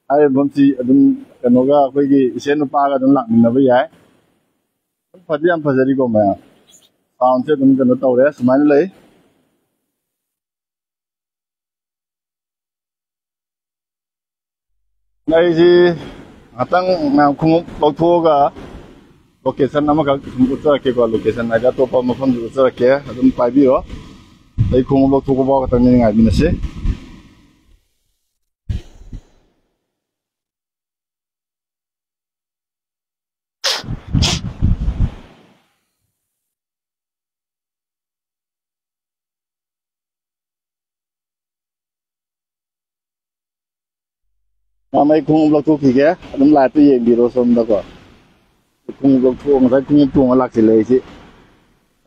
ꯍꯥꯏꯔꯤꯕ ꯃꯐꯝꯁꯤ ꯑꯗꯨꯝ ꯀꯩꯅꯣꯒ ꯑꯩꯈꯣꯏꯒꯤ ꯏꯆꯦ ꯅꯨꯄꯥꯒ ꯑꯗꯨꯝ ꯂꯥꯛꯃꯤꯟꯅꯕ ꯌꯥꯏ꯫ ꯐꯗꯤ ꯌꯥꯝ ꯐꯖꯔꯤꯀꯣ ꯃꯌꯥꯝ꯫ ꯁꯥꯎꯟꯁꯦ ꯑꯗꯨꯝ ꯀꯩꯅꯣ ꯇꯧꯔꯦ, ꯁꯨꯃꯥꯏꯅ ꯂꯩ꯫ ꯑꯩꯁꯤ ꯉꯥꯛꯇꯪ ꯃꯌꯥꯝ ꯈꯣꯡꯎꯞ ꯂꯧꯊꯣꯛꯑꯒ Location ꯑꯃꯈꯛ ꯁꯨꯝ ꯎꯠꯆꯔꯛꯀꯦꯀꯣ, location ꯍꯥꯏꯗꯤ ꯑꯇꯣꯞꯄ ꯃꯐꯝꯁꯨ ꯎꯠꯆꯔꯛꯀꯦ, ꯑꯗꯨꯝ ꯄꯥꯏꯕꯤꯔꯣ꯫ ꯑꯩ ꯈꯣꯡꯎꯞ ꯂꯧꯊꯣꯛꯄ ꯐꯥꯎ ꯈꯛꯇꯪꯗꯤ ꯉꯥꯏꯃꯤꯟꯅꯁꯤ꯫ ꯃꯥꯝꯃ, ꯑꯩ ꯈꯣꯡꯎꯞ ꯂꯧꯊꯣꯛꯈꯤꯒꯦ, ꯑꯗꯨꯝ live ꯇ ꯌꯦꯡꯕꯤꯔꯣ ꯁꯣꯝꯗꯀꯣ꯫ ꯈꯣꯡꯎꯞ ꯂꯧꯊꯣꯛꯑ, ꯉꯁꯥꯏ ꯈꯣꯡꯎꯞ ꯇꯣꯡꯉ ꯂꯥꯛꯁꯤꯜꯂꯦ ꯑꯩꯁꯦ꯫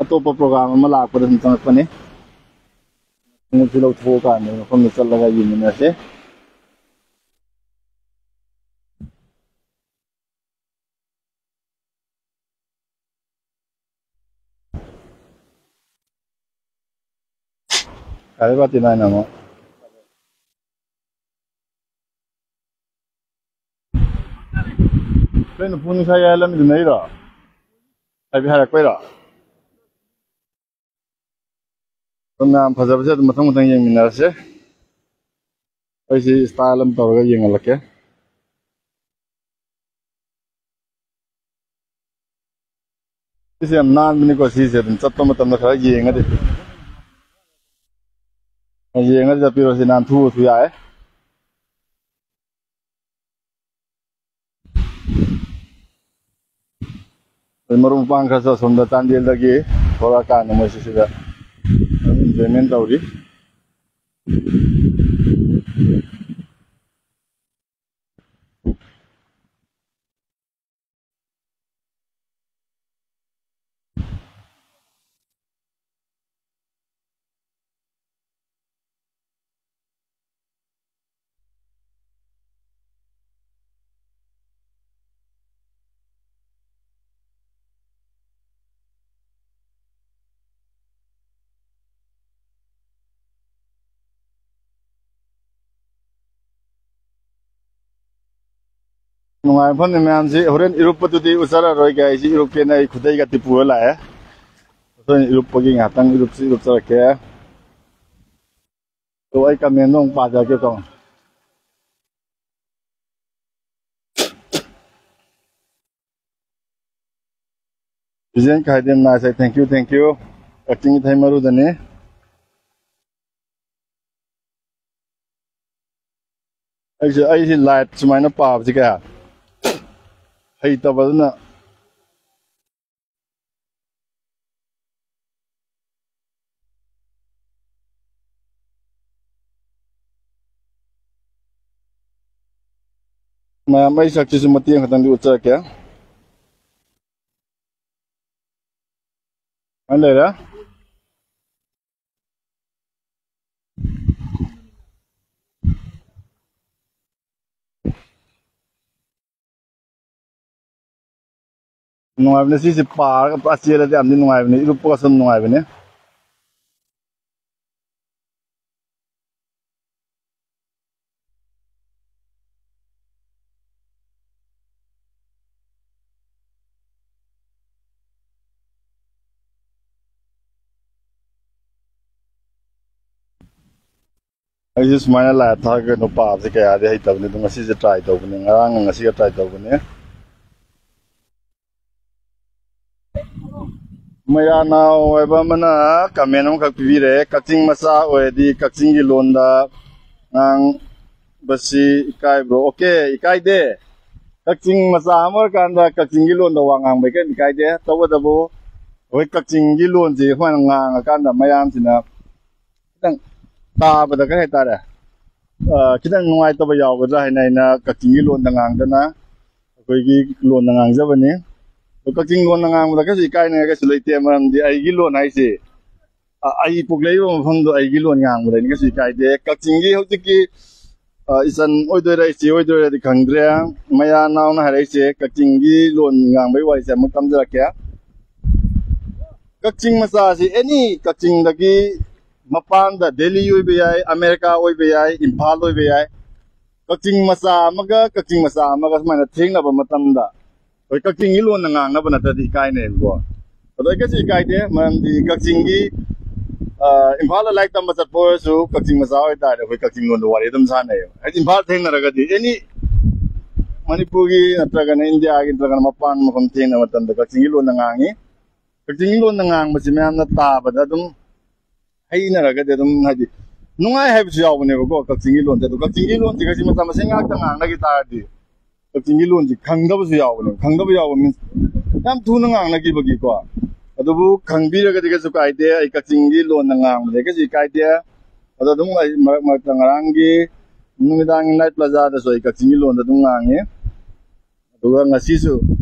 ꯑꯇꯣꯞꯄ program ꯑꯃ ꯂꯥꯛꯄꯗ ꯁꯨꯝ ꯆꯪꯉꯛꯄꯅꯤ꯫ ꯈꯣꯡꯎꯞꯁꯤ ꯂꯧꯊꯣꯛꯑꯀꯥꯟꯗ ꯃꯐꯝꯗ ꯆꯠꯂꯒ ꯌꯦꯡꯃꯤꯟꯅꯁꯦ꯫ ꯀꯥꯏ ꯕꯥꯇꯤ ꯅꯥꯏꯅ ꯑꯃꯨꯛ꯫ ꯀꯩꯅꯣ, ꯄꯨꯡ ꯅꯤꯡꯈꯥꯏ ꯌꯥꯏ ꯂꯝꯕꯤꯗ ꯅꯩꯔꯣ? ꯍꯥꯏꯕꯤ ꯍꯥꯏꯔꯛꯄꯩꯔꯣ? ꯑꯗꯨꯝ ꯃꯌꯥꯝ ꯐꯖꯕꯁꯦ ꯑꯗꯨꯝ ꯃꯊꯪ ꯃꯊꯪ ꯌꯦꯡꯃꯤꯟꯅꯔꯁꯦ꯫ ꯑꯩꯁꯤ style ꯑꯃ ꯇꯧꯔꯒ ꯌꯦꯡꯍꯜꯂꯛꯀꯦ꯫ ꯁꯤꯁꯦ ꯌꯥꯝ ꯅꯥꯟꯕꯅꯤꯀꯣ, ꯁꯤꯁꯦ ꯑꯗꯨꯝ ꯆꯠꯄ ꯃꯇꯝꯗ ꯈꯔ ꯌꯦꯡꯉꯗꯤ, ꯌꯦꯡꯉꯗꯤ ꯆꯠꯄꯤꯔꯣ, ꯁꯤ ꯅꯥꯟꯊꯨꯕꯁꯨ ꯌꯥꯏ꯫ ꯑꯗꯩ ꯃꯔꯨꯞ ꯃꯄꯥꯡ ꯈꯔꯁꯨ ꯑꯁꯣꯝꯗ ꯆꯥꯟꯗꯦꯜꯗꯒꯤ ꯊꯣꯛꯂꯛꯑꯀꯥꯟꯗ ꯃꯣꯏꯁꯨ ꯁꯤꯗ ꯑꯗꯨꯝ enjoyment ꯇꯧꯔꯤ꯫ ꯅꯨꯡꯉꯥꯏꯕ ꯃꯐꯝꯅꯤ ꯃꯌꯥꯝꯁꯤ꯫ ꯍꯣꯔꯦꯟ ꯏꯔꯨꯞꯄꯗꯨꯗꯤ ꯎꯠꯆꯔꯔꯣꯏꯒꯦ, ꯑꯩꯁꯤ ꯏꯔꯨꯞꯀꯦꯅ ꯑꯩ ꯈꯨꯗꯩꯒ ꯇꯤꯄꯨꯔ ꯂꯥꯛꯑꯦ꯫ ꯍꯣꯔꯦꯟ ꯏꯔꯨꯞꯄꯒꯤ ꯉꯥꯏꯍꯥꯛꯇꯪ ꯏꯔꯨꯞꯁꯤ ꯏꯔꯨꯞꯆꯔꯛꯀꯦ꯫ ꯑꯗꯣ ꯑꯩ comment ꯗꯣ ꯑꯃꯨꯛ ꯄꯥꯖꯔꯛꯀꯦ ꯇꯧꯅꯤ꯫ Vision Khaidem Naisai, thank you, thank you. Acting ꯏꯊꯩ ꯃꯔꯨꯗꯅꯤ꯫ ꯑꯩꯁꯦ, ꯑꯩꯁꯦ ꯂꯥꯏꯠ ꯁꯨꯃꯥꯏꯅ ꯄꯥꯕꯁꯤ ꯀꯌꯥ ꯍꯩꯇꯕ, ꯑꯗꯨꯅ ꯃꯌꯥꯝ, ꯑꯩ ꯁꯛꯁꯤꯁꯨ ꯃꯇꯦꯛ ꯈꯛꯇꯪꯗꯤ ꯎꯠꯆꯔꯛꯀꯦ꯫ ꯁꯨꯃꯥꯏꯅ ꯂꯩꯔꯦ꯫ ꯅꯨꯡꯉꯥꯏꯕꯅꯦ ꯁꯤꯁꯦ, ꯄꯥꯔꯒ ꯄꯨꯔꯥ ꯆꯦꯜꯂꯗꯤ ꯌꯥꯝꯗꯤ ꯅꯨꯡꯉꯥꯏꯕꯅꯦ, ꯏꯔꯨꯞꯄꯒꯁꯨ ꯑꯗꯨꯝ ꯅꯨꯡꯉꯥꯏꯕꯅꯦ꯫ ꯑꯩꯁꯨ ꯁꯨꯃꯥꯏꯅ ꯂꯥꯏꯚ ꯊꯥꯔꯒ ꯀꯩꯅꯣ ꯄꯥꯕꯁꯦ ꯀꯌꯥꯗꯤ ꯍꯩꯇꯕꯅꯤ, ꯑꯗꯣ ꯉꯁꯤꯁꯦ ꯇ꯭ꯔꯥꯏ ꯇꯧꯕꯅꯦ, ꯉꯔꯥꯡꯒ ꯉꯁꯤꯒ ꯇ꯭ꯔꯥꯏ ꯇꯧꯕꯅꯦ꯫ ꯃꯌꯥꯅꯥꯎ ꯍꯥꯏꯕ ꯑꯃꯅ ꯀꯃꯦꯟ ꯑꯃꯈꯛ ꯄꯤꯕꯤꯔꯛꯑꯦ, "ꯀꯛꯆꯤꯡ ꯃꯆꯥ ꯑꯣꯏꯔꯗꯤ ꯀꯛꯆꯤꯡꯒꯤ ꯂꯣꯟꯗ ꯉꯥꯡꯕꯁꯤ ꯏꯀꯥꯏꯕ꯭ꯔꯣ?" ꯑꯣꯀꯦ, ꯏꯀꯥꯏꯗꯦ꯫ ꯀꯛꯆꯤꯡ ꯃꯆꯥ ꯑꯃ ꯑꯣꯏꯔꯀꯥꯟꯗ ꯀꯛꯆꯤꯡꯒꯤ ꯂꯣꯟꯗ ꯋꯥ ꯉꯥꯡꯕꯩ ꯀꯔꯤꯝ ꯏꯀꯥꯏꯗꯦ꯫ ꯇꯧꯕꯇꯕꯨ ꯑꯩꯈꯣꯏ ꯀꯛꯆꯤꯡꯒꯤ ꯂꯣꯟꯁꯤ ꯑꯩꯈꯣꯏꯅ ꯉꯥꯡꯉꯀꯥꯟꯗ ꯃꯌꯥꯝꯁꯤꯅ ꯈꯤꯇꯪ ꯇꯥꯕꯗ ꯀꯩ ꯍꯥꯏꯇꯥꯔꯦ, ꯑ, ꯈꯤꯇꯪ ꯅꯨꯡꯉꯥꯏꯇꯕ ꯌꯥꯎꯒꯗ꯭ꯔꯥ ꯍꯥꯏꯅ ꯑꯩꯅ ꯀꯛꯆꯤꯡꯒꯤ ꯂꯣꯟꯗ ꯉꯥꯡꯗꯅ ꯑꯩꯈꯣꯏꯒꯤ ꯂꯣꯟꯗ ꯉꯥꯡꯖꯕꯅꯤ꯫ ꯑꯗꯣ ꯀꯛꯆꯤꯡ ꯂꯣꯟꯗ ꯉꯥꯡꯕꯗ ꯀꯩꯁꯨ ꯏꯀꯥꯏꯅꯤꯡꯉꯥꯏ ꯀꯩꯁꯨ ꯂꯩꯇꯦ, ꯃꯔꯝꯗꯤ ꯑꯩꯒꯤ ꯂꯣꯟ ꯍꯥꯏꯁꯤ, ꯑ, ꯑꯩ ꯄꯣꯛꯂꯛꯏꯕ ꯃꯐꯝꯗꯣ ꯑꯩꯒꯤ ꯂꯣꯟ ꯉꯥꯡꯕꯗ ꯑꯩꯅ ꯀꯩꯁꯨ ꯏꯀꯥꯏꯗꯦ꯫ ꯀꯛꯆꯤꯡꯒꯤ ꯍꯧꯖꯤꯛꯀꯤ, ꯑ, ꯏꯆꯟ ꯑꯣꯏꯗꯣꯏꯔꯥ ꯏꯆꯦ ꯑꯣꯏꯗꯣꯏꯔꯥꯗꯤ ꯈꯪꯗ꯭ꯔꯦ, ꯃꯌꯥ ꯅꯥꯎꯅ ꯍꯥꯏꯔꯛꯏꯁꯦ ꯀꯛꯆꯤꯡꯒꯤ ꯂꯣꯟ ꯉꯥꯡꯕꯒꯤ ꯋꯥꯔꯤꯁꯦ ꯑꯃꯨꯛ ꯇꯝꯖꯔꯛꯀꯦ꯫ ꯀꯛꯆꯤꯡ ꯃꯆꯥꯁꯤ ꯑꯦꯅꯤ ꯀꯛꯆꯤꯡꯗꯒꯤ ꯃꯄꯥꯟꯗ ꯗꯦꯜꯂꯤ ꯑꯣꯏꯕ ꯌꯥꯏ, ꯑꯃꯦꯔꯤꯀꯥ ꯑꯣꯏꯕ ꯌꯥꯏ, ꯏꯝꯐꯥꯜ ꯑꯣꯏꯕ ꯌꯥꯏ, ꯀꯛꯆꯤꯡ ꯃꯆꯥ ꯑꯃꯒ ꯀꯛꯆꯤꯡ ꯃꯆꯥ ꯑꯃꯒ ꯁꯨꯃꯥꯏꯅ ꯊꯦꯡꯅꯕ ꯃꯇꯝꯗ ꯑꯩꯈꯣꯏ ꯀꯛꯆꯤꯡꯒꯤ ꯂꯣꯟꯗ ꯉꯥꯡꯅꯕ ꯅꯠꯇ꯭ꯔꯗꯤ ꯏꯀꯥꯏꯅꯩꯕꯀꯣ꯫ ꯑꯗꯣ ꯑꯩ ꯀꯩꯁꯨ ꯏꯀꯥꯏꯗꯦ, ꯃꯔꯝꯗꯤ ꯀꯛꯆꯤꯡꯒꯤ, ꯑ, ꯏꯝꯐꯥꯜꯗ ꯂꯥꯏꯔꯤꯛ ꯇꯝꯕ ꯆꯠꯄ ꯑꯣꯏꯔꯁꯨ ꯀꯛꯆꯤꯡ ꯃꯆꯥ ꯑꯣꯏꯇꯥꯔꯗꯤ ꯑꯩꯈꯣꯏ ꯀꯛꯆꯤꯡ ꯂꯣꯟꯗ ꯋꯥꯔꯤ ꯑꯗꯨꯝ ꯁꯥꯟꯅꯩꯌꯦꯕ꯫ ꯍꯥꯏꯗꯤ ꯏꯝꯐꯥꯜ ꯊꯦꯡꯅꯔꯒꯗꯤ ꯑꯦꯅꯤ ꯃꯅꯤꯄꯨꯔꯒꯤ ꯅꯠꯇ꯭ꯔꯒꯅ ꯏꯟꯗꯤꯌꯥꯒꯤ ꯅꯠꯇ꯭ꯔꯒꯅ ꯃꯄꯥꯟ ꯃꯐꯝ ꯊꯦꯡꯅꯕ ꯃꯇꯝꯗ ꯀꯛꯆꯤꯡꯒꯤ ꯂꯣꯟꯗ ꯉꯥꯡꯉꯤ꯫ ꯀꯛꯆꯤꯡꯒꯤ ꯂꯣꯟꯗ ꯉꯥꯡꯕꯁꯤ ꯃꯌꯥꯝꯅ ꯇꯥꯕꯗ ꯑꯗꯨꯝ ꯍꯩꯅꯔꯒꯗꯤ ꯑꯗꯨꯝ, ꯍꯥꯏꯗꯤ, ꯅꯨꯡꯉꯥꯏ ꯍꯥꯏꯕꯁꯨ ꯌꯥꯎꯕꯅꯦꯕꯀꯣ꯫ ꯀꯛꯆꯤꯡꯒꯤ ꯂꯣꯟꯁꯦ, ꯑꯗꯣ ꯀꯛꯆꯤꯡꯒꯤ ꯂꯣꯟꯁꯦ ꯀꯛꯆꯤꯡ ꯃꯆꯥ ꯃꯁꯦꯟ ꯉꯥꯛꯇ ꯉꯥꯡꯅꯈꯤ ꯇꯥꯔꯗꯤ ꯀꯛꯆꯤꯡꯒꯤ ꯂꯣꯟꯁꯤ ꯈꯪꯗꯕꯁꯨ ꯌꯥꯎꯕꯅꯦꯕ꯫ ꯈꯪꯗꯕ ꯌꯥꯎꯕ ꯃꯤꯟꯁ ꯌꯥꯝ ꯊꯨꯅ ꯉꯥꯡꯅꯈꯤꯕꯒꯤꯀꯣ꯫ ꯑꯗꯨꯕꯨ ꯈꯪꯕꯤꯔꯒꯗꯤ ꯀꯩꯁꯨ ꯀꯥꯏꯗꯦ꯫ ꯑꯩ ꯀꯛꯆꯤꯡꯒꯤ ꯂꯣꯟꯗ ꯉꯥꯡꯕꯁꯦ ꯀꯩꯁꯨ ꯀꯥꯏꯗꯦ꯫ ꯑꯗꯣ ꯑꯗꯨꯝ ꯑꯩ ꯃꯔꯛ ꯃꯔꯛꯇ, ꯉꯔꯥꯡꯒꯤ ꯅꯨꯃꯤꯗꯥꯡꯒꯤ ꯅꯥꯏꯠ ꯄ꯭ꯂꯥꯖꯥꯗꯁꯨ ꯑꯩ ꯀꯛꯆꯤꯡꯒꯤ ꯂꯣꯟꯗ ꯑꯗꯨꯝ ꯉꯥꯡꯉꯤ꯫ ꯑꯗꯨꯒ ꯉꯁꯤꯁꯨ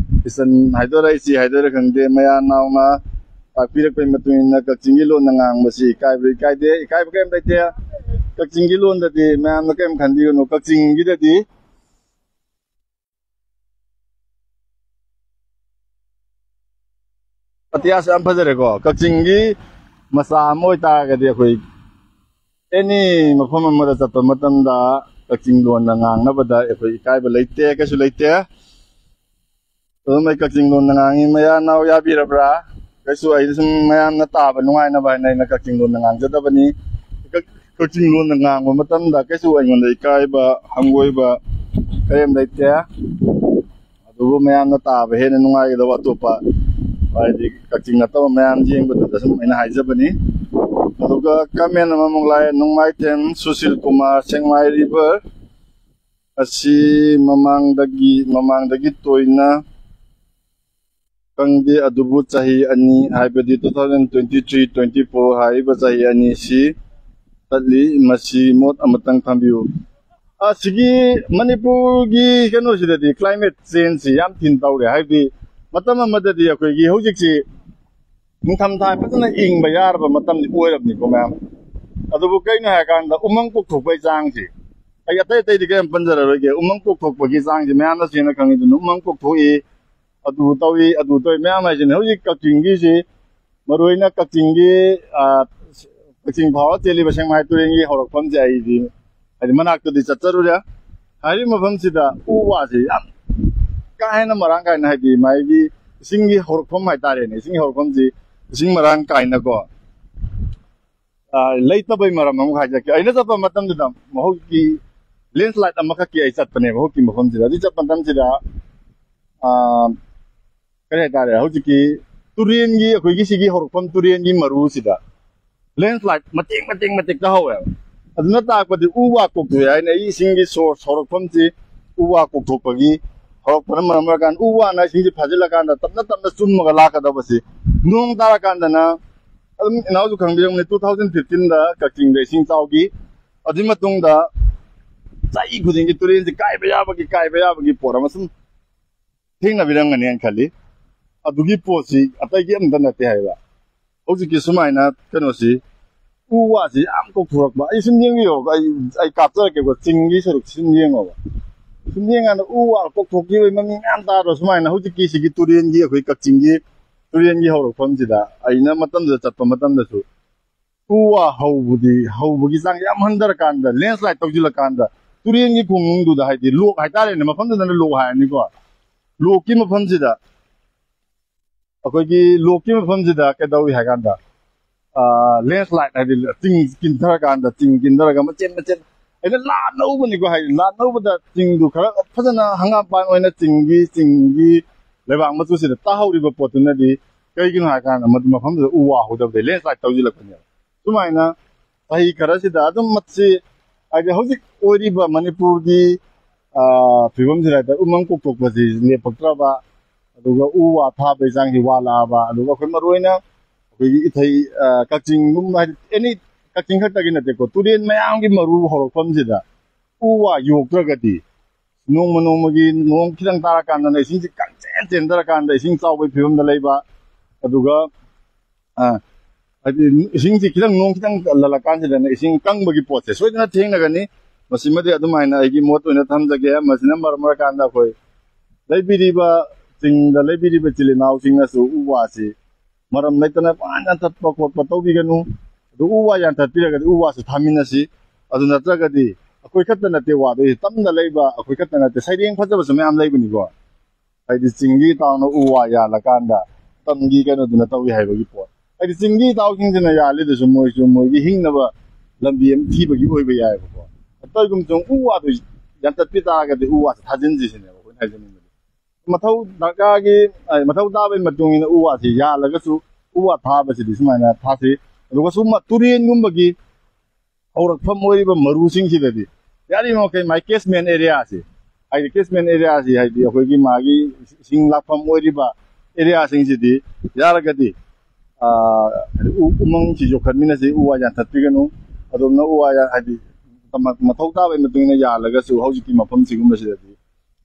ꯏꯆꯟ ꯍꯥꯏꯗꯣꯏꯔꯥ, ꯏꯆꯦ ꯍꯥꯏꯗꯣꯏꯔꯥ ꯈꯪꯗꯦ, ꯃꯌꯥꯝ ꯅꯥꯎꯅ ꯇꯥꯛꯄꯤꯔꯛꯄꯒꯤ ꯃꯇꯨꯡ ꯏꯟꯅ ꯀꯛꯆꯤꯡꯒꯤ ꯂꯣꯟꯗ ꯉꯥꯡꯕꯁꯤ ꯏꯀꯥꯏꯕ ꯏꯀꯥꯏꯗꯦ, ꯏꯀꯥꯏꯕ ꯀꯔꯤꯝ ꯂꯩꯇꯦ꯫ ꯀꯛꯆꯤꯡꯒꯤ ꯂꯣꯟꯗꯗꯤ ꯃꯌꯥꯝꯅ ꯀꯔꯤꯝ ꯈꯟꯕꯤꯒꯅꯨ꯫ ꯀꯛꯆꯤꯡꯒꯤꯗꯗꯤ ꯑꯇꯤꯌꯥꯁꯨ ꯌꯥꯝ ꯐꯖꯔꯦꯀꯣ꯫ ꯀꯛꯆꯤꯡꯒꯤ ꯃꯆꯥ ꯑꯃ ꯑꯣꯏꯇꯥꯔꯒꯗꯤ ꯑꯩꯈꯣꯏ ꯑꯦꯅꯤ ꯃꯐꯝ ꯑꯃꯗ ꯆꯠꯄ ꯃꯇꯝꯗ ꯀꯛꯆꯤꯡ ꯂꯣꯟꯗ ꯉꯥꯡꯅꯕꯗ ꯑꯩꯈꯣꯏ ꯏꯀꯥꯏꯕ ꯂꯩꯇꯦ, ꯀꯩꯁꯨ ꯂꯩꯇꯦ꯫ ꯑꯗꯨꯝ ꯑꯩ ꯀꯛꯆꯤꯡ ꯂꯣꯟꯗ ꯉꯥꯡꯉꯤ꯫ ꯃꯌꯥ ꯅꯥꯎ ꯌꯥꯕꯤꯔꯕ꯭ꯔꯥ? ꯀꯩꯁꯨ, ꯑꯩꯗꯤ ꯁꯨꯝ ꯃꯌꯥꯝꯅ ꯇꯥꯕ ꯅꯨꯡꯉꯥꯏꯅꯕ ꯍꯥꯏꯅ ꯑꯩꯅ ꯀꯛꯆꯤꯡ ꯂꯣꯟꯗ ꯉꯥꯡꯖꯗꯕꯅꯤ꯫ ꯀꯛ-, ꯀꯛꯆꯤꯡ ꯂꯣꯟꯗ ꯉꯥꯡꯕ ꯃꯇꯝꯗ ꯀꯩꯁꯨ ꯑꯩꯉꯣꯟꯗ ꯏꯀꯥꯏꯕ, ꯍꯪꯒꯣꯏꯕ ꯀꯔꯤꯝ ꯂꯩꯇꯦ꯫ ꯑꯗꯨꯕꯨ ꯃꯌꯥꯝꯅ ꯇꯥꯕ ꯍꯦꯟꯅ ꯅꯨꯡꯉꯥꯏꯒꯗꯕ ꯑꯇꯣꯞꯄ, ꯍꯥꯏꯗꯤ ꯀꯛꯆꯤꯡ ꯅꯠꯇꯕ ꯃꯌꯥꯝ ꯌꯦꯡꯕꯗꯨꯗ ꯁꯨꯝ ꯑꯩꯅ ꯍꯥꯏꯖꯕꯅꯤ꯫ ꯑꯗꯨꯒ ꯀꯃꯦꯟ ꯑꯃꯃꯨꯛ ꯂꯥꯛꯑꯦ, ꯅꯣꯡꯃꯥꯏꯊꯦꯝ ꯁꯨꯁꯤꯜ ꯀꯨꯃꯥꯔ, ꯁꯦꯡꯃꯥꯏ ꯔꯤꯚꯔ ꯑꯁꯤ ꯃꯃꯥꯡꯗꯒꯤ, ꯃꯃꯥꯡꯗꯒꯤ ꯇꯣꯏꯅ ꯈꯪꯗꯦ, ꯑꯗꯨꯕꯨ ꯆꯍꯤ ꯑꯅꯤ, ꯍꯥꯏꯕꯗꯤ two thousand twenty three twenty four ꯍꯥꯏꯔꯤꯕ ꯆꯍꯤ ꯑꯅꯤꯁꯤ ꯆꯠꯂꯤ꯫ ꯃꯁꯤ ꯃꯣꯠ ꯑꯃꯇꯪ ꯊꯝꯕꯤꯌꯨ꯫ ꯑꯁꯤꯒꯤ ꯃꯅꯤꯄꯨꯔꯒꯤ ꯀꯩꯅꯣꯁꯤꯗꯗꯤ climate change ꯁꯤ ꯌꯥꯝ ꯊꯤꯅ ꯇꯧꯔꯦ꯫ ꯍꯥꯏꯕꯗꯤ ꯃꯇꯝ ꯑꯃꯗꯗꯤ ꯑꯩꯈꯣꯏꯒꯤ ꯍꯧꯖꯤꯛꯁꯤ ꯅꯤꯡꯊꯝꯊꯥ ꯐꯖꯅ ꯏꯪꯕ ꯌꯥꯔꯕ ꯃꯇꯝꯗꯤ ꯑꯣꯏꯔꯕꯅꯤꯀꯣ ꯃꯌꯥꯝ꯫ ꯑꯗꯨꯕꯨ ꯀꯩꯅꯣ ꯍꯥꯏꯔꯀꯥꯟꯗ ꯎꯃꯪ ꯀꯣꯛꯊꯣꯛꯄꯒꯤ ꯆꯥꯡꯁꯤ, ꯑꯩ ꯑꯇꯩ ꯑꯇꯩꯗꯤ ꯀꯔꯤꯝ ꯄꯟꯖꯔꯔꯣꯏꯒꯦ, ꯎꯃꯪ ꯀꯣꯛꯊꯣꯛꯄꯒꯤ ꯆꯥꯡꯁꯤ ꯃꯌꯥꯝꯅ ꯁꯦꯡꯅ ꯈꯪꯉꯤꯗꯨꯅ ꯎꯃꯪ ꯀꯣꯛꯊꯣꯛꯏ, ꯑꯗꯨ ꯇꯧꯏ, ꯑꯗꯨ ꯇꯧꯏ ꯃꯌꯥꯝ ꯍꯥꯏꯁꯤꯅꯤ꯫ ꯍꯧꯖꯤꯛ ꯀꯛꯆꯤꯡꯒꯤꯁꯤ, ꯃꯔꯨꯑꯣꯏꯅ ꯀꯛꯆꯤꯡꯒꯤ, ꯑ, ꯀꯛꯆꯤꯡ ꯐꯥꯎꯔ ꯆꯦꯜꯂꯤꯕ ꯁꯦꯛꯃꯥꯏ ꯇꯨꯔꯦꯜꯒꯤ ꯍꯧꯔꯛꯐꯝꯁꯦ ꯑꯩꯗꯤ, ꯍꯥꯏꯗꯤ, ꯃꯅꯥꯛꯇꯗꯤ ꯆꯠꯆꯔꯨꯔꯦ꯫ ꯍꯥꯏꯔꯤꯕ ꯃꯐꯝꯁꯤꯗ ꯎ ꯋꯥꯁꯤ ꯌꯥꯝ ꯀꯥ ꯍꯦꯟꯅ ꯃꯔꯥꯡ ꯀꯥꯏꯅ, ꯍꯥꯏꯗꯤ ꯃꯥꯒꯤ ꯏꯁꯤꯡꯒꯤ ꯍꯧꯔꯛꯐꯝ ꯍꯥꯏꯇꯥꯔꯦꯅꯦ, ꯏꯁꯤꯡꯒꯤ ꯍꯧꯔꯛꯐꯝꯁꯤ ꯏꯁꯤꯡ ꯃꯔꯥꯡ ꯀꯥꯏꯅꯀꯣ, ꯑ, ꯂꯩꯇꯕꯩ ꯃꯔꯝ ꯑꯃ ꯍꯥꯏꯖꯔꯛꯀꯦ꯫ ꯑꯩꯅ ꯆꯠꯄ ꯃꯇꯝꯗꯨꯗ ꯍꯧꯖꯤꯛꯀꯤ ꯂꯦꯟꯁ꯭ꯂꯥꯏꯠ ꯑꯃꯈꯛꯀꯤ ꯑꯩ ꯆꯠꯄꯅꯦꯕ ꯍꯧꯖꯤꯛꯀꯤ ꯃꯐꯝꯁꯤꯗ꯫ ꯑꯗꯨ ꯆꯠꯄ ꯃꯇꯝꯁꯤꯗ, ꯑꯥ, ꯀꯔꯤ ꯍꯥꯏꯇꯥꯔꯦ, ꯍꯧꯖꯤꯛꯀꯤ ꯇꯨꯔꯦꯟꯒꯤ, ꯑꯩꯈꯣꯏꯒꯤ ꯁꯤꯒꯤ ꯍꯧꯔꯛꯐꯝ ꯇꯨꯔꯦꯟꯒꯤ ꯃꯔꯨꯁꯤꯗ ꯂꯦꯟꯁ꯭ꯂꯥꯏꯠ ꯃꯇꯦꯛ ꯃꯇꯦꯛ ꯃꯇꯦꯛ ꯇꯥꯍꯧꯋꯦꯕ꯫ ꯑꯗꯨꯅ ꯇꯥꯛꯄꯗꯤ ꯎ ꯋꯥ ꯀꯣꯛꯊꯣꯛꯑꯦ ꯍꯥꯏꯅ, ꯑꯩ ꯏꯁꯤꯡꯒꯤ ꯁꯣꯔꯁ ꯍꯧꯔꯛꯐꯝꯁꯤ ꯎ ꯋꯥ ꯀꯣꯛꯊꯣꯛꯄꯒꯤ ꯍꯧꯔꯛꯄꯅ ꯃꯔꯝ ꯑꯣꯏꯔꯀꯥꯟꯗ ꯎ ꯋꯥꯅ ꯏꯁꯤꯡꯁꯤ ꯐꯥꯖꯤꯜꯂꯀꯥꯟꯗ ꯇꯞꯅ ꯇꯞꯅ ꯆꯨꯝꯃꯒ ꯂꯥꯛꯀꯗꯕꯁꯤ, ꯅꯣꯡ ꯇꯥꯔꯀꯥꯟꯗꯅ, ꯑꯗꯨꯝ ꯏꯅꯥꯎꯁꯨ ꯈꯪꯕꯤꯔꯝꯒꯅꯤ, two thousand fifteen ꯗ ꯀꯛꯆꯤꯡꯗ ꯏꯁꯤꯡ ꯆꯥꯎꯈꯤ꯫ ꯑꯗꯨꯒꯤ ꯃꯇꯨꯡꯗ ꯆꯍꯤ ꯈꯨꯗꯤꯡꯒꯤ ꯇꯨꯔꯦꯟꯁꯤ ꯀꯥꯏꯕ ꯌꯥꯕꯒꯤ, ꯀꯥꯏꯕ ꯌꯥꯕꯒꯤ ꯄꯣꯠ ꯑꯃ ꯁꯨꯝ ꯊꯦꯡꯅꯕꯤꯔꯝꯒꯅꯤ ꯍꯥꯏꯅ ꯈꯜꯂꯤ꯫ ꯑꯗꯨꯒꯤ ꯄꯣꯠꯁꯤ ꯑꯇꯩꯒꯤ ꯑꯝꯇ ꯅꯠꯇꯦ ꯍꯥꯏꯕ꯫ ꯍꯧꯖꯤꯛꯀꯤ ꯁꯨꯃꯥꯏꯅ ꯀꯩꯅꯣꯁꯤ, ꯎ ꯋꯥꯁꯤ ꯌꯥꯝ ꯀꯣꯛꯊꯣꯔꯛꯄ꯫ ꯑꯩ ꯁꯨꯝ ꯌꯦꯡꯕꯤꯌꯣ, ꯑꯩ, ꯑꯩ ꯀꯥꯞꯆꯔꯛꯀꯦꯀꯣ, ꯆꯤꯡꯒꯤ ꯁꯔꯨꯛꯁꯤ ꯁꯨꯝ ꯌꯦꯡꯉꯣꯕ꯫ ꯁꯨꯝ ꯌꯦꯡꯀꯥꯟꯗ ꯎ ꯋꯥ ꯀꯣꯛꯊꯣꯛꯈꯤꯕꯒꯤ ꯃꯃꯤ ꯃꯌꯥꯝ ꯇꯥꯗ꯭ꯔꯣ? ꯁꯨꯃꯥꯏꯅ ꯍꯧꯖꯤꯛꯀꯤ ꯁꯤꯒꯤ ꯇꯨꯔꯦꯟꯒꯤ, ꯑꯩꯈꯣꯏ ꯀꯛꯆꯤꯡꯒꯤ ꯇꯨꯔꯦꯟꯒꯤ ꯍꯧꯔꯛꯐꯝꯁꯤꯗ ꯑꯩꯅ ꯃꯇꯝꯗꯨꯗ ꯆꯠꯄ ꯃꯇꯝꯗꯁꯨ ꯎ ꯋꯥ ꯍꯧꯕꯗꯤ, ꯍꯧꯕꯒꯤ ꯆꯥꯡ ꯌꯥꯝ ꯍꯟꯊꯔꯀꯥꯟꯗ, ꯂꯦꯟꯁ꯭ꯂꯥꯏꯠ ꯇꯧꯁꯤꯜꯂꯀꯥꯟꯗ ꯇꯨꯔꯦꯟꯒꯤ ꯈꯣꯡꯅꯨꯡꯗꯨꯗ, ꯍꯥꯏꯗꯤ ꯂꯣꯛ ꯍꯥꯏꯇꯥꯔꯦꯅꯦ, ꯃꯐꯝꯗꯨꯗꯅ ꯂꯣꯛ ꯍꯥꯏꯔꯅꯤꯀꯣ, ꯂꯣꯛꯀꯤ ꯃꯐꯝꯁꯤꯗ, ꯑꯩꯈꯣꯏꯒꯤ ꯂꯣꯛꯀꯤ ꯃꯐꯝꯁꯤꯗ ꯀꯩꯗꯧꯏ ꯍꯥꯏ ꯀꯥꯟꯗ, ꯂꯦꯟꯁ꯭ꯂꯥꯏꯠ ꯍꯥꯏꯗꯤ ꯆꯤꯡ ꯀꯤꯟꯊꯔꯀꯥꯟꯗ, ꯆꯤꯡ ꯀꯤꯟꯊꯔꯒ ꯃꯆꯦꯠ ꯃꯆꯦꯠ, ꯑꯩꯅ ꯂꯥꯞꯅ ꯎꯕꯅꯤꯀꯣ, ꯍꯥꯏꯗꯤ ꯂꯥꯞꯅ ꯎꯕꯗ ꯆꯤꯡꯗꯨ ꯈꯔ ꯐꯖꯅ ꯍꯪꯒꯥꯝꯄꯥꯟ ꯑꯣꯏꯅ ꯆꯤꯡꯒꯤ, ꯆꯤꯡꯒꯤ ꯂꯩꯕꯥꯛ ꯃꯆꯨꯁꯤꯗ ꯇꯥꯍꯧꯔꯤꯕ ꯄꯣꯠꯇꯨꯅꯗꯤ ꯀꯩꯒꯤꯅꯣ ꯍꯥꯏ ꯀꯥꯟꯗ ꯃꯗꯨ ꯃꯐꯝꯗꯨꯗ ꯎ ꯋꯥ ꯍꯧꯗꯕꯗꯩ ꯂꯦꯟꯁ꯭ꯂꯥꯏꯠ ꯇꯧꯁꯤꯜꯂꯛꯄꯅꯦꯕ꯫ ꯁꯨꯃꯥꯏꯅ ꯆꯍꯤ ꯈꯔꯁꯤꯗ ꯑꯗꯨꯝ ꯃꯁꯤ, ꯍꯥꯏꯗꯤ ꯍꯧꯖꯤꯛ ꯑꯣꯏꯔꯤꯕ ꯃꯅꯤꯄꯨꯔꯒꯤ, ꯑ, ꯐꯤꯕꯝꯁꯤꯗ ꯍꯥꯏꯇꯥꯔꯦ, ꯎꯃꯪ ꯀꯣꯛꯊꯣꯛꯄꯁꯤ ꯂꯦꯞꯄꯛꯇ꯭ꯔꯕ, ꯑꯗꯨꯒ ꯎ ꯋꯥ ꯊꯥꯕꯒꯤ ꯆꯥꯡꯁꯤ ꯋꯥꯠꯂꯛꯑꯕ, ꯑꯗꯨꯒ ꯑꯩꯈꯣꯏ ꯃꯔꯨꯑꯣꯏꯅ ꯑꯩꯈꯣꯏꯒꯤ ꯏꯊꯩ, ꯑ, ꯀꯛꯆꯤꯡꯒꯨꯝꯕ, ꯍꯥꯏꯗꯤ ꯑꯦꯅꯤ ꯀꯛꯆꯤꯡ ꯈꯛꯇꯒꯤ ꯅꯠꯇꯦꯀꯣ, ꯇꯨꯔꯦꯟ ꯃꯌꯥꯝꯒꯤ ꯃꯔꯨ ꯍꯧꯔꯛꯐꯝꯁꯤꯗ ꯎ ꯋꯥ ꯌꯣꯛꯇ꯭ꯔꯒꯗꯤ, ꯅꯣꯡꯃ ꯅꯣꯡꯃꯒꯤ ꯅꯣꯡ ꯈꯤꯇꯪ ꯇꯥꯔꯀꯥꯟꯗꯅ ꯏꯁꯤꯡꯁꯤ ꯀꯪꯆꯦꯟ ꯆꯦꯟꯊꯔꯀꯥꯟꯗ ꯏꯁꯤꯡ ꯆꯥꯎꯕꯒꯤ ꯐꯤꯕꯝꯗ ꯂꯩꯕ, ꯑꯗꯨꯒ, ꯑ, ꯍꯥꯏꯗꯤ ꯏꯁꯤꯡꯁꯤ ꯈꯤꯇꯪ, ꯅꯣꯡ ꯈꯤꯇꯪ ꯀꯜꯂꯜꯂꯀꯥꯟꯁꯤꯗꯅ ꯏꯁꯤꯡ ꯀꯪꯕꯒꯤ ꯄꯣꯠꯁꯦ ꯁꯣꯏꯗꯅ ꯊꯦꯡꯅꯒꯅꯤ꯫ ꯃꯁꯤꯃꯗꯤ ꯑꯗꯨꯃꯥꯏꯅ ꯑꯩꯒꯤ ꯃꯣꯠ ꯑꯣꯏꯅ ꯊꯝꯖꯒꯦ꯫ ꯃꯁꯤꯅ ꯃꯔꯝ ꯑꯣꯏꯔꯀꯥꯟꯗ ꯑꯩꯈꯣꯏ ꯂꯩꯕꯤꯔꯤꯕ, ꯆꯤꯡꯗ ꯂꯩꯕꯤꯔꯤꯕ ꯏꯆꯤꯜ ꯏꯅꯥꯎꯁꯤꯡꯅꯁꯨ ꯎ ꯋꯥꯁꯤ ꯃꯔꯝ ꯂꯩꯇꯅ ꯄꯪꯌꯥꯟ ꯌꯥꯟꯊꯠꯄ ꯈꯣꯠꯄ ꯇꯧꯕꯤꯒꯅꯨ꯫ ꯑꯗꯨ ꯎ ꯋꯥ ꯌꯥꯟꯊꯠꯄꯤꯔꯒꯗꯤ ꯎ ꯋꯥꯁꯨ ꯊꯥꯃꯤꯟꯅꯁꯤ꯫ ꯑꯗꯨ ꯅꯠꯇ꯭ꯔꯒꯗꯤ ꯑꯩꯈꯣꯏ ꯈꯛꯇ ꯅꯠꯇꯦ ꯋꯥꯗꯣꯏꯁꯤ, ꯇꯝꯗ ꯂꯩꯕ ꯑꯩꯈꯣꯏ ꯈꯛꯇ ꯅꯠꯇꯦ, ꯁꯩꯔꯦꯡ ꯐꯖꯕꯁꯨ ꯃꯌꯥꯝ ꯂꯩꯕꯅꯤꯀꯣ꯫ ꯍꯥꯏꯗꯤ ꯆꯤꯡꯒꯤ ꯏꯇꯥꯎꯅ ꯎ ꯋꯥ ꯌꯥꯜꯂꯀꯥꯟꯗ ꯇꯝꯒꯤ ꯀꯩꯅꯣꯗꯨꯅ ꯇꯧꯏ ꯍꯥꯏꯕꯒꯤ ꯄꯣꯠ꯫ ꯍꯥꯏꯗꯤ ꯆꯤꯡꯒꯤ ꯏꯇꯥꯎꯁꯤꯡꯁꯤꯅ ꯌꯥꯜꯂꯤꯗꯨꯁꯨ ꯃꯣꯏꯁꯨ ꯃꯣꯏꯒꯤ ꯍꯤꯡꯅꯕ ꯂꯝꯕꯤ ꯑꯃ ꯊꯤꯕꯒꯤ ꯑꯣꯏꯕ ꯌꯥꯏꯑꯕꯀꯣ꯫ ꯑꯇꯩꯒꯨꯝꯕꯁꯨ ꯎ ꯋꯥꯗꯨ ꯌꯥꯟꯊꯠꯄꯤ ꯇꯥꯔꯒꯗꯤ ꯎ ꯋꯥꯁꯦ ꯊꯥꯖꯤꯟꯁꯤ ꯁꯤꯅꯦꯕ ꯑꯩꯈꯣꯏꯅ ꯍꯥꯏꯖꯅꯤꯡꯕꯗꯤ꯫ ꯃꯊꯧ ꯗꯔꯀꯥꯔꯒꯤ, ꯑ, ꯃꯊꯧ ꯇꯥꯕꯒꯤ ꯃꯇꯨꯡ ꯏꯟꯅ ꯎ ꯋꯥꯁꯤ ꯌꯥꯜꯂꯒꯁꯨ ꯎ ꯋꯥ ꯊꯥꯕꯁꯤꯗꯤ ꯁꯨꯃꯥꯏꯅ ꯊꯥꯁꯤ꯫ ꯑꯗꯨꯒ ꯁꯨꯝ ꯇꯨꯔꯦꯟꯒꯨꯝꯕꯒꯤ ꯍꯧꯔꯛꯐꯝ ꯑꯣꯏꯔꯤꯕ ꯃꯔꯨꯁꯤꯡꯁꯤꯗꯗꯤ ꯌꯥꯔꯤꯕ ꯃꯈꯩ ꯃꯥꯏ ꯀꯦꯁꯃꯦꯟ ꯑꯦꯔꯤꯌꯥꯁꯤ, ꯍꯥꯏꯗꯤ ꯀꯦꯁꯃꯦꯟ ꯑꯦꯔꯤꯌꯥꯁꯤ ꯍꯥꯏꯗꯤ ꯑꯩꯈꯣꯏꯒꯤ ꯃꯥꯒꯤ ꯏꯁꯤꯡ ꯂꯥꯛꯐꯝ ꯑꯣꯏꯔꯤꯕ ꯑꯦꯔꯤꯌꯥꯁꯤꯡꯁꯤꯗꯤ ꯌꯥꯔꯒꯗꯤ, ꯑ, ꯎ-, ꯎꯃꯪꯁꯤ ꯌꯣꯛꯈꯠꯃꯤꯟꯅꯁꯤ, ꯎ ꯋꯥ ꯌꯥꯟꯊꯠꯄꯤꯒꯅꯨ꯫ ꯑꯗꯣꯝꯅ ꯎ ꯋꯥ ꯌꯥ-, ꯍꯥꯏꯗꯤ ꯃ-, ꯃꯊꯧ ꯇꯥꯕꯒꯤ ꯃꯇꯨꯡ ꯏꯟꯅ ꯌꯥꯜꯂꯒꯁꯨ ꯍꯧꯖꯤꯛꯀꯤ ꯃꯐꯝ ꯁꯤꯒꯨꯝꯕꯁꯤꯗꯗꯤ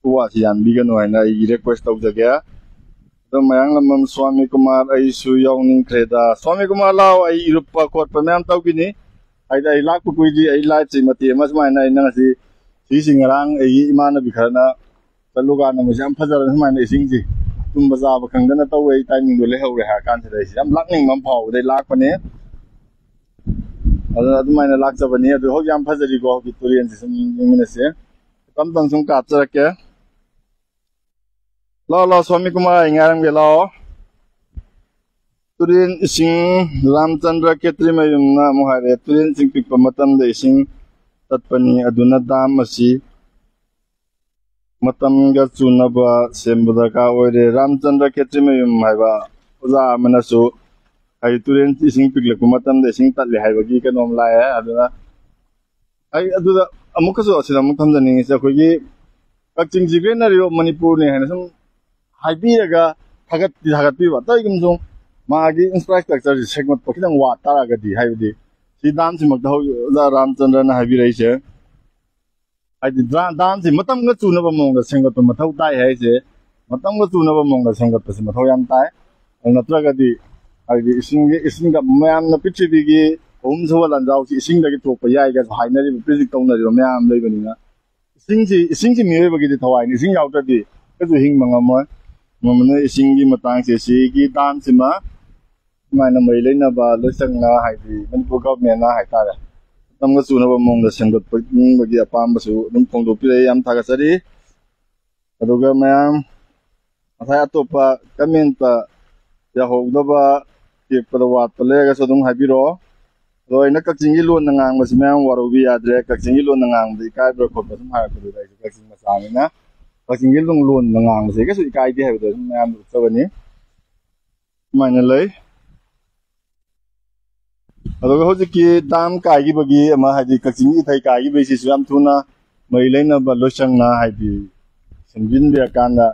ꯎ ꯋꯥꯁꯤ ꯌꯥꯟꯕꯤꯒꯅꯨ ꯍꯥꯏꯅ ꯑꯩꯒꯤ ꯔꯤꯀ꯭ꯋꯦꯁ ꯇꯧꯖꯒꯦ꯫ ꯑꯗꯣ ꯃꯌꯥꯡꯂꯝꯕꯝ ꯁ꯭ꯋꯥꯃꯤ ꯀꯨꯃꯥꯔ, ꯑꯩꯁꯨ ꯌꯥꯎꯅꯤꯡꯈ꯭ꯔꯦꯗ꯫ ꯁ꯭ꯋꯥꯃꯤ ꯀꯨꯃꯥꯔ ꯂꯥꯎ, ꯑꯩ ꯏꯔꯨꯞꯄ ꯈꯣꯠꯄ ꯃꯌꯥꯝ ꯇꯧꯈꯤꯅꯤ꯫ ꯍꯥꯏꯗꯤ ꯑꯩ ꯂꯥꯛꯄ ꯀꯨꯏꯗ꯭ꯔꯤ, ꯑꯩ ꯂꯥꯏꯐꯁꯤ ꯃꯇꯦꯛ ꯑꯃ ꯁꯨꯃꯥꯏꯅ ꯑꯩꯅ ꯉꯁꯤ ꯁꯤꯁꯤ ꯉꯔꯥꯡ ꯑꯩꯒꯤ ꯏꯃꯥꯟꯅꯕꯤ ꯈꯔꯅ ꯆꯠꯂꯨꯀꯥꯟꯗ ꯃꯣꯏꯁꯦ ꯌꯥꯝ ꯐꯖꯔ ꯁꯨꯃꯥꯏꯅ ꯏꯁꯤꯡꯁꯤ ꯇꯨꯝꯕ ꯆꯥꯕ ꯈꯪꯗꯅ ꯇꯧꯕ ꯇꯥꯏꯃꯤꯡꯗꯣ ꯂꯩꯍꯧꯔꯦ ꯍꯥꯏꯔ ꯀꯥꯟꯁꯤꯗ ꯑꯩꯁꯦ ꯌꯥꯝ ꯂꯥꯛꯅꯤꯡꯕ ꯑꯃ ꯐꯥꯎꯕꯗꯩ ꯂꯥꯛꯄꯅꯦ꯫ ꯑꯗꯨꯅ ꯑꯗꯨꯃꯥꯏꯅ ꯂꯥꯛꯆꯕꯅꯤ꯫ ꯑꯗꯨ ꯍꯧꯖꯤꯛ ꯌꯥꯝ ꯐꯖꯔꯤꯀꯣ, ꯍꯧꯖꯤꯛ ꯇꯨꯔꯦꯟꯁꯤ ꯁꯨꯝ ꯌꯦꯡꯃꯤꯟꯅꯁꯦ꯫ ꯇꯞ ꯇꯞꯅ ꯁꯨꯝ ꯀꯥꯞꯆꯔꯛꯀꯦ꯫ ꯂꯥꯛꯑꯣ, ꯂꯥꯛꯑꯣ, ꯁ꯭ꯋꯥꯃꯤ ꯀꯨꯃꯥꯔ, ꯑꯩ ꯉꯥꯏꯔꯝꯒꯦ, ꯂꯥꯛꯑꯣ꯫ ꯇꯨꯔꯦꯟ ꯏꯁꯤꯡ, ꯔꯥꯝꯆꯟꯗ꯭ꯔ ꯈꯦꯇ꯭ꯔꯤꯃꯌꯨꯝꯅ ꯑꯃꯨꯛ ꯍꯥꯏꯔꯦ, "ꯇꯨꯔꯦꯟ ꯏꯁꯤꯡ ꯄꯤꯛꯄ ꯃꯇꯝꯗ ꯏꯁꯤꯡ ꯇꯠꯄꯅꯤ, ꯑꯗꯨꯅ ꯗꯥꯝ ꯑꯁꯤ ꯃꯇꯝꯒ ꯆꯨꯅꯕ ꯁꯦꯝꯕ ꯗꯔꯀꯥꯔ ꯑꯣꯏꯔꯦ"꯫ ꯔꯥꯝꯆꯟꯗ꯭ꯔ ꯈꯦꯇ꯭ꯔꯤꯃꯌꯨꯝ ꯍꯥꯏꯕ ꯑꯣꯖꯥ ꯑꯃꯅꯁꯨ, ꯍꯥꯏꯗꯤ, ꯇꯨꯔꯦꯟ ꯏꯁꯤꯡ ꯄꯤꯛꯂꯛꯄ ꯃꯇꯝꯗ ꯏꯁꯤꯡ ꯇꯠꯂꯦ ꯍꯥꯏꯕꯒꯤ ꯀꯩꯅꯣꯝ ꯂꯥꯛꯑꯦ꯫ ꯑꯗꯨꯅ ꯑꯩ ꯑꯗꯨꯗ ꯑꯃꯨꯛꯀꯁꯨ ꯑꯁꯤꯗ ꯑꯃꯨꯛ ꯊꯝꯖꯅꯤꯡꯉꯤꯁꯦ, ꯑꯩꯈꯣꯏꯒꯤ ꯀꯛꯆꯤꯡꯁꯤ ꯒ꯭ꯔꯦꯇꯔ ꯌꯣꯛ ꯃꯅꯤꯄꯨꯔꯅꯤ ꯍꯥꯏꯅ ꯁꯨꯝ ꯍꯥꯏꯕꯤꯔꯒ ꯊꯥꯒꯠꯇꯤ ꯊꯥꯒꯠꯄꯤꯕ, ꯀꯔꯤꯒꯨꯝꯕ ꯁꯨꯝ ꯃꯥꯒꯤ ꯏꯟꯐ꯭ꯔꯥꯁ꯭ꯇ꯭ꯔꯛꯆꯔꯁꯤ ꯁꯦꯝꯒꯠꯄ ꯈꯤꯇꯪ ꯋꯥꯠ ꯇꯥꯔꯒꯗꯤ, ꯍꯥꯏꯕꯗꯤ ꯁꯤ ꯗꯥꯝꯁꯤꯃꯛꯇ ꯍꯧꯖꯤꯛ ꯑꯣꯖꯥ ꯔꯥꯝꯆꯟꯗ꯭ꯔꯅ ꯍꯥꯏꯕꯤꯔꯛꯏꯁꯦ, ꯍꯥꯏꯗꯤ ꯗꯥ-, ꯗꯥꯝꯁꯤ ꯃꯇꯝꯒ ꯆꯨꯅꯕ ꯃꯑꯣꯡꯗ ꯁꯦꯝꯒꯠꯄ ꯃꯊꯧ ꯇꯥꯏ ꯍꯥꯏꯁꯦ, ꯃꯇꯝꯒ ꯆꯨꯅꯕ ꯃꯑꯣꯡꯗ ꯁꯦꯝꯒꯠꯄꯁꯤ ꯃꯊꯧ ꯌꯥꯝ ꯇꯥꯏ꯫ ꯑꯗꯨ ꯅꯠꯇ꯭ꯔꯒꯗꯤ, ꯍꯥꯏꯗꯤ ꯏꯁꯤꯡꯒꯤ, ꯏꯁꯤꯡꯗ ꯃꯌꯥꯝꯅ ꯄ꯭ꯔꯤꯊꯤꯕꯤꯒꯤ ꯑꯍꯨꯝꯁꯨꯕ ꯂꯥꯟꯖꯥꯎꯁꯤ ꯏꯁꯤꯡꯗꯒꯤ ꯊꯣꯛꯄ ꯌꯥꯏꯒꯁꯨ ꯍꯥꯏꯅꯔꯤꯕ, ꯄ꯭ꯔꯤꯗꯤꯛ ꯇꯧꯅꯔꯤꯕ ꯃꯌꯥꯝ ꯑꯃ ꯂꯩꯕꯅꯤꯅ, ꯏꯁꯤꯡꯁꯤ, ꯏꯁꯤꯡꯁꯤ ꯃꯤꯑꯣꯏꯕꯒꯤꯗꯤ ꯊꯋꯥꯏꯅꯤ, ꯏꯁꯤꯡ ꯌꯥꯎꯗ꯭ꯔꯗꯤ ꯀꯩꯁꯨ ꯍꯤꯡꯕ ꯉꯝꯃꯣꯏ꯫ ꯃꯔꯝ ꯑꯗꯨꯅ ꯏꯁꯤꯡꯒꯤ ꯃꯇꯥꯡꯁꯦ, ꯁꯤꯒꯤ ꯗꯥꯝꯁꯤꯃ ꯁꯨꯃꯥꯏꯅ ꯃꯔꯤ ꯂꯩꯅꯕ ꯂꯣꯏꯁꯪꯅ, ꯍꯥꯏꯗꯤ ꯃꯅꯤꯄꯨꯔ ꯒꯚꯔꯟꯃꯦꯟꯅ ꯍꯥꯏꯇꯥꯔꯦ, ꯃꯇꯝꯒ ꯆꯨꯅꯕ ꯃꯑꯣꯡꯗ ꯁꯦꯝꯒꯠꯄꯒꯤ ꯑꯄꯥꯝꯕꯁꯨ ꯑꯗꯨꯝ ꯐꯣꯡꯗꯣꯛꯄꯤꯔꯛꯑꯦ꯫ ꯌꯥꯝ ꯊꯥꯒꯠꯆꯔꯤ꯫ ꯑꯗꯨꯒ ꯃꯌꯥꯝ ꯉꯁꯥꯏ ꯑꯇꯣꯞꯄ ꯀꯃꯦꯟꯇ ꯌꯥꯎꯍꯧꯗꯕ, ꯇꯦꯛꯄꯗ ꯋꯥꯠꯄ ꯂꯩꯔꯒꯁꯨ ꯑꯗꯨꯝ ꯍꯥꯏꯕꯤꯔꯛꯑꯣ꯫ ꯑꯗꯣ ꯑꯩꯅ ꯀꯛꯆꯤꯡꯒꯤ ꯂꯣꯟꯗ ꯉꯥꯡꯕꯁꯤ ꯃꯌꯥꯝ ꯋꯥꯔꯧꯕꯤ ꯌꯥꯗ꯭ꯔꯦ꯫ ꯀꯛꯆꯤꯡꯒꯤ ꯂꯣꯟꯗ ꯉꯥꯡꯕꯗ ꯏꯀꯥꯏꯕ꯭ꯔꯥ ꯈꯣꯠꯄ꯭ꯔꯥ ꯁꯨꯝ ꯍꯥꯏꯔꯛꯄꯗꯨꯗ ꯑꯩꯁꯨ ꯀꯛꯆꯤꯡ ꯃꯆꯥꯅꯤꯅ ꯀꯛꯆꯤꯡꯒꯤ ꯂꯣꯟ, ꯂꯣꯟꯗ ꯉꯥꯡꯕꯁꯦ ꯀꯩꯁꯨ ꯏꯀꯥꯏꯗꯦ ꯍꯥꯏꯕꯗꯣ ꯑꯗꯨꯝ ꯃꯌꯥꯝꯗ ꯎꯠꯆꯕꯅꯤ꯫ ꯁꯨꯃꯥꯏꯅ ꯂꯩ꯫ ꯑꯗꯨꯒ ꯍꯧꯖꯤꯛꯀꯤ ꯗꯥꯝ ꯀꯥꯏꯈꯤꯕꯒꯤ ꯑꯃ, ꯍꯥꯏꯗꯤ ꯀꯛꯆꯤꯡꯒꯤ ꯏꯊꯩ ꯀꯥꯏꯈꯤꯕꯒꯤꯁꯤꯁꯨ ꯌꯥꯝ ꯊꯨꯅ ꯃꯔꯤ ꯂꯩꯅꯕ ꯂꯣꯏꯁꯪꯅ, ꯍꯥꯏꯗꯤ ꯁꯦꯝꯖꯤꯟꯕꯤꯔꯀꯥꯟꯗ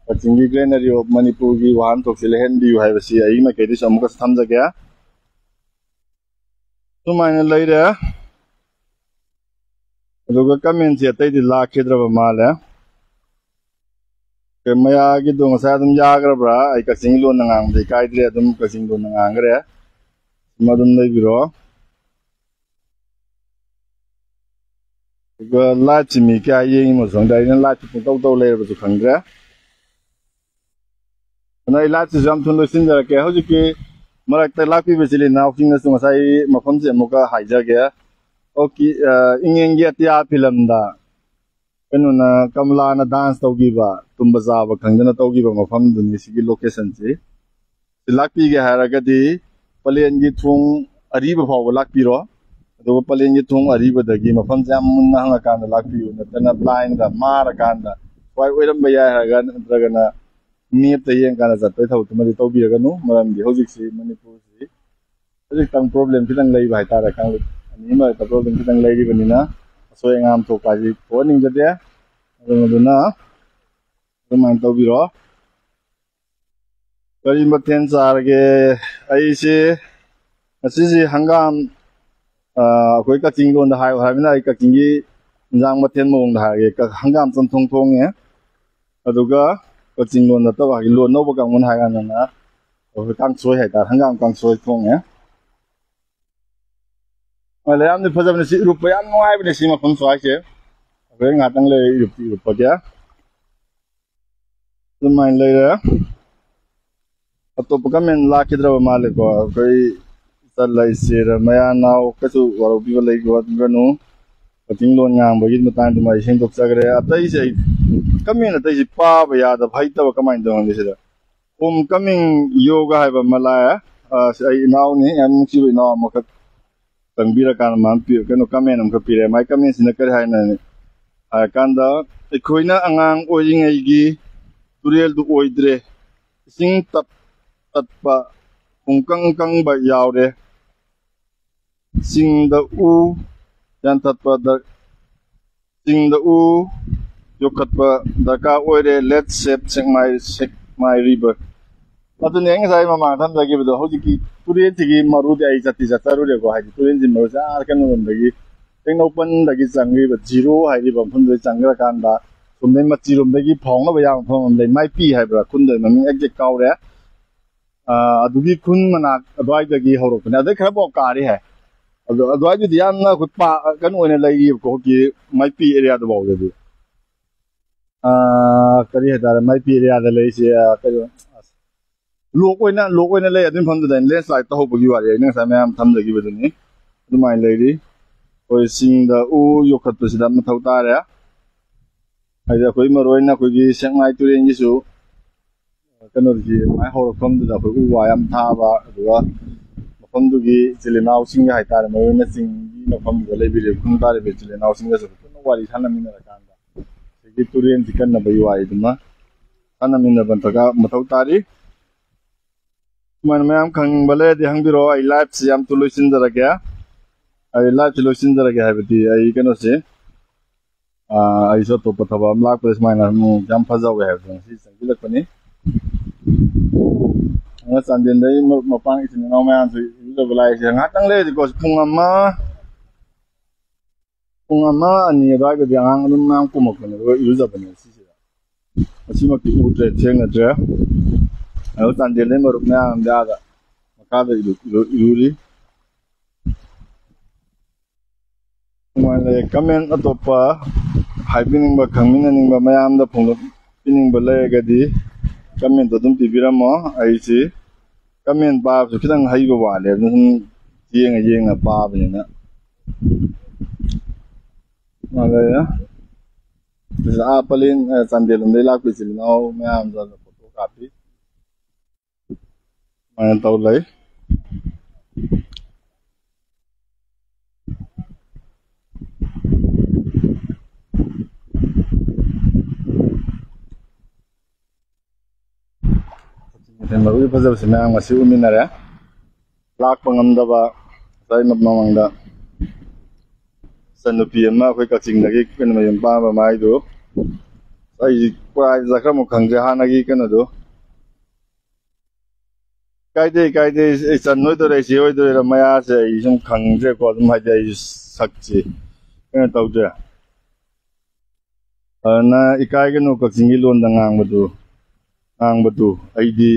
ꯀꯛꯆꯤꯡꯒꯤ Greenery of ꯃꯅꯤꯄꯨꯔꯒꯤ ꯋꯥꯍꯟꯊꯣꯛꯁꯤ ꯂꯩꯍꯟꯕꯤꯌꯨ ꯍꯥꯏꯕꯁꯤ ꯑꯩꯒꯤ ꯃꯥꯏꯀꯩꯗꯁꯨ ꯑꯃꯨꯛꯀꯁꯨ ꯊꯝꯖꯒꯦ꯫ ꯁꯨꯃꯥꯏꯅ ꯂꯩꯔꯦ꯫ ꯑꯗꯨꯒ comment ꯁꯤ ꯑꯇꯩꯗꯤ ꯂꯥꯛꯈꯤꯗ꯭ꯔꯕ ꯃꯥꯜꯂꯦ꯫ ꯀꯩ ꯃꯌꯥꯒꯤꯗꯣ ꯉꯁꯥꯏ ꯑꯗꯨꯝ ꯌꯥꯈ꯭ꯔꯕ꯭ꯔꯥ? ꯑꯩ ꯀꯛꯆꯤꯡ ꯂꯣꯟꯗ ꯉꯥꯡꯕꯗꯤ ꯏꯀꯥꯏꯗ꯭ꯔꯦ, ꯑꯗꯨꯝ ꯀꯛꯆꯤꯡ ꯂꯣꯟꯗ ꯉꯥꯡꯈ꯭ꯔꯦ꯫ ꯁꯤꯃ ꯑꯗꯨꯝ ꯂꯩꯕꯤꯔꯣ꯫ ꯑꯗꯨꯒ live ꯁꯤ ꯃꯤ ꯀꯌꯥ ꯌꯦꯡꯉꯤꯅꯣꯁꯨ ꯈꯪꯗꯦ, ꯑꯩꯅ live ꯁꯤ ꯄꯨꯡꯇꯧ ꯇꯧ ꯂꯩꯔꯕꯁꯨ ꯈꯪꯗ꯭ꯔꯦ꯫ ꯑꯗꯨꯅ ꯑꯩ live ꯁꯤꯁꯨ ꯌꯥꯝ ꯊꯨꯅ ꯂꯣꯏꯁꯤꯟꯖꯔꯛꯀꯦ꯫ ꯍꯧꯖꯤꯛꯀꯤ ꯃꯔꯛꯇ ꯂꯥꯛꯄꯤꯕ ꯏꯆꯤꯜ ꯏꯅꯥꯎꯁꯤꯡꯅꯁꯨ ꯉꯁꯥꯏ ꯃꯐꯝꯁꯦ ꯑꯃꯨꯛꯀ ꯍꯥꯏꯖꯒꯦ꯫ ꯑꯣꯀꯦ, ꯑ, ꯏꯉꯦꯟꯒꯤ ꯑꯇꯤꯌꯥ ꯐꯤꯂꯝꯗ ꯀꯩꯅꯣꯅ, ꯀꯃꯂꯥꯅ dance ꯇꯧꯈꯤꯕ, ꯇꯨꯝꯕ ꯆꯥꯕ ꯈꯪꯗꯅ ꯇꯧꯈꯤꯕ ꯃꯐꯝꯗꯨꯅꯤ ꯁꯤꯒꯤ location ꯁꯤ꯫ ꯁꯤ ꯂꯥꯛꯄꯤꯒꯦ ꯍꯥꯏꯔꯒꯗꯤ ꯄꯂꯦꯟꯒꯤ ꯊꯣꯡ ꯑꯔꯤꯕ ꯐꯥꯎꯕ ꯂꯥꯛꯄꯤꯔꯣ꯫ ꯑꯗꯨꯒ ꯄꯂꯦꯟꯒꯤ ꯊꯣꯡ ꯑꯔꯤꯕꯗꯒꯤ ꯃꯐꯝꯁꯦ ꯌꯥꯝ ꯃꯨꯟꯅ ꯍꯪꯉꯀꯥꯟꯗ ꯂꯥꯛꯄꯤꯌꯨ, ꯅꯠꯇꯅ blind ꯗ ꯃꯥꯔꯀꯥꯟꯗ ꯁ꯭ꯋꯥꯏ ꯑꯣꯏꯔꯝꯕ ꯌꯥꯏ ꯍꯥꯏꯔꯒ, ꯅꯠꯇ꯭ꯔꯒꯅ map ꯇ ꯌꯦꯡꯀꯥꯟꯗ ꯆꯠꯄꯒꯤ ꯊꯕꯛꯇꯨꯃꯗꯤ ꯇꯧꯕꯤꯔꯒꯅꯨ꯫ ꯃꯔꯝꯗꯤ ꯍꯧꯖꯤꯛꯁꯤ ꯃꯅꯤꯄꯨꯔꯁꯤ ꯍꯧꯖꯤꯛꯇꯪ problem ꯈꯤꯇꯪ ꯂꯩꯕ ꯍꯥꯏꯇꯥꯔꯦ, ꯀꯥꯡꯂꯨꯞ ꯑꯅꯤ ꯃꯔꯛꯇ problem ꯈꯤꯇꯪ ꯂꯩꯔꯤꯕꯅꯤꯅ ꯑꯁꯣꯏ ꯑꯉꯥꯝ ꯊꯣꯛꯄ ꯍꯥꯏꯁꯤ ꯊꯣꯛꯍꯟꯅꯤꯡꯖꯗꯦ꯫ ꯑꯗꯨꯝ ꯑꯗꯨꯅ ꯑꯗꯨꯃꯥꯏꯅ ꯇꯧꯕꯤꯔꯣ꯫ ꯀꯔꯤ ꯃꯊꯦꯜ ꯆꯥꯔꯒꯦ? ꯑꯩꯁꯦ ꯉꯁꯤꯁꯦ ꯍꯪꯒꯥꯝ, ꯑ, ꯑꯩꯈꯣꯏ ꯀꯛꯆꯤꯡ ꯂꯣꯟꯗ ꯍꯥꯏꯌꯨ ꯍꯥꯏꯕꯅꯤꯅ ꯑꯩ ꯀꯛꯆꯤꯡꯒꯤ ꯏꯟꯖꯥꯡ ꯃꯊꯦꯜ ꯃꯑꯣꯡꯗ ꯍꯥꯏꯔꯒꯦ꯫ ꯀ-, ꯍꯪꯒꯥꯝ ꯆꯝꯊꯣꯡ ꯊꯣꯡꯉꯦ꯫ ꯑꯗꯨꯒ ꯀꯛꯆꯤꯡ ꯂꯣꯟ ꯅꯠꯇꯕ, ꯍꯥꯏꯗꯤ ꯂꯣꯟ ꯅꯧꯕ ꯀꯥꯡꯕꯨꯅ ꯍꯥꯏ ꯀꯥꯟꯗꯅ ꯑꯩꯈꯣꯏ ꯀꯥꯡꯁꯣꯏ ꯍꯥꯏꯇꯥꯔꯦ, ꯍꯪꯒꯥꯝ ꯀꯥꯡꯁꯣꯏ ꯊꯣꯡꯉꯦ꯫ ꯑꯗ ꯌꯥꯝꯅ ꯐꯖꯕꯅꯦ ꯁꯤ, ꯏꯔꯨꯞꯄ ꯌꯥꯝ ꯅꯨꯡꯉꯥꯏꯕꯅꯦ ꯁꯤ ꯃꯐꯝ ꯁ꯭ꯋꯥꯏꯁꯦ꯫ ꯑꯩꯈꯣꯏ ꯉꯥꯛꯇꯪ ꯂꯩꯔ ꯏꯔꯨꯞꯇꯤ ꯏꯔꯨꯞꯄꯒꯦ꯫ ꯑꯗꯨꯃꯥꯏꯅ ꯂꯩꯔꯦ꯫ ꯑꯇꯣꯞꯄ comment ꯂꯥꯛꯈꯤꯗ꯭ꯔꯕ ꯃꯥꯜꯂꯦꯀꯣ꯫ ꯑꯩꯈꯣꯏ ꯆꯠꯂ ꯏꯆꯦꯔ ꯃꯌꯥ ꯅꯥꯎ ꯀꯩꯁꯨ ꯋꯥꯔꯧꯕꯤꯕ ꯂꯩꯒꯅꯨ꯫ ꯀꯛꯆꯤꯡ ꯂꯣꯟ ꯉꯥꯡꯕꯒꯤ ꯃꯇꯥꯡꯗꯨꯃ ꯑꯩ ꯁꯦꯡꯗꯣꯛꯆꯈ꯭ꯔꯦ꯫ ꯑꯇꯩꯁꯦ ꯑꯩ comment ꯑꯇꯩꯁꯦ ꯄꯥꯕ ꯌꯥꯗꯕ, ꯍꯩꯇꯕ, ꯀꯃꯥꯏꯅ ꯇꯧꯅꯣ ꯈꯪꯗꯦ ꯁꯤꯗ꯫ Homecoming Yoga ꯍꯥꯏꯕ ꯑꯃ ꯂꯥꯛꯑꯦ꯫ ꯑ, ꯁꯤ ꯑꯩ ꯏꯅꯥꯎꯅꯤ, ꯌꯥꯝ ꯅꯨꯡꯁꯤꯕ ꯏꯅꯥꯎ ꯑꯃꯈꯛ꯫ ꯆꯪꯕꯤꯔꯀꯥꯟꯗ ꯃꯥꯅ ꯄꯤ-, ꯀꯩꯅꯣ, comment ꯑꯃꯈꯛ ꯄꯤꯔꯛꯑꯦ꯫ ꯃꯥꯏ commentꯁꯤꯅ ꯀꯔꯤ ꯍꯥꯏꯅ ꯍꯥꯏꯔꯀꯥꯟꯗ, "ꯑꯩꯈꯣꯏꯅ ꯑꯉꯥꯡ ꯑꯣꯏꯔꯤꯉꯩꯒꯤ ꯇꯨꯔꯦꯜꯗꯨ ꯑꯣꯏꯗ꯭ꯔꯦ, ꯏꯁꯤꯡ ꯇꯞ-, ꯇꯠꯄ, ꯄꯨꯡꯀꯪ ꯀꯪꯕ ꯌꯥꯎꯔꯦ, ꯆꯤꯡꯗ ꯎ ꯌꯥꯟꯊꯠꯄ ꯗꯔ-, ꯆꯤꯡꯗ ꯎ ꯌꯣꯛꯈꯠꯄ ꯗꯔꯀꯥꯔ ꯑꯣꯏꯔꯦ, let's save Sekmai, Sekmai river"꯫ ꯑꯗꯨꯅꯦ ꯑꯩ ꯉꯁꯥꯏ ꯃꯃꯥꯡ ꯊꯝꯖꯈꯤꯕꯗꯣ, ꯍꯧꯖꯤꯛꯀꯤ ꯇꯨꯔꯦꯜꯁꯤꯒꯤ ꯃꯔꯨꯗꯤ ꯑꯩ ꯆꯠꯇꯤ ꯆꯠꯆꯔꯨꯔꯦꯀꯣ, ꯍꯥꯏꯗꯤ ꯇꯨꯔꯦꯜꯁꯤ ꯃꯔꯨꯁꯦ ꯑꯥ ꯀꯩꯅꯣꯔꯣꯝꯗꯒꯤ, ꯇꯦꯡꯅꯧꯄꯜꯗꯒꯤ ꯆꯪꯈ꯭ꯔꯤꯕ ꯖꯤꯔꯣ ꯍꯥꯏꯔꯤꯕ ꯃꯐꯝꯗꯨꯗ ꯆꯪꯈ꯭ꯔꯀꯥꯟꯗ, ꯁꯣꯝꯗꯩ ꯃꯆꯤꯔꯣꯝꯗꯒꯤ ꯐꯥꯎꯅꯕ ꯌꯥꯕ ꯃꯐꯝ ꯑꯃ ꯂꯩ, ꯃꯥꯏꯄꯤ ꯍꯥꯏꯕ꯭ꯔꯥ, ꯈꯨꯟꯗ ꯃꯃꯤꯡ exact ꯀꯥꯎꯔꯦ꯫ ꯑꯥ, ꯑꯗꯨꯒꯤ ꯈꯨꯟ ꯃꯅꯥꯛ ꯑꯗꯨꯋꯥꯏꯗꯒꯤ ꯍꯧꯔꯛꯄꯅꯦ꯫ ꯑꯗꯩ ꯈꯔꯐꯥꯎ ꯀꯥꯔꯤ ꯍꯥꯏ꯫ ꯑꯗꯣ ꯑꯗꯨꯋꯥꯏꯗꯨꯗꯤ ꯌꯥꯝꯅ ꯑꯩꯈꯣꯏ ꯄꯥ-, ꯀꯩꯅꯣ ꯑꯣꯏꯅ ꯂꯩꯔꯤꯕꯀꯣ, ꯍꯧꯖꯤꯛꯀꯤ ꯃꯥꯏꯄꯤ areaꯗꯨ ꯐꯥꯎꯗꯗꯤ꯫ ꯑꯥ, ꯀꯔꯤ ꯍꯥꯏꯇꯥꯔꯦ, ꯃꯥꯏꯄꯤ areaꯗ ꯂꯩꯔꯤꯁꯦ, ꯑꯥ, ꯀꯩꯅꯣ, ꯑꯁ, ꯂꯣꯛ ꯑꯣꯏꯅ, ꯂꯣꯛ ꯑꯣꯏꯅ ꯂꯩ꯫ ꯑꯗꯨꯒꯤ ꯃꯐꯝꯗꯨꯗ ꯑꯩꯅ landslide ꯇꯧꯍꯧꯕꯒꯤ ꯋꯥꯔꯤ ꯑꯩꯅ ꯉꯁꯥꯏ ꯃꯌꯥꯝ ꯊꯝꯖꯈꯤꯕꯗꯨꯅꯤ꯫ ꯑꯗꯨꯃꯥꯏꯅ ꯂꯩꯔꯤ꯫ ꯑꯩꯈꯣꯏ ꯆꯤꯡꯗ ꯎ ꯌꯣꯛꯈꯠꯄꯁꯤꯗ ꯃꯊꯧ ꯇꯥꯔꯦ꯫ ꯍꯥꯏꯗꯤ ꯑꯩꯈꯣꯏ ꯃꯔꯨ ꯑꯣꯏꯅ ꯑꯩꯈꯣꯏꯒꯤ ꯁꯦꯛꯃꯥꯏ ꯇꯨꯔꯦꯟꯒꯤꯁꯨ ꯀꯩꯅꯣꯗꯤ ꯃꯥꯏ ꯍꯧꯔꯛꯐꯝꯗꯨꯗ ꯑꯩꯈꯣꯏ ꯎ ꯋꯥ ꯌꯥꯝ ꯊꯥꯕ, ꯑꯗꯨꯒ ꯃꯐꯝꯗꯨꯒꯤ ꯏꯆꯤꯜ ꯏꯅꯥꯎꯁꯤꯡꯒ ꯍꯥꯏꯇꯥꯔꯦ, ꯃꯔꯨ ꯑꯣꯏꯅ ꯆꯤꯡꯒꯤ ꯃꯐꯝꯗꯨꯗ ꯂꯩꯕꯤꯔꯤꯕ ꯈꯨꯟ ꯇꯥꯔꯤꯕ ꯏꯆꯤꯜ ꯏꯅꯥꯎꯁꯤꯡꯒꯁꯨ ꯄꯨꯟꯅ ꯋꯥꯔꯤ ꯁꯥꯟꯅꯃꯤꯟꯅꯔꯀꯥꯟꯗ, ꯁꯤꯒꯤ ꯇꯨꯔꯦꯟꯁꯤ ꯀꯟꯅꯕꯒꯤ ꯋꯥꯔꯤꯗꯨꯃ ꯁꯥꯟꯅꯃꯤꯟꯅꯕ ꯗꯔꯀꯥꯔ, ꯃꯊꯧ ꯇꯥꯔꯤ꯫ ꯁꯨꯃꯥꯏꯅ ꯃꯌꯥꯝ ꯈꯪꯅꯤꯡꯕ ꯂꯩꯔꯗꯤ ꯍꯪꯕꯤꯔꯛꯑꯣ꯫ ꯑꯩ liveꯁꯤ ꯌꯥꯝ ꯊꯨꯅ ꯂꯣꯏꯁꯤꯟꯖꯔꯒꯦ꯫ ꯑꯩ liveꯁꯤ ꯂꯣꯏꯁꯤꯟꯖꯔꯒꯦ ꯍꯥꯏꯕꯗꯤ ꯑꯩ ꯀꯩꯅꯣꯁꯦ, ꯑꯥ, ꯑꯩꯁꯨ ꯑꯇꯣꯞꯄ ꯊꯕꯛ ꯑꯃ ꯂꯥꯛꯄꯗ ꯁꯨꯃꯥꯏꯅ ꯑꯃꯨꯛ ꯌꯥꯝ ꯐꯖꯍꯧꯋꯦ ꯍꯥꯏꯕꯗꯣ ꯉꯁꯤ ꯆꯪꯁꯤꯜꯂꯛꯄꯅꯤ꯫ ꯑꯗꯨꯅ ꯆꯥꯟꯗꯦꯜꯗꯩ ꯃꯔꯨꯞ ꯃꯄꯥꯡ ꯏꯆꯤꯟ ꯏꯅꯥꯎ ꯃꯌꯥꯝꯁꯨ ꯏꯔꯨꯖꯕ ꯂꯥꯛꯏꯁꯦ ꯉꯥꯏꯍꯥꯛꯇꯪ ꯂꯩꯔꯗꯤꯀꯣ, ꯄꯨꯡ ꯑꯃ, ꯄꯨꯡ ꯑꯃ, ꯑꯅꯤ ꯑꯗꯨꯋꯥꯏꯗꯗꯤ ꯑꯉꯥꯡ ꯑꯗꯨꯝ ꯃꯌꯥꯝ ꯀꯨꯝꯃꯛꯄꯅꯦ, ꯑꯗꯨꯒ ꯏꯔꯨꯖꯕꯅꯦ ꯁꯤꯁꯤꯗ꯫ ꯉꯁꯤꯃꯛꯇꯤ ꯎꯗ꯭ꯔꯦ, ꯊꯦꯡꯅꯗ꯭ꯔꯦ꯫ ꯑꯗꯣ ꯆꯥꯟꯗꯦꯜꯗꯩ ꯃꯔꯨꯞ ꯃꯌꯥꯝ ꯑꯃꯗꯤ ꯑꯥꯗ ꯃꯈꯥꯗ ꯏꯔꯨ-, ꯏꯔꯨ-, ꯏꯔꯨꯔꯤ꯫ ꯑꯗꯨꯃꯥꯏꯅ ꯂꯩ꯫ Comment ꯑꯇꯣꯞꯄ ꯍꯥꯏꯕꯤꯅꯤꯡꯕ, ꯈꯪꯃꯤꯟꯅꯅꯤꯡꯕ, ꯃꯌꯥꯝꯗ ꯐꯣꯡꯗꯣꯛꯄꯤꯅꯤꯡꯕ ꯂꯩꯔꯒꯗꯤ commentꯇꯣ ꯑꯗꯨꯝ ꯄꯤꯕꯤꯔꯝꯃꯣ꯫ ꯑꯩꯁꯤ comment ꯄꯥꯕꯁꯨ ꯈꯤꯇꯪ ꯍꯩꯕ ꯋꯥꯠꯂꯦ, ꯑꯗꯨꯅ ꯁꯨꯝ ꯌꯦꯡꯉ ꯌꯦꯡꯉ ꯄꯥꯕꯅꯤꯅ꯫ ꯑꯗꯩ ꯑꯥ ꯄꯂꯦꯟ, ꯑ, ꯆꯥꯟꯗꯦꯜ ꯂꯣꯝꯗꯩ ꯂꯥꯛꯄ ꯏꯆꯤꯜ ꯏꯅꯥꯎ ꯃꯌꯥꯝꯗꯣ photo ꯀꯥꯞꯄꯤ꯫ ꯁꯨꯃꯥꯏꯅ ꯇꯧ ꯂꯩ꯫ ꯃꯊꯦꯜ ꯃꯔꯨꯒꯤ ꯐꯖꯕꯁꯤ ꯃꯌꯥꯝ ꯉꯁꯤ ꯎꯃꯤꯟꯅꯔꯦ꯫ ꯂꯥꯛꯄ ꯉꯝꯗꯕ ꯉꯁꯥꯏ ꯃꯃꯥꯡꯗ ꯏꯆꯟꯅꯨꯄꯤ ꯑꯃ ꯑꯩꯈꯣꯏ ꯀꯛꯆꯤꯡꯗꯒꯤ ꯀꯩꯅꯣ ꯃꯌꯨꯝ ꯄꯥꯟꯕ ꯃꯥꯏꯗꯨ ꯑꯩ ꯀꯗꯥꯏꯗ ꯆꯠꯈ꯭ꯔꯃꯣ ꯈꯪꯗ꯭ꯔꯦ꯫ ꯍꯥꯟꯅꯒꯤ ꯀꯩꯅꯣꯗꯨ ꯀꯥꯏꯗꯦ, ꯀꯥꯏꯗꯦ꯫ ꯑꯩ ꯆꯟ ꯑꯣꯏꯗꯣꯏꯔꯥ, ꯏꯆꯦ ꯑꯣꯏꯗꯣꯏꯔꯥ, ꯃꯌꯥꯁꯦ ꯑꯩ ꯁꯨꯝ ꯈꯪꯗ꯭ꯔꯦꯀꯣ꯫ ꯑꯗꯨꯝ ꯍꯥꯏꯗꯤ ꯑꯩ ꯁꯛꯁꯤ ꯀꯩꯅꯣ ꯇꯧꯗ꯭ꯔꯦ꯫ ꯑꯗꯨꯅ ꯏꯀꯥꯏꯒꯅꯨ, ꯀꯛꯆꯤꯡꯒꯤ ꯂꯣꯟꯗ ꯉꯥꯡꯕꯗꯨ, ꯉꯥꯡꯕꯗꯨ꯫ ꯑꯩꯗꯤ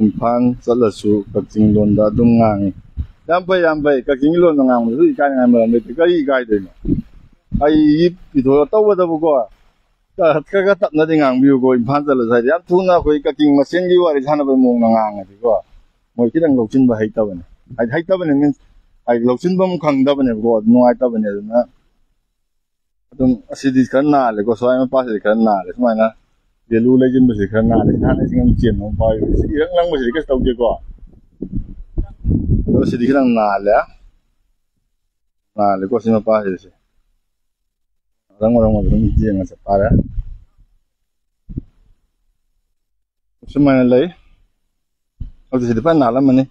ꯏꯝꯐꯥꯜ ꯆꯠꯂꯁꯨ ꯀꯛꯆꯤꯡ ꯂꯣꯟꯗ ꯑꯗꯨꯝ ꯉꯥꯡꯉꯤ꯫ ꯌꯥꯝ ꯐꯩ, ꯌꯥꯝ ꯐꯩ꯫ ꯀꯛꯆꯤꯡꯒꯤ ꯂꯣꯟꯗ ꯉꯥꯡꯕꯗꯨ ꯏꯀꯥꯏꯅꯤꯡꯉꯥꯏ ꯃꯔꯝ ꯂꯩꯇꯦ꯫ ꯀꯔꯤ ꯏꯀꯥꯏꯗꯣꯏꯅꯣ? ꯑꯩꯒꯤ ꯄꯤꯊꯣꯛꯑ ꯇꯧꯒꯗꯕꯀꯣ꯫ ꯈꯔ, ꯈꯔ, ꯈꯔ ꯇꯞꯅꯗꯤ ꯉꯥꯡꯕꯤꯌꯨꯀꯣ꯫ ꯏꯝꯐꯥꯜ ꯆꯠꯂꯁꯨ ꯍꯥꯏꯗꯤ ꯌꯥꯝ ꯊꯨꯅ ꯑꯩꯈꯣꯏ ꯀꯛꯆꯤꯡ ꯃꯁꯦꯟꯒꯤ ꯋꯥꯔꯤ ꯁꯥꯟꯅꯕꯒꯤ ꯃꯑꯣꯡꯗ ꯉꯥꯡꯉꯗꯤꯀꯣ, ꯃꯣꯏ ꯈꯤꯇꯪ ꯂꯧꯁꯤꯟꯕ ꯍꯩꯇꯕꯅꯦ꯫ ꯍꯥꯏꯗꯤ ꯍꯩꯇꯕꯅꯦ means, ꯍꯥꯏꯗꯤ ꯂꯧꯁꯤꯟꯐꯝ ꯈꯪꯗꯕꯅꯦꯕꯀꯣ꯫ ꯑꯗꯨ ꯅꯨꯡꯉꯥꯏꯇꯕꯅꯦ꯫ ꯑꯗꯨꯅ ꯑꯗꯨꯝ ꯑꯁꯤꯗꯤ ꯈꯔ ꯅꯥꯜꯂꯦꯀꯣ꯫ ꯁ꯭ꯋꯥꯏ ꯃꯄꯥꯁꯤꯗꯤ ꯈꯔ ꯅꯥꯜꯂꯦ꯫ ꯁꯨꯃꯥꯏꯅ value ꯂꯩꯁꯤꯟꯕꯁꯤ ꯈꯔ ꯅꯥꯜꯂꯦ꯫ ꯅꯍꯥꯟ ꯑꯩꯁꯤ ꯌꯥꯝ ꯆꯦꯟꯕ ꯑꯃ ꯄꯥꯏꯕ꯫ ꯁꯤ ꯏꯔꯪ ꯂꯪꯕꯁꯤꯗꯤ ꯀꯩꯁꯨ ꯇꯧꯗꯦꯀꯣ꯫ ꯑꯗꯣ ꯁꯤꯗꯤ ꯈꯤꯇꯪ ꯅꯥꯜꯂꯦ꯫ ꯅꯥꯜꯂꯦꯀꯣ ꯁꯤ ꯃꯄꯥꯁꯤꯗꯤ꯫ ꯁꯤ ꯃꯔꯪ ꯃꯔꯪ ꯑꯗꯨꯝ ꯌꯦꯡꯉ ꯆꯠ ꯇꯥꯔꯦ꯫ ꯁꯨꯃꯥꯏꯅ ꯂꯩ꯫ ꯍꯧꯖꯤꯛꯁꯤꯗꯤ ꯐꯖꯅ ꯅꯥꯜꯂꯝꯃꯅꯤ꯫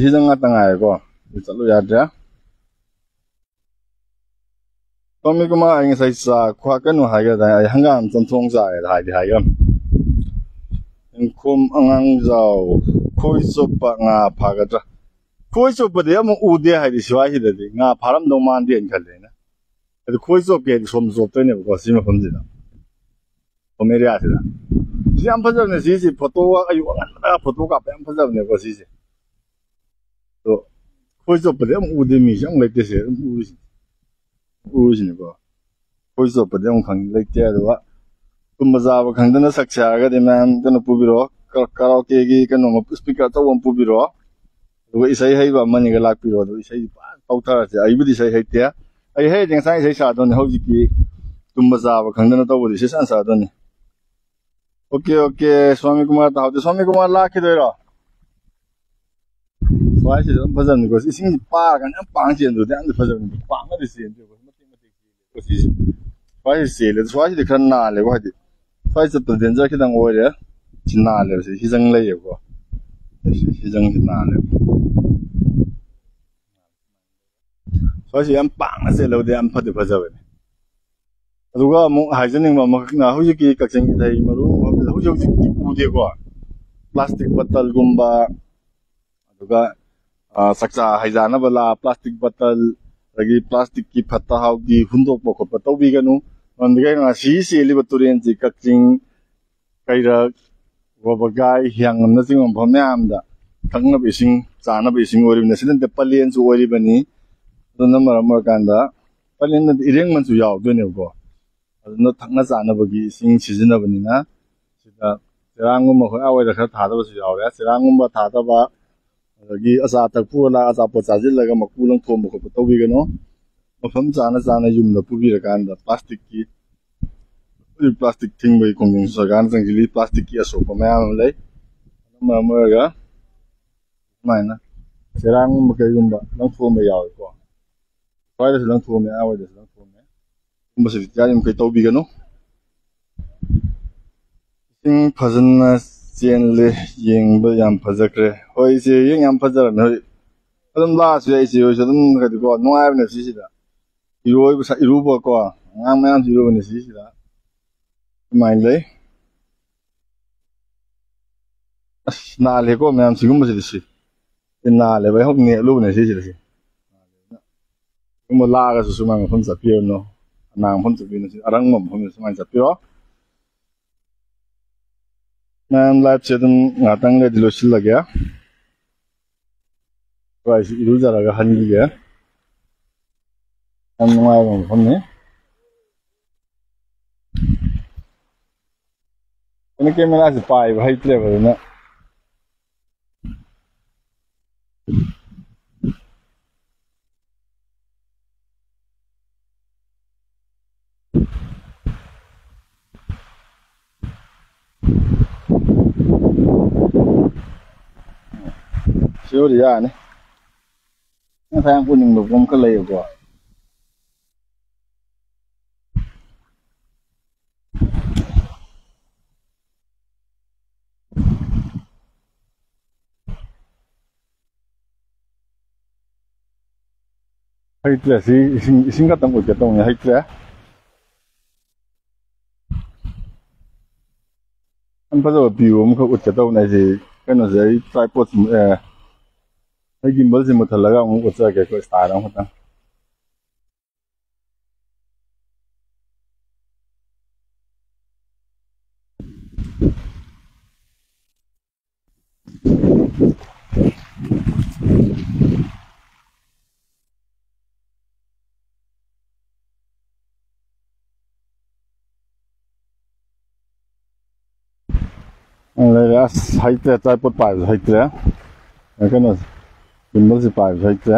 ꯁꯤꯗ ꯉꯥꯛꯇ ꯉꯥꯏꯔꯦꯀꯣ꯫ ꯁꯤ ꯆꯠꯂꯨ ꯌꯥꯗ꯭ꯔꯦ꯫ ꯇꯣꯃꯤ ꯀꯨꯃꯥꯔ, ꯑꯩ ꯉꯁꯥꯏ ꯆꯥꯛ ꯈ꯭ꯋꯥ ꯀꯩꯅꯣ ꯍꯥꯏꯒꯗ꯭ꯔꯥ, ꯑꯩ ꯍꯪꯒꯥꯝ ꯆꯝꯊꯣꯡ ꯆꯥꯒꯦꯗ ꯍꯥꯏꯗꯤ ꯍꯥꯏꯈ꯭ꯔꯕꯅꯤ꯫ ꯏꯪꯈꯣꯝ ꯑꯉꯥꯡꯖꯥꯎ, ꯈꯣꯏ ꯆꯣꯞꯄ ꯉꯥ ꯐꯥꯒꯗ꯭ꯔꯥ? ꯈꯣꯏ ꯆꯣꯞꯄꯗꯤ ꯑꯃꯨꯛ ꯎꯗꯦ ꯍꯥꯏꯗꯤ ꯁ꯭ꯋꯥꯏꯁꯤꯗꯗꯤ ꯉꯥ ꯐꯥꯔꯝꯗꯧ ꯃꯥꯟꯗꯦꯅ ꯈꯜꯂꯦ ꯑꯩꯅ꯫ ꯑꯗꯨ ꯈꯣꯏ ꯆꯣꯞꯀꯦ ꯍꯥꯏꯗꯤ ꯁꯣꯝꯗ ꯆꯣꯞꯇꯣꯏꯅꯦꯕꯀꯣ ꯁꯤ ꯃꯐꯝꯁꯤꯗ꯫ ꯍꯣꯝ ꯑꯦꯔꯤꯌꯥꯁꯤꯗ꯫ ꯁꯤ ꯌꯥꯝ ꯐꯖꯕꯅꯦ ꯁꯤꯁꯤ꯫ ꯐꯣꯇꯣꯒ ꯑꯌꯨꯛ ꯑꯉꯟꯕꯗ ꯐꯣꯇꯣ ꯀꯥꯞꯄ ꯌꯥꯝ ꯐꯖꯕꯅꯦꯀꯣ ꯁꯤꯁꯦ꯫ ꯑꯗꯣ ꯈꯣꯏ ꯆꯣꯞꯄꯗꯤ ꯑꯃꯨꯛ ꯎꯗꯦ, ꯃꯤꯁꯦ ꯑꯃꯨꯛ ꯂꯩꯇꯦ ꯁꯦ꯫ ꯑꯗꯨꯝ ꯎꯔꯤꯁꯤ-, ꯎꯔꯤꯁꯤꯅꯤꯀꯣ꯫ ꯈꯣꯏ ꯆꯣꯞꯄꯗꯤ ꯑꯃꯨꯛ ꯈꯪ-, ꯂꯩꯇꯦ꯫ ꯑꯗꯨꯒ ꯇꯨꯝꯕ ꯆꯥꯕ ꯈꯪꯗꯅ ꯁꯛꯁꯦ ꯍꯥꯏꯔꯒꯗꯤ ꯃꯌꯥꯝ ꯀꯩꯅꯣ ꯄꯨꯕꯤꯔꯛꯑꯣ꯫ ꯀ-, ꯀꯔꯥꯑꯣꯀꯦꯒꯤ ꯀꯩꯅꯣ ꯑꯃ, speaker ꯑꯆꯧꯕ ꯑꯃ ꯄꯨꯕꯤꯔꯛꯑꯣ꯫ ꯑꯗꯨꯒ ꯏꯁꯩ ꯍꯩꯕ ꯑꯃꯅꯤꯒ ꯂꯥꯛꯄꯤꯔꯣ꯫ ꯑꯗꯨꯒ ꯏꯁꯩ ꯐꯖꯅ ꯇꯧꯊꯔꯁꯦ꯫ ꯑꯩꯕꯨꯗꯤ ꯏꯁꯩ ꯍꯩꯇꯦ꯫ ꯑꯩ ꯍꯩꯔꯗꯤ ꯉꯁꯥꯏ ꯏꯁꯩ ꯁꯛꯑꯗꯧꯅꯤ꯫ ꯍꯧꯖꯤꯛꯀꯤ ꯇꯨꯝꯕ ꯆꯥꯕ ꯈꯪꯗꯅ ꯇꯧꯕꯗꯤ ꯏꯁꯩ ꯁꯛꯑ ꯁꯛꯑꯗꯧꯅꯤ꯫ Okay, okay. ꯁ꯭ꯋꯥꯃꯤ ꯀꯨꯃꯥꯔ ꯇꯥꯍꯧꯗꯦ꯫ ꯁ꯭ꯋꯥꯃꯤ ꯀꯨꯃꯥꯔ ꯂꯥꯛꯈꯤꯗꯣꯏꯔꯣ? ꯁ꯭ꯋꯥꯏꯁꯤꯗ ꯑꯗꯨꯝ ꯐꯖꯕꯅꯤꯀꯣ꯫ ꯏꯁꯤꯡꯁꯤ ꯄꯥꯔꯒꯅ ꯌꯥꯝ ꯄꯥꯡ ꯆꯦꯟꯗ꯭ꯔꯗꯤ ꯌꯥꯝꯅ ꯐꯖꯕꯅꯤ꯫ ꯄꯥꯡꯅꯗꯤ ꯆꯦꯟꯗꯦꯕ꯫ ꯃꯇꯦꯛ ꯃꯇꯦꯛ ꯆꯦꯜꯂꯦꯕ ꯁꯤꯁꯦ꯫ ꯁ꯭ꯋꯥꯏꯁꯤ ꯆꯦꯜꯂꯦ꯫ ꯁ꯭ꯋꯥꯏꯁꯤꯗꯤ ꯈꯔ ꯅꯥꯜꯂꯦꯀꯣ꯫ ꯍꯥꯏꯗꯤ ꯁ꯭ꯋꯥꯏ ꯆꯠꯄꯗ danger ꯈꯤꯇꯪ ꯑꯣꯏꯔꯦ꯫ ꯁꯤ ꯅꯥꯜꯂꯦꯕ, ꯁꯤ ꯍꯤꯖꯪ ꯂꯩꯌꯦꯕꯀꯣ꯫ ꯁꯤ ꯍꯤꯖꯪꯁꯤ ꯅꯥꯜꯂꯦꯕ꯫ ꯁ꯭ꯋꯥꯏꯁꯤ ꯌꯥꯝ ꯄꯥꯛꯅ ꯆꯦꯜꯂꯕꯗꯤ ꯌꯥꯝ ꯐꯗꯤ ꯐꯖꯕꯅꯤ꯫ ꯑꯗꯨꯒ ꯑꯃꯨꯛ ꯍꯥꯏꯖꯅꯤꯡꯕ ꯑꯃꯈꯛꯅ, ꯍꯧꯖꯤꯛꯀꯤ ꯀꯛꯆꯤꯡ ꯏꯊꯩ ꯃꯔꯨ ꯃꯐꯝꯁꯤꯗ ꯍꯧꯖꯤꯛ ꯍꯧꯖꯤꯛꯇꯤ ꯎꯗꯦꯀꯣ, ꯄ꯭ꯂꯥꯁꯇꯤꯛ ꯕꯇꯜꯒꯨꯝꯕ, ꯑꯗꯨꯒ, ꯑ, ꯆꯥꯛꯆꯥ ꯍꯩꯖꯥꯅꯕ ꯂꯥ ꯄ꯭ꯂꯥꯁꯇꯤꯛ ꯕꯇꯜ, ꯑꯗꯒꯤ ꯄ꯭ꯂꯥꯁꯇꯤꯛꯀꯤ ꯐꯠꯇ ꯍꯥꯎꯗꯤ ꯍꯨꯟꯗꯣꯛꯄ ꯈꯣꯠꯄ ꯇꯧꯕꯤꯒꯅꯨ꯫ ꯃꯔꯝꯗꯤ ꯀꯩꯅꯣ, ꯁꯤ ꯆꯦꯜꯂꯤꯕ ꯇꯨꯔꯦꯟꯁꯤ ꯀꯛꯆꯤꯡ, ꯀꯩꯔꯛ, ꯋꯥꯕꯒꯥꯏ, ꯍꯤꯌꯥꯡꯂꯝꯅꯆꯤꯡꯕ ꯃꯐꯝ ꯃꯌꯥꯝꯗ ꯊꯛꯅꯕ ꯏꯁꯤꯡ, ꯆꯥꯅꯕ ꯏꯁꯤꯡ ꯑꯣꯏꯔꯤꯕꯅꯤ꯫ ꯁꯤꯗ ꯅꯠꯇꯦ, ꯄꯂꯦꯟꯁꯨ ꯑꯣꯏꯔꯤꯕꯅꯤ꯫ ꯑꯗꯨꯅ ꯃꯔꯝ ꯑꯣꯏꯔꯀꯥꯟꯗ ꯄꯂꯦꯟꯗꯗꯤ ꯏꯔꯦꯡꯕꯟꯁꯨ ꯌꯥꯎꯗꯣꯏꯅꯦꯕꯀꯣ꯫ ꯑꯗꯨꯅ ꯊꯛꯅ ꯆꯥꯅꯕꯒꯤ ꯏꯁꯤꯡ ꯁꯤꯖꯤꯟꯅꯕꯅꯤꯅ ꯁꯤꯗ ꯆꯦꯔꯥꯡꯒꯨꯝꯕ ꯑꯩꯈꯣꯏ ꯑꯥ ꯑꯣꯏꯗ ꯈꯔ ꯊꯥꯗꯕꯁꯨ ꯌꯥꯎꯔꯦ꯫ ꯆꯦꯔꯥꯡꯒꯨꯝꯕ ꯊꯥꯗꯕ, ꯑꯗꯒꯤ ꯑꯆꯥ ꯑꯊꯛ ꯄꯨꯔ ꯂꯥꯛꯑ ꯑꯆꯥꯄꯣꯠ ꯆꯥꯁꯤꯜꯂꯒ ꯃꯀꯨ ꯂꯪꯊꯣꯛꯑꯝꯕ ꯈꯣꯠꯄ ꯇꯧꯕꯤꯒꯅꯨ꯫ ꯃꯐꯝ ꯆꯥꯅ ꯆꯥꯅ ꯌꯨꯝꯗ ꯄꯨꯕꯤꯔꯀꯥꯟꯗ ꯄ꯭ꯂꯥꯁꯇꯤꯛꯀꯤ, ꯍꯧꯖꯤꯛ ꯄ꯭ꯂꯥꯁꯇꯤꯛ ꯊꯤꯡꯕꯒꯤ ꯈꯣꯡꯖꯪ ꯁꯔꯀꯥꯔꯅ ꯆꯪꯁꯤꯜꯂꯤ꯫ ꯄ꯭ꯂꯥꯁꯇꯤꯛꯀꯤ ꯑꯁꯣꯛꯄ ꯃꯌꯥꯝ ꯑꯃ ꯂꯩ꯫ ꯑꯗꯨꯅ ꯃꯔꯝ ꯑꯣꯏꯔꯒ ꯁꯨꯃꯥꯏꯅ ꯆꯦꯔꯥꯡꯒꯨꯝꯕ ꯀꯩꯒꯨꯝꯕ ꯂꯪꯊꯣꯛꯑꯝꯕ ꯌꯥꯎꯋꯦꯀꯣ꯫ ꯁ꯭ꯋꯥꯏꯗꯁꯨ ꯂꯪꯊꯣꯛꯑꯝꯃꯦ, ꯑꯥ ꯋꯥꯏꯗꯁꯨ ꯂꯪꯊꯣꯛꯑꯝꯃꯦ꯫ ꯁꯤꯒꯨꯝꯕꯁꯤꯗꯤ ꯌꯥꯔꯤꯃꯈꯩ ꯇꯧꯕꯤꯒꯅꯨ꯫ ꯏꯁꯤꯡ ꯐꯖꯅ ꯆꯦꯜꯂꯦ, ꯌꯦꯡꯕ ꯌꯥꯝ ꯐꯖꯈ꯭ꯔꯦ꯫ ꯍꯣꯏ, ꯏꯆꯦ, ꯌꯦꯡ ꯌꯥꯝ ꯐꯖꯔꯝꯃꯦ꯫ ꯍꯧꯖꯤꯛ ꯑꯗꯨꯝ ꯂꯥꯛꯑꯁꯨ ꯌꯥꯏ, ꯏꯆꯦ ꯍꯣꯏꯁꯨ ꯑꯗꯨꯝ, ꯍꯥꯏꯗꯤꯀꯣ, ꯅꯨꯡꯉꯥꯏꯕꯅꯦ ꯁꯤꯁꯤꯗ꯫ ꯏꯔꯣꯏꯕ ꯁ-, ꯏꯔꯨꯕꯀꯣ, ꯑꯉꯥꯡ ꯃꯌꯥꯝꯁꯨ ꯏꯔꯨꯕꯅꯦ ꯁꯤꯁꯤꯗ꯫ ꯑꯗꯨꯃꯥꯏꯅ ꯂꯩ꯫ ꯑꯁ, ꯅꯥꯜꯂꯦꯀꯣ ꯃꯌꯥꯝ, ꯁꯤꯒꯨꯝꯕꯁꯤꯗꯤ ꯁꯤ꯫ ꯁꯤ ꯅꯥꯜꯂꯦꯕ, ꯑꯩ ꯍꯧꯖꯤꯛ ꯅꯦꯠꯂꯨꯕꯅꯦ ꯁꯤꯁꯤꯗ ꯁꯤ꯫ ꯁꯤꯒꯨꯝꯕ ꯂꯥꯛꯑꯒꯁꯨ ꯁꯨꯃꯥꯏꯅ ꯃꯐꯝ ꯆꯠꯄꯤꯔꯨꯅꯨ꯫ ꯑꯅꯥꯟꯕ ꯃꯐꯝ ꯆꯠꯄꯤꯔꯨꯅꯨ, ꯁꯤ ꯑꯔꯪꯕ ꯃꯐꯝꯗ ꯁꯨꯃꯥꯏꯅ ꯆꯠꯄꯤꯔꯣ꯫ ꯃꯌꯥꯝ, live ꯁꯦ ꯑꯗꯨꯝ ꯉꯥꯛꯇꯪ ꯂꯩꯔꯗꯤ ꯂꯣꯏꯁꯤꯜꯂꯒꯦ꯫ ꯑꯩꯁꯨ ꯏꯔꯨꯖꯔꯒ ꯍꯟꯈꯤꯒꯦ꯫ ꯌꯥꯝ ꯅꯨꯡꯉꯥꯏꯕ ꯃꯐꯝꯅꯤ꯫ ꯑꯩꯅ camera ꯁꯦ ꯄꯥꯏꯕ ꯍꯩꯇ꯭ꯔꯦꯕ, ꯑꯗꯨꯅ꯫ ꯁꯤꯕꯨꯗꯤ ꯌꯥꯅꯤ꯫ ꯉꯁꯥꯏ ꯌꯥꯝ ꯎꯅꯤꯡꯕ ꯄꯣꯠ ꯑꯃꯈꯛ ꯂꯩꯌꯦꯕꯀꯣ꯫ ꯍꯩꯇ꯭ꯔꯦ꯫ ꯁꯤ ꯏꯁꯤꯡ, ꯏꯁꯤꯡ ꯈꯛꯇꯪ ꯎꯠꯀꯦ ꯇꯧꯅꯤ, ꯍꯩꯇ꯭ꯔꯦ꯫ ꯌꯥꯝ ꯐꯖꯕ view ꯑꯃꯈꯛ ꯎꯠꯀꯦ ꯇꯧꯕꯅꯦ ꯑꯩꯁꯦ꯫ ꯀꯩꯅꯣꯁꯦ, ꯑꯩ tripod ꯁꯤ, ꯑꯦ, ꯑꯩ gimbal ꯁꯤ ꯃꯨꯠꯊꯠꯂꯒ ꯑꯃꯨꯛ ꯎꯠꯆꯔꯛꯀꯦ, ꯑꯩꯈꯣꯏ style ꯑꯃꯈꯛꯇꯪ꯫ ꯂꯩꯔꯦ꯫ ꯑꯁ, ꯍꯩꯇ꯭ꯔꯦ, tripod ꯄꯥꯏꯕꯁꯨ ꯍꯩꯇ꯭ꯔꯦ꯫ ꯀꯩꯅꯣ, gimbal ꯁꯤ ꯄꯥꯏꯕꯁꯨ ꯍꯩꯇ꯭ꯔꯦ꯫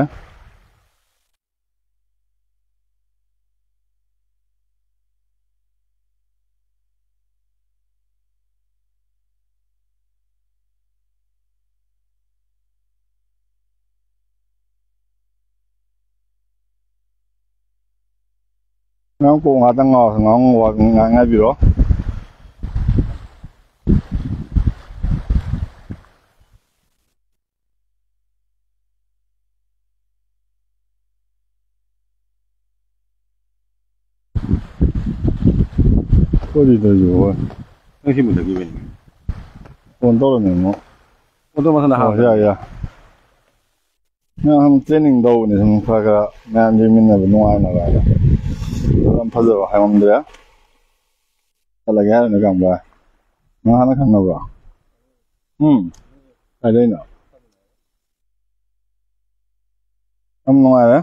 ꯅꯪ ꯀꯣꯛ ꯉꯥꯛꯇꯪ ꯉꯥꯎ-, ꯉꯥꯎ-, ꯉꯥꯏ-, ꯉꯥꯏꯕꯤꯔꯣ꯫ ꯀꯔꯤ ꯇꯧꯔꯤꯕ? ꯅꯪ ꯁꯤ ꯃꯨꯊꯠꯈꯤꯕꯩꯅꯦ꯫ Phone ꯇꯧꯔꯝꯃꯦ ꯑꯃꯨꯛ꯫ ꯑꯣꯇꯣ ꯃꯊꯟꯗ ꯑꯣ, ꯍꯥꯡꯉꯛꯄ꯫ ꯌꯥꯏ, ꯌꯥꯏ꯫ ꯅꯪ ꯁꯨꯝ training ꯇꯧꯕꯅꯤ, ꯁꯨꯝ ꯈꯔ ꯈꯔ ꯃꯌꯥꯝ ꯌꯦꯡꯃꯤꯟꯅꯕ ꯅꯨꯡꯉꯥꯏꯅꯕ ꯍꯥꯏꯅ꯫ ꯌꯥꯝ ꯐꯖꯕ ꯍꯥꯏꯉꯝꯗ꯭ꯔꯦ꯫ ꯆꯠꯂꯒꯦ ꯍꯥꯏꯔꯣ, ꯅꯣꯏ ꯀꯥꯡꯕꯨ? ꯅꯪ ꯍꯥꯟꯅ ꯈꯪꯅꯕ꯭ꯔꯣ? ꯎꯝ? ꯀꯥꯏꯗꯩꯅꯣ? ꯌꯥꯝ ꯅꯨꯡꯉꯥꯏꯔꯦ꯫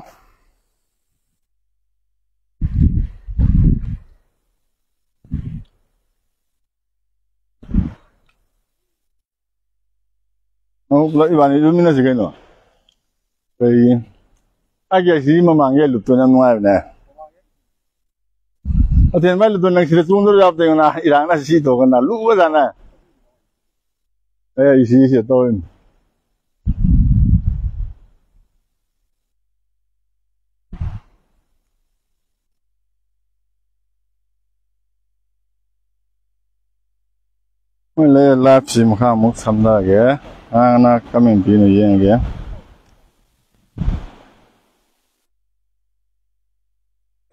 ꯑꯃꯨꯛ ꯄꯨꯂꯞ ꯏꯕꯥꯅꯤ ꯂꯨꯝꯃꯤꯟꯅꯁꯤ ꯀꯩꯅꯣ꯫ ꯀꯩ? ꯑꯩꯒꯤ ꯑꯁꯤ ꯃꯃꯥꯡꯒꯤ ꯂꯨꯞꯇꯨꯅ ꯌꯥꯝ ꯅꯨꯡꯉꯥꯏꯕꯅꯦ꯫ ꯑꯇꯦꯟ ꯚꯥꯏ, ꯂꯨꯞꯇꯨ ꯅꯪ ꯁꯤꯗ ꯆꯣꯡꯗ꯭ꯔꯁꯨ ꯌꯥꯕ ꯇꯧꯅ, ꯏꯔꯥꯡꯅ ꯁꯤ ꯇꯧꯒꯅ ꯂꯨꯕꯖꯥꯠꯅ꯫ ꯑꯦ, ꯑꯩ ꯁꯤ ꯁꯤ ꯇꯧꯔꯤꯅꯤ꯫ ꯃꯣꯏ ꯂꯩ live ꯁꯤ ꯃꯈꯥ ꯑꯃꯨꯛ ꯁꯝꯊꯔꯒꯦ꯫ ꯑꯉꯥꯡꯅ comment ꯄꯤꯅ ꯌꯦꯡꯉꯒꯦ꯫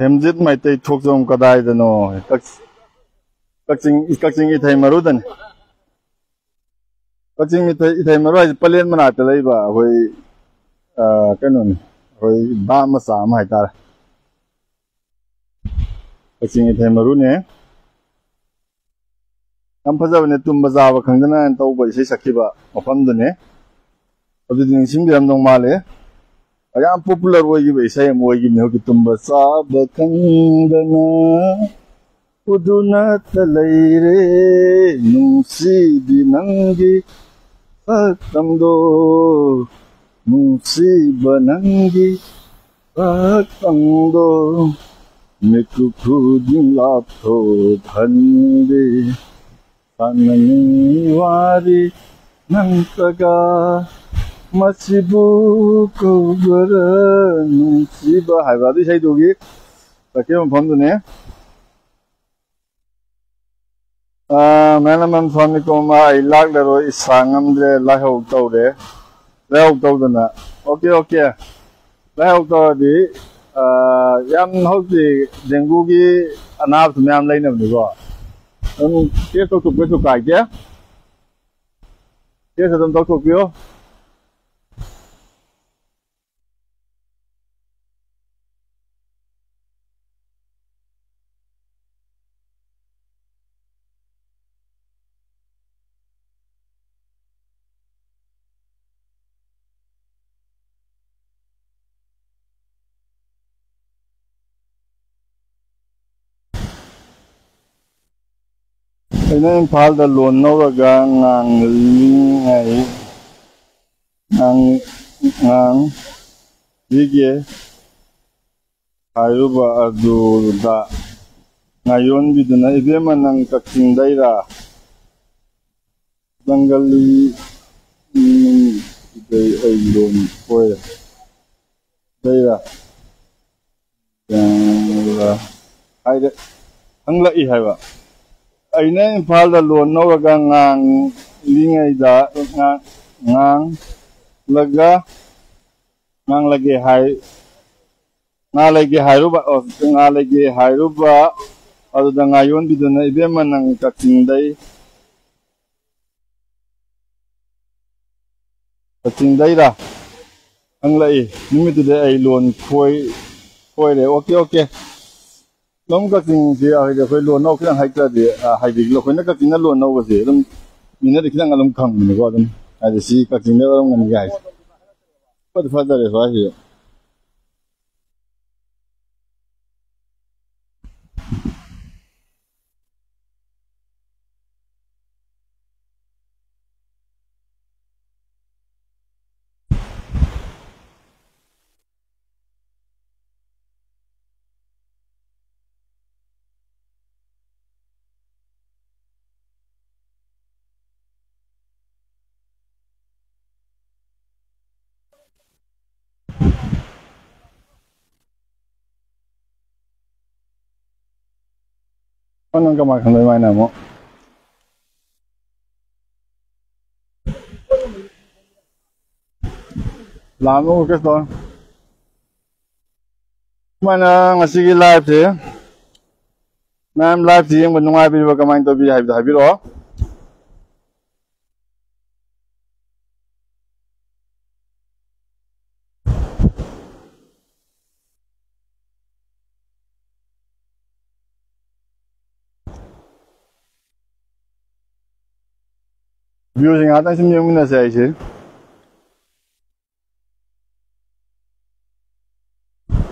ꯍꯦꯝꯖꯤꯠ ꯃꯩꯇꯩ ꯊꯣꯛꯆꯣꯝ ꯀꯗꯥꯏꯗꯅꯣ? ꯀꯛ-, ꯀꯛꯆꯤꯡ, ꯀꯛꯆꯤꯡ ꯏꯊꯩ ꯃꯔꯨꯗꯅꯤ꯫ ꯀꯛꯆꯤꯡ ꯏꯊꯩ, ꯏꯊꯩ ꯃꯔꯨ ꯍꯥꯏꯁꯦ ꯄꯂꯦꯟ ꯃꯅꯥꯛꯇ ꯂꯩꯕ ꯑꯩꯈꯣꯏ, ꯑ, ꯀꯩꯅꯣꯅꯤ, ꯑꯩꯈꯣꯏ ꯗꯥꯝ ꯃꯆꯥ ꯑꯃ ꯍꯥꯏꯇꯥꯔꯦ꯫ ꯀꯛꯆꯤꯡ ꯏꯊꯩ ꯃꯔꯨꯅꯦ꯫ ꯌꯥꯝ ꯐꯖꯕꯅꯦ, ꯇꯨꯝꯕ ꯆꯥꯕ ꯈꯪꯗꯅ ꯇꯧꯕ ꯏꯁꯩ ꯁꯛꯈꯤꯕ ꯃꯐꯝꯗꯨꯅꯦ꯫ ꯑꯗꯨꯗꯤ ꯅꯤꯡꯁꯤꯡꯕꯤꯔꯝꯗꯧ ꯃꯥꯜꯂꯦ꯫ ꯌꯥꯝ popular ꯑꯣꯏꯈꯤꯕ ꯏꯁꯩ ꯑꯃ ꯑꯣꯏꯈꯤꯕꯅꯤ ꯍꯧꯖꯤꯛꯀꯤ, "ꯇꯨꯝꯕ ꯆꯥꯕ ꯈꯪꯗꯅ ꯎꯗꯨꯅꯇ ꯂꯩꯔꯦ, ꯅꯨꯡꯁꯤꯕꯤ ꯅꯪꯒꯤ ꯁꯛꯇꯝꯗꯣ, ꯅꯨꯡꯁꯤꯕ ꯅꯪꯒꯤ ꯁꯛꯇꯝꯗꯣ, ꯃꯤꯀꯨꯞ ꯈꯨꯗꯤꯡ ꯂꯥꯞꯊꯣꯛꯍꯟꯕꯤ, ꯁꯥꯟꯅꯅꯤꯡꯉꯤ ꯋꯥꯔꯤ ꯅꯪꯇꯒ, ꯃꯁꯤꯕꯨ ꯀꯧꯕꯔ ꯅꯨꯡꯁꯤꯕ" ꯍꯥꯏꯕ ꯑꯗꯨ ꯏꯁꯩꯗꯨꯒꯤ ꯆꯠꯈꯤꯕ ꯃꯐꯝꯗꯨꯅꯦ꯫ ꯑꯥ, ꯃꯌꯥꯝ ꯁ꯭ꯋꯥꯃꯤ ꯀꯣꯃꯥ, ꯑꯩ ꯂꯥꯛꯂꯔꯣꯏ, ꯏꯁꯥ ꯉꯝꯗ꯭ꯔꯦ, ꯂꯥꯏꯍꯧ ꯇꯧꯔꯦ, ꯂꯥꯏꯍꯧ ꯇꯧꯗꯅ꯫ Okay, okay. ꯂꯥꯏꯍꯧ ꯇꯧꯔꯗꯤ, ꯑꯥ, ꯌꯥꯝ ꯍꯧꯖꯤꯛ ꯗꯦꯡꯒꯨꯒꯤ ꯑꯅꯥꯕꯁꯨ ꯃꯌꯥꯝ ꯂꯩꯅꯕꯅꯤꯀꯣ꯫ ꯑꯗꯨꯝ test ꯇꯧꯊꯣꯛꯄꯁꯨ ꯀꯥꯏꯗꯦ꯫ Test ꯑꯗꯨꯝ ꯇꯧꯊꯣꯛꯄꯤꯌꯣ꯫ ꯑꯩꯅ ꯏꯝꯐꯥꯜꯗ ꯂꯣꯟ ꯅꯧꯔꯒ ꯉꯥꯡꯂꯤꯉꯩ, ꯉꯥꯡ-, ꯉꯥꯡꯂꯤꯒꯦ ꯍꯥꯏꯔꯨꯕ ꯑꯗꯨꯗ ꯉꯥꯌꯣꯟꯕꯤꯗꯨꯅ, "ꯏꯕꯦꯝꯃ, ꯅꯪ ꯀꯛꯆꯤꯡꯗꯩꯔꯥ?" ꯖꯪꯒꯜꯂꯤ, ꯎꯝ, ꯁꯤꯗꯩ ꯑꯩ ꯂꯣꯟ ꯈꯣꯏꯔꯦ꯫ ꯂꯩꯔ? ꯖꯪꯒꯜꯂ ꯍꯥꯏꯔꯦ, ꯍꯪꯂꯛꯏ ꯍꯥꯏꯕ꯫ ꯑꯩꯅ ꯏꯝꯐꯥꯜꯗ ꯂꯣꯟ ꯅꯧꯔꯒ ꯉꯥꯡꯂꯤꯉꯩꯗ, ꯉꯥꯡ-, ꯉꯥꯡꯂꯒ, ꯉꯥꯡꯂꯒꯦ ꯍꯥꯏ, ꯉꯥ ꯂꯩꯒꯦ ꯍꯥꯏꯔꯨꯕ, ꯑꯣ, ꯉꯥ ꯂꯩꯒꯦ ꯍꯥꯏꯔꯨꯕ, ꯑꯗꯨꯗ ꯉꯥ ꯌꯣꯟꯕꯤꯗꯨꯅ, "ꯏꯕꯦꯝꯃ, ꯅꯪ ꯀꯛꯆꯤꯡꯗꯩ, ꯀꯛꯆꯤꯡꯗꯩꯔꯥ?" ꯍꯪꯂꯛꯏ꯫ ꯅꯨꯃꯤꯠꯇꯨꯗꯩ ꯑꯩ ꯂꯣꯟ ꯈꯣꯏ-, ꯈꯣꯏꯔꯦ꯫ "Okay, okay". ꯑꯗꯨꯝ ꯀꯛꯆꯤꯡꯁꯤ ꯍꯥꯏꯗꯤ ꯑꯩꯈꯣꯏ ꯂꯣꯟ ꯈꯤꯇꯪ ꯍꯩꯇ꯭ꯔꯗꯤ, ꯑ, ꯍꯥꯏꯗꯤ ꯑꯩꯈꯣꯏꯅ ꯀꯛꯆꯤꯡꯅ ꯂꯣꯟ ꯅꯧꯕꯁꯦ ꯑꯗꯨꯝ ꯃꯤꯅꯗꯤ ꯈꯤꯇꯪ ꯑꯗꯨꯝ ꯈꯪꯕꯅꯤꯀꯣ꯫ ꯑꯗꯨꯝ ꯍꯥꯏꯗꯤ ꯁꯤ ꯀꯛꯆꯤꯡꯗ ꯑꯣꯏꯔꯝꯒꯅꯤ ꯍꯥꯏꯁꯦ꯫ ꯐꯗꯤ ꯐꯖꯔꯦ ꯁ꯭ꯋꯥꯏꯁꯤ꯫ ꯑꯣ, ꯅꯪ ꯀꯃꯥꯏꯅ ꯈꯪꯗꯣꯏ ꯑꯗꯨꯃꯥꯏꯅ ꯑꯃꯨꯛ? ꯂꯥꯛꯑꯝꯃꯣ, ꯀꯩꯁꯨ ꯇꯧꯔꯣꯏ꯫ ꯁꯨꯃꯥꯏꯅ ꯉꯁꯤꯒꯤ live ꯁꯦ, ꯃꯌꯥꯝ live ꯁꯦ ꯌꯦꯡꯕ ꯅꯨꯡꯉꯥꯏꯕꯤꯔꯤꯕ, ꯀꯃꯥꯏꯅ ꯇꯧꯕꯤ ꯍꯥꯏꯕꯗꯣ ꯍꯥꯏꯕꯤꯔꯛꯑꯣ꯫ View ꯁꯤ ꯉꯥꯛꯇꯪ ꯁꯨꯝ ꯌꯦꯡꯃꯤꯟꯅꯁꯦ ꯑꯩꯁꯦ꯫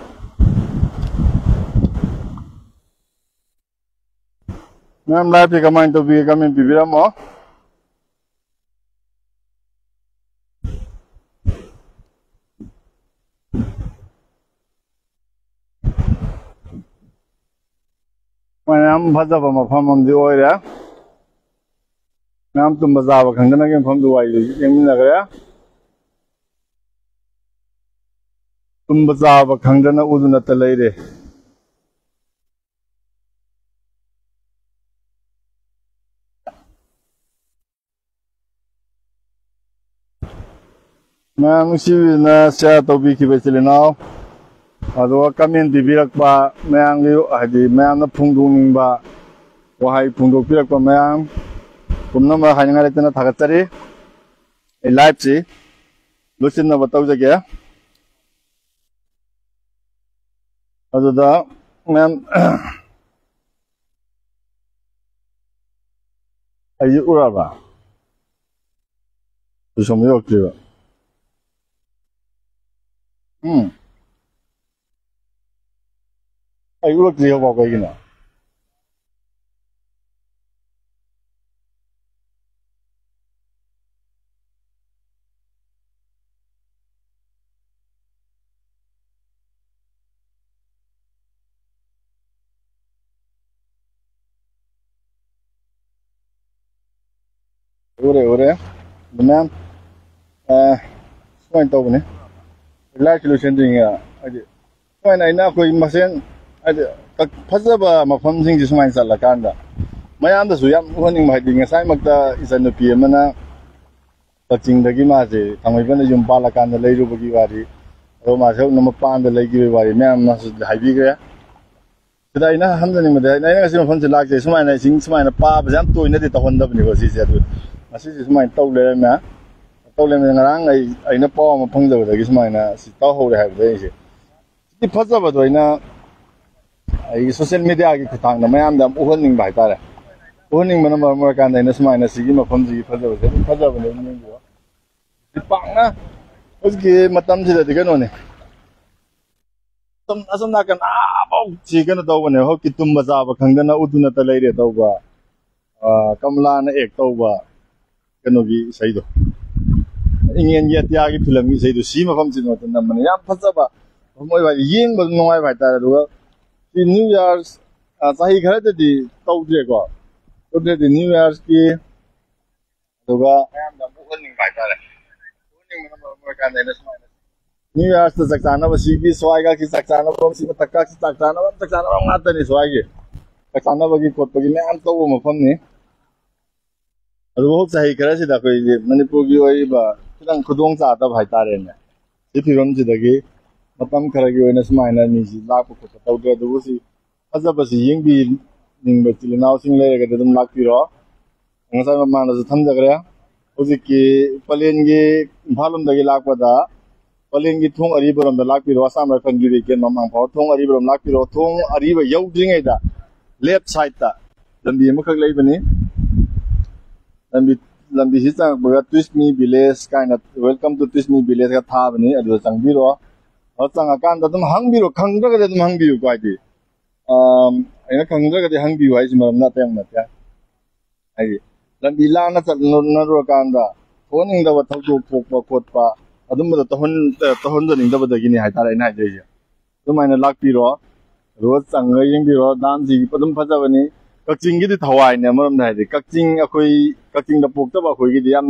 ꯃꯌꯥꯝ live ꯁꯦ ꯀꯃꯥꯏꯅ ꯇꯧꯕꯤꯒꯦ? Comment ꯄꯤꯕꯤꯔꯝꯃꯣ꯫ ꯃꯌꯥꯝ ꯐꯖꯕ ꯃꯐꯝ ꯑꯃꯗꯤ ꯑꯣꯏꯔꯦ꯫ ꯃꯌꯥꯝ ꯇꯨꯝꯕ ꯆꯥꯕ ꯈꯪꯗꯅ ꯃꯐꯝꯗꯨ ꯋꯥꯏ ꯌꯦꯡꯃꯤꯟꯅꯈ꯭ꯔꯦ꯫ ꯇꯨꯝꯕ ꯆꯥꯕ ꯈꯪꯗꯅ ꯎꯗꯨꯅꯇ ꯂꯩꯔꯦ꯫ ꯃꯌꯥꯝ ꯅꯨꯡꯁꯤꯕꯤꯗꯨꯅ share ꯇꯧꯕꯤꯈꯤꯕ ꯏꯆꯤꯜ ꯏꯅꯥꯎ ꯑꯗꯨꯒ comment ꯄꯤꯕꯤꯔꯛꯄ ꯃꯌꯥꯝꯒꯤ, ꯍꯥꯏꯗꯤ ꯃꯌꯥꯝꯅ ꯐꯣꯡꯗꯣꯛꯅꯤꯡꯕ ꯋꯥꯍꯩ ꯐꯣꯡꯗꯣꯛꯄꯤꯔꯛꯄ ꯃꯌꯥꯝ ꯄꯨꯝꯅꯃꯛ ꯍꯥꯏꯅꯤꯡꯉꯥꯏ ꯂꯩꯇꯅ ꯊꯥꯒꯠꯆꯔꯤ꯫ ꯑꯩ live ꯁꯤ ꯂꯣꯏꯁꯤꯟꯅꯕ ꯇꯧꯖꯒꯦ꯫ ꯑꯗꯨꯗ ꯃꯌꯥꯝ, ꯑꯩꯁꯦ ꯎꯔꯕ? ꯑꯗꯨ ꯁꯣꯝꯗ ꯌꯧꯔꯛꯇ꯭ꯔꯤꯕ꯫ ꯎꯝ꯫ ꯑꯩ ꯎꯔꯛꯇ꯭ꯔꯤ ꯍꯧꯖꯤꯛꯐꯥꯎ ꯀꯩꯒꯤꯅꯣ? ꯎꯔꯦ, ꯎꯔꯦ꯫ ꯑꯗꯨ ꯃꯌꯥꯝ, ꯑ, ꯁꯨꯃꯥꯏꯅ ꯇꯧꯕꯅꯤ꯫ Live ꯁꯤ ꯂꯣꯏꯁꯤꯟꯗ꯭ꯔꯤꯉꯩ, ꯍꯥꯏꯗꯤ, ꯁꯨꯃꯥꯏꯅ ꯑꯩꯅ ꯑꯩꯈꯣꯏ ꯃꯁꯦꯟ, ꯍꯥꯏꯗꯤ, ꯀꯛ-, ꯐꯖꯕ ꯃꯐꯝꯁꯤꯡꯁꯤ ꯁꯨꯃꯥꯏꯅ ꯆꯠꯂꯀꯥꯟꯗ ꯃꯌꯥꯝꯗꯁꯨ ꯌꯥꯝ ꯎꯍꯟꯅꯤꯡꯕ, ꯍꯥꯏꯗꯤ, ꯉꯁꯥꯏꯃꯛꯇ ꯏꯆꯟꯅꯨꯄꯤ ꯑꯃꯅ ꯀꯛꯆꯤꯡꯗꯒꯤ ꯃꯥꯁꯦ ꯊꯥꯡꯃꯩꯕꯟꯗ ꯌꯨꯝ ꯄꯥꯜꯂꯀꯥꯟꯗ ꯂꯩꯔꯨꯕꯒꯤ ꯋꯥꯔꯤ, ꯑꯗꯣ ꯃꯥꯁꯦ ꯍꯧꯖꯤꯛꯅ ꯃꯄꯥꯟꯗ ꯂꯩꯈꯤꯕꯒꯤ ꯋꯥꯔꯤ ꯃꯌꯥꯝ ꯑꯃꯁꯨ ꯍꯥꯏꯕꯤꯈ꯭ꯔꯦ꯫ ꯁꯤꯗ ꯑꯩꯅ ꯍꯟꯖꯅꯤꯡꯕꯗꯤ, ꯑꯩꯅ, ꯑꯩꯅ ꯉꯁꯤ ꯃꯐꯝꯁꯤ ꯂꯥꯛꯆꯩ, ꯁꯨꯃꯥꯏꯅ ꯏꯁꯤꯡ ꯁꯨꯃꯥꯏꯅ ꯄꯥꯕꯁꯦ ꯌꯥꯝ ꯇꯣꯏꯅꯗꯤ ꯇꯧꯍꯟꯗꯕꯅꯤꯀꯣ ꯁꯤꯁꯦ꯫ ꯑꯗꯨ ꯉꯁꯤꯁꯦ ꯁꯨꯃꯥꯏꯅ ꯇꯧ ꯂꯩꯔꯝꯃꯦ꯫ ꯇꯧ ꯂꯩꯔꯝꯃꯦ꯫ ꯉꯔꯥꯡ ꯑꯩ, ꯑꯩꯅ ꯄꯥꯎ ꯑꯃ ꯐꯪꯖꯕꯗꯒꯤ ꯁꯨꯃꯥꯏꯅ ꯁꯤ ꯇꯧꯍꯧꯔꯦ ꯍꯥꯏꯕꯗ ꯑꯩꯁꯦ ꯁꯤ ꯐꯖꯕꯗꯣ ꯑꯩꯅ ꯑꯩꯒꯤ social media ꯒꯤ ꯈꯨꯠꯊꯥꯡꯗ ꯃꯌꯥꯝꯗ ꯌꯥꯝ ꯎꯍꯟꯅꯤꯡꯕ ꯍꯥꯏꯇꯥꯔꯦ꯫ ꯎꯍꯟꯅꯤꯡꯕꯅ ꯃꯔꯝ ꯑꯣꯏꯔꯀꯥꯟꯗ ꯑꯩꯅ ꯁꯨꯃꯥꯏꯅ ꯁꯤꯒꯤ ꯃꯐꯝꯁꯤꯒꯤ ꯐꯖꯕꯁꯦ ꯑꯗꯨꯝ ꯐꯖꯕꯅꯦ, ꯑꯗꯨꯝ ꯌꯦꯡꯕꯤꯌꯣ꯫ ꯁꯤ ꯄꯥꯛꯅ ꯍꯧꯖꯤꯛꯀꯤ ꯃꯇꯝꯁꯤꯗꯗꯤ ꯀꯩꯅꯣꯅꯦ, ꯑꯁꯣꯝ, ꯑꯁꯣꯝ ꯅꯥꯀꯟ ꯑꯥꯐꯥꯎ ꯁꯤ ꯀꯩꯅꯣ ꯇꯧꯕꯅꯦ꯫ ꯍꯧꯖꯤꯛꯇꯤ ꯇꯨꯝꯕ ꯆꯥꯕ ꯈꯪꯗꯅ ꯎꯗꯨꯅꯇ ꯂꯩꯔꯦ ꯇꯧꯕ, ꯑ, ꯀꯃꯂꯥꯅ act ꯇꯧꯕ ꯀꯩꯅꯣꯒꯤ ꯏꯁꯩꯗꯣ, ꯏꯪꯉꯦꯟꯒꯤ ꯑꯇꯤꯌꯥꯒꯤ ꯐꯤꯂꯝꯒꯤ ꯏꯁꯩꯗꯣ, ꯁꯤ ꯃꯐꯝꯁꯤꯗ ꯅꯝꯕꯅꯦ꯫ ꯌꯥꯝ ꯐꯖꯕ ꯃꯐꯝ ꯑꯣꯏꯕ ꯍꯥꯏꯗꯤ ꯌꯦꯡꯕ ꯅꯨꯡꯉꯥꯏꯕ ꯍꯥꯏꯇꯥꯔꯦ꯫ ꯑꯗꯨꯒ ꯁꯤ New Year's, ꯑ, ꯆꯍꯤ ꯈꯔꯗꯗꯤ ꯇꯧꯗ꯭ꯔꯦꯀꯣ, ꯇꯧꯗ꯭ꯔꯗꯤ New Year's ꯀꯤ ꯑꯗꯨꯒ ꯃꯌꯥꯝꯗ ꯑꯃꯨꯛ ꯎꯍꯟꯅꯤꯡꯕ ꯍꯥꯏꯇꯥꯔꯦ꯫ ꯎꯍꯟꯅꯤꯡꯕꯅ ꯃꯔꯝ ꯑꯣꯏꯔꯀꯥꯟꯗ ꯑꯩꯅ ꯁꯨꯃꯥꯏꯅ New Yearꯁꯇ ꯆꯥꯛ ꯆꯥꯅꯕ, ꯁꯤꯒꯤ ꯁ꯭ꯋꯥꯏꯒꯥꯛꯁꯤ ꯆꯥꯛ ꯆꯥꯅꯕ, ꯁꯤ ꯃꯊꯛꯀꯥꯛꯁꯤ ꯆꯥꯛ ꯆꯥꯅꯕ, ꯆꯥꯛ ꯆꯥꯅꯕ ꯉꯥꯛꯇꯅꯤ ꯁ꯭ꯋꯥꯏꯒꯤ꯫ ꯆꯥꯛ ꯆꯥꯅꯕꯒꯤ ꯈꯣꯠꯄꯒꯤ ꯃꯌꯥꯝ ꯇꯧꯕ ꯃꯐꯝꯅꯤ꯫ ꯑꯗꯨꯕꯨ ꯍꯧꯖꯤꯛ ꯆꯍꯤ ꯈꯔꯁꯤꯗ ꯑꯩꯈꯣꯏꯒꯤ ꯃꯅꯤꯄꯨꯔꯒꯤ ꯑꯣꯏꯔꯤꯕ ꯈꯤꯇꯪ ꯈꯨꯗꯣꯡ ꯆꯥꯗꯕ ꯍꯥꯏꯇꯥꯔꯦꯅꯦ, ꯁꯤ ꯐꯤꯕꯝꯁꯤꯗꯒꯤ ꯃꯇꯝ ꯈꯔꯒꯤ ꯑꯣꯏꯅ ꯁꯨꯃꯥꯏꯅ ꯃꯤꯁꯤ ꯂꯥꯛꯄ ꯈꯣꯠꯄ ꯇꯧꯗ꯭ꯔꯦ꯫ ꯑꯗꯨꯕꯨ ꯁꯤ ꯐꯖꯕꯁꯤ ꯌꯦꯡꯕꯤꯅꯤꯡꯕ ꯏꯆꯤꯜ ꯏꯅꯥꯎꯁꯤꯡ ꯂꯩꯔꯒꯗꯤ ꯑꯗꯨꯝ ꯂꯥꯛꯄꯤꯔꯣ꯫ ꯉꯁꯥꯏ ꯃꯃꯥꯡꯗꯁꯨ ꯊꯝꯖꯈ꯭ꯔꯦ꯫ ꯍꯧꯖꯤꯛꯀꯤ ꯄꯂꯦꯟꯒꯤ, ꯏꯝꯐꯥꯜ ꯂꯣꯝꯗꯒꯤ ꯂꯥꯛꯄꯗ ꯄꯂꯦꯟꯒꯤ ꯊꯣꯡ ꯑꯔꯤꯕꯔꯣꯝꯗ ꯂꯥꯛꯄꯤꯔꯣ꯫ ꯑꯁꯥꯝ ꯔꯥꯏꯐꯜꯒꯤ ꯕꯦꯀꯦꯟ ꯃꯃꯥꯡ ꯐꯥꯎ ꯊꯣꯡ ꯑꯔꯤꯕꯔꯣꯝ ꯂꯥꯛꯄꯤꯔꯣ꯫ ꯊꯣꯡ ꯑꯔꯤꯕ ꯌꯧꯗ꯭ꯔꯤꯉꯩꯗ left side ꯇ ꯂꯝꯕꯤ ꯑꯃꯈꯛ ꯂꯩꯕꯅꯤ꯫ ꯂꯝꯕꯤ, ꯂꯝꯕꯤꯁꯤ ꯆꯪꯉꯛꯄꯒ "Twist Me Village" ꯀꯥꯏꯅ, "Welcome to Twist Me Village" ꯒ ꯊꯥꯕꯅꯤ꯫ ꯑꯗꯨꯗ ꯆꯪꯕꯤꯔꯣ꯫ ꯑꯗꯨ ꯆꯪꯉꯀꯥꯟꯗ ꯑꯗꯨꯝ ꯍꯪꯕꯤꯔꯣ꯫ ꯈꯪꯗ꯭ꯔꯒꯗꯤ ꯑꯗꯨꯝ ꯍꯪꯕꯤꯌꯨꯀꯣ꯫ ꯍꯥꯏꯗꯤ, ꯑꯝ, ꯑꯩꯅ ꯈꯪꯗ꯭ꯔꯒꯗꯤ ꯍꯪꯕꯤꯌꯨ ꯍꯥꯏꯁꯤ ꯃꯔꯝꯅ ꯑꯇꯩ ꯑꯃ ꯅꯠꯇꯦ꯫ ꯍꯥꯏꯗꯤ, ꯂꯝꯕꯤ ꯂꯥꯟꯅ ꯆꯠꯅꯔꯨꯔꯀꯥꯟꯗ ꯊꯣꯛꯍꯟꯅꯤꯡꯗꯕ ꯊꯧꯗꯣꯛ ꯊꯣꯛꯄ ꯈꯣꯠꯄ, ꯑꯗꯨꯝꯕꯗꯣ ꯇꯧꯍꯟ-, ꯇꯧꯍꯟꯖꯅꯤꯡꯗꯕꯗꯒꯤꯅꯤ ꯍꯥꯏꯇꯥꯔꯦ ꯑꯩꯅ ꯍꯥꯏꯖꯔꯤꯁꯦ꯫ ꯑꯗꯨꯃꯥꯏꯅ ꯂꯥꯛꯄꯤꯔꯣ, ꯑꯗꯨꯒ ꯆꯪꯉꯒ ꯌꯦꯡꯕꯤꯔꯣ꯫ ꯗꯥꯝꯁꯤ ꯑꯗꯨꯝ ꯐꯖꯕꯅꯤ꯫ ꯀꯛꯆꯤꯡꯒꯤꯗꯤ ꯊꯋꯥꯏꯅꯤ꯫ ꯑꯃꯔꯣꯝꯗ ꯍꯥꯏꯗꯤ, ꯀꯛꯆꯤꯡ, ꯑꯩꯈꯣꯏ ꯀꯛꯆꯤꯡꯗ ꯄꯣꯛꯇꯕ ꯑꯩꯈꯣꯏꯒꯤꯗꯤ ꯌꯥꯝ,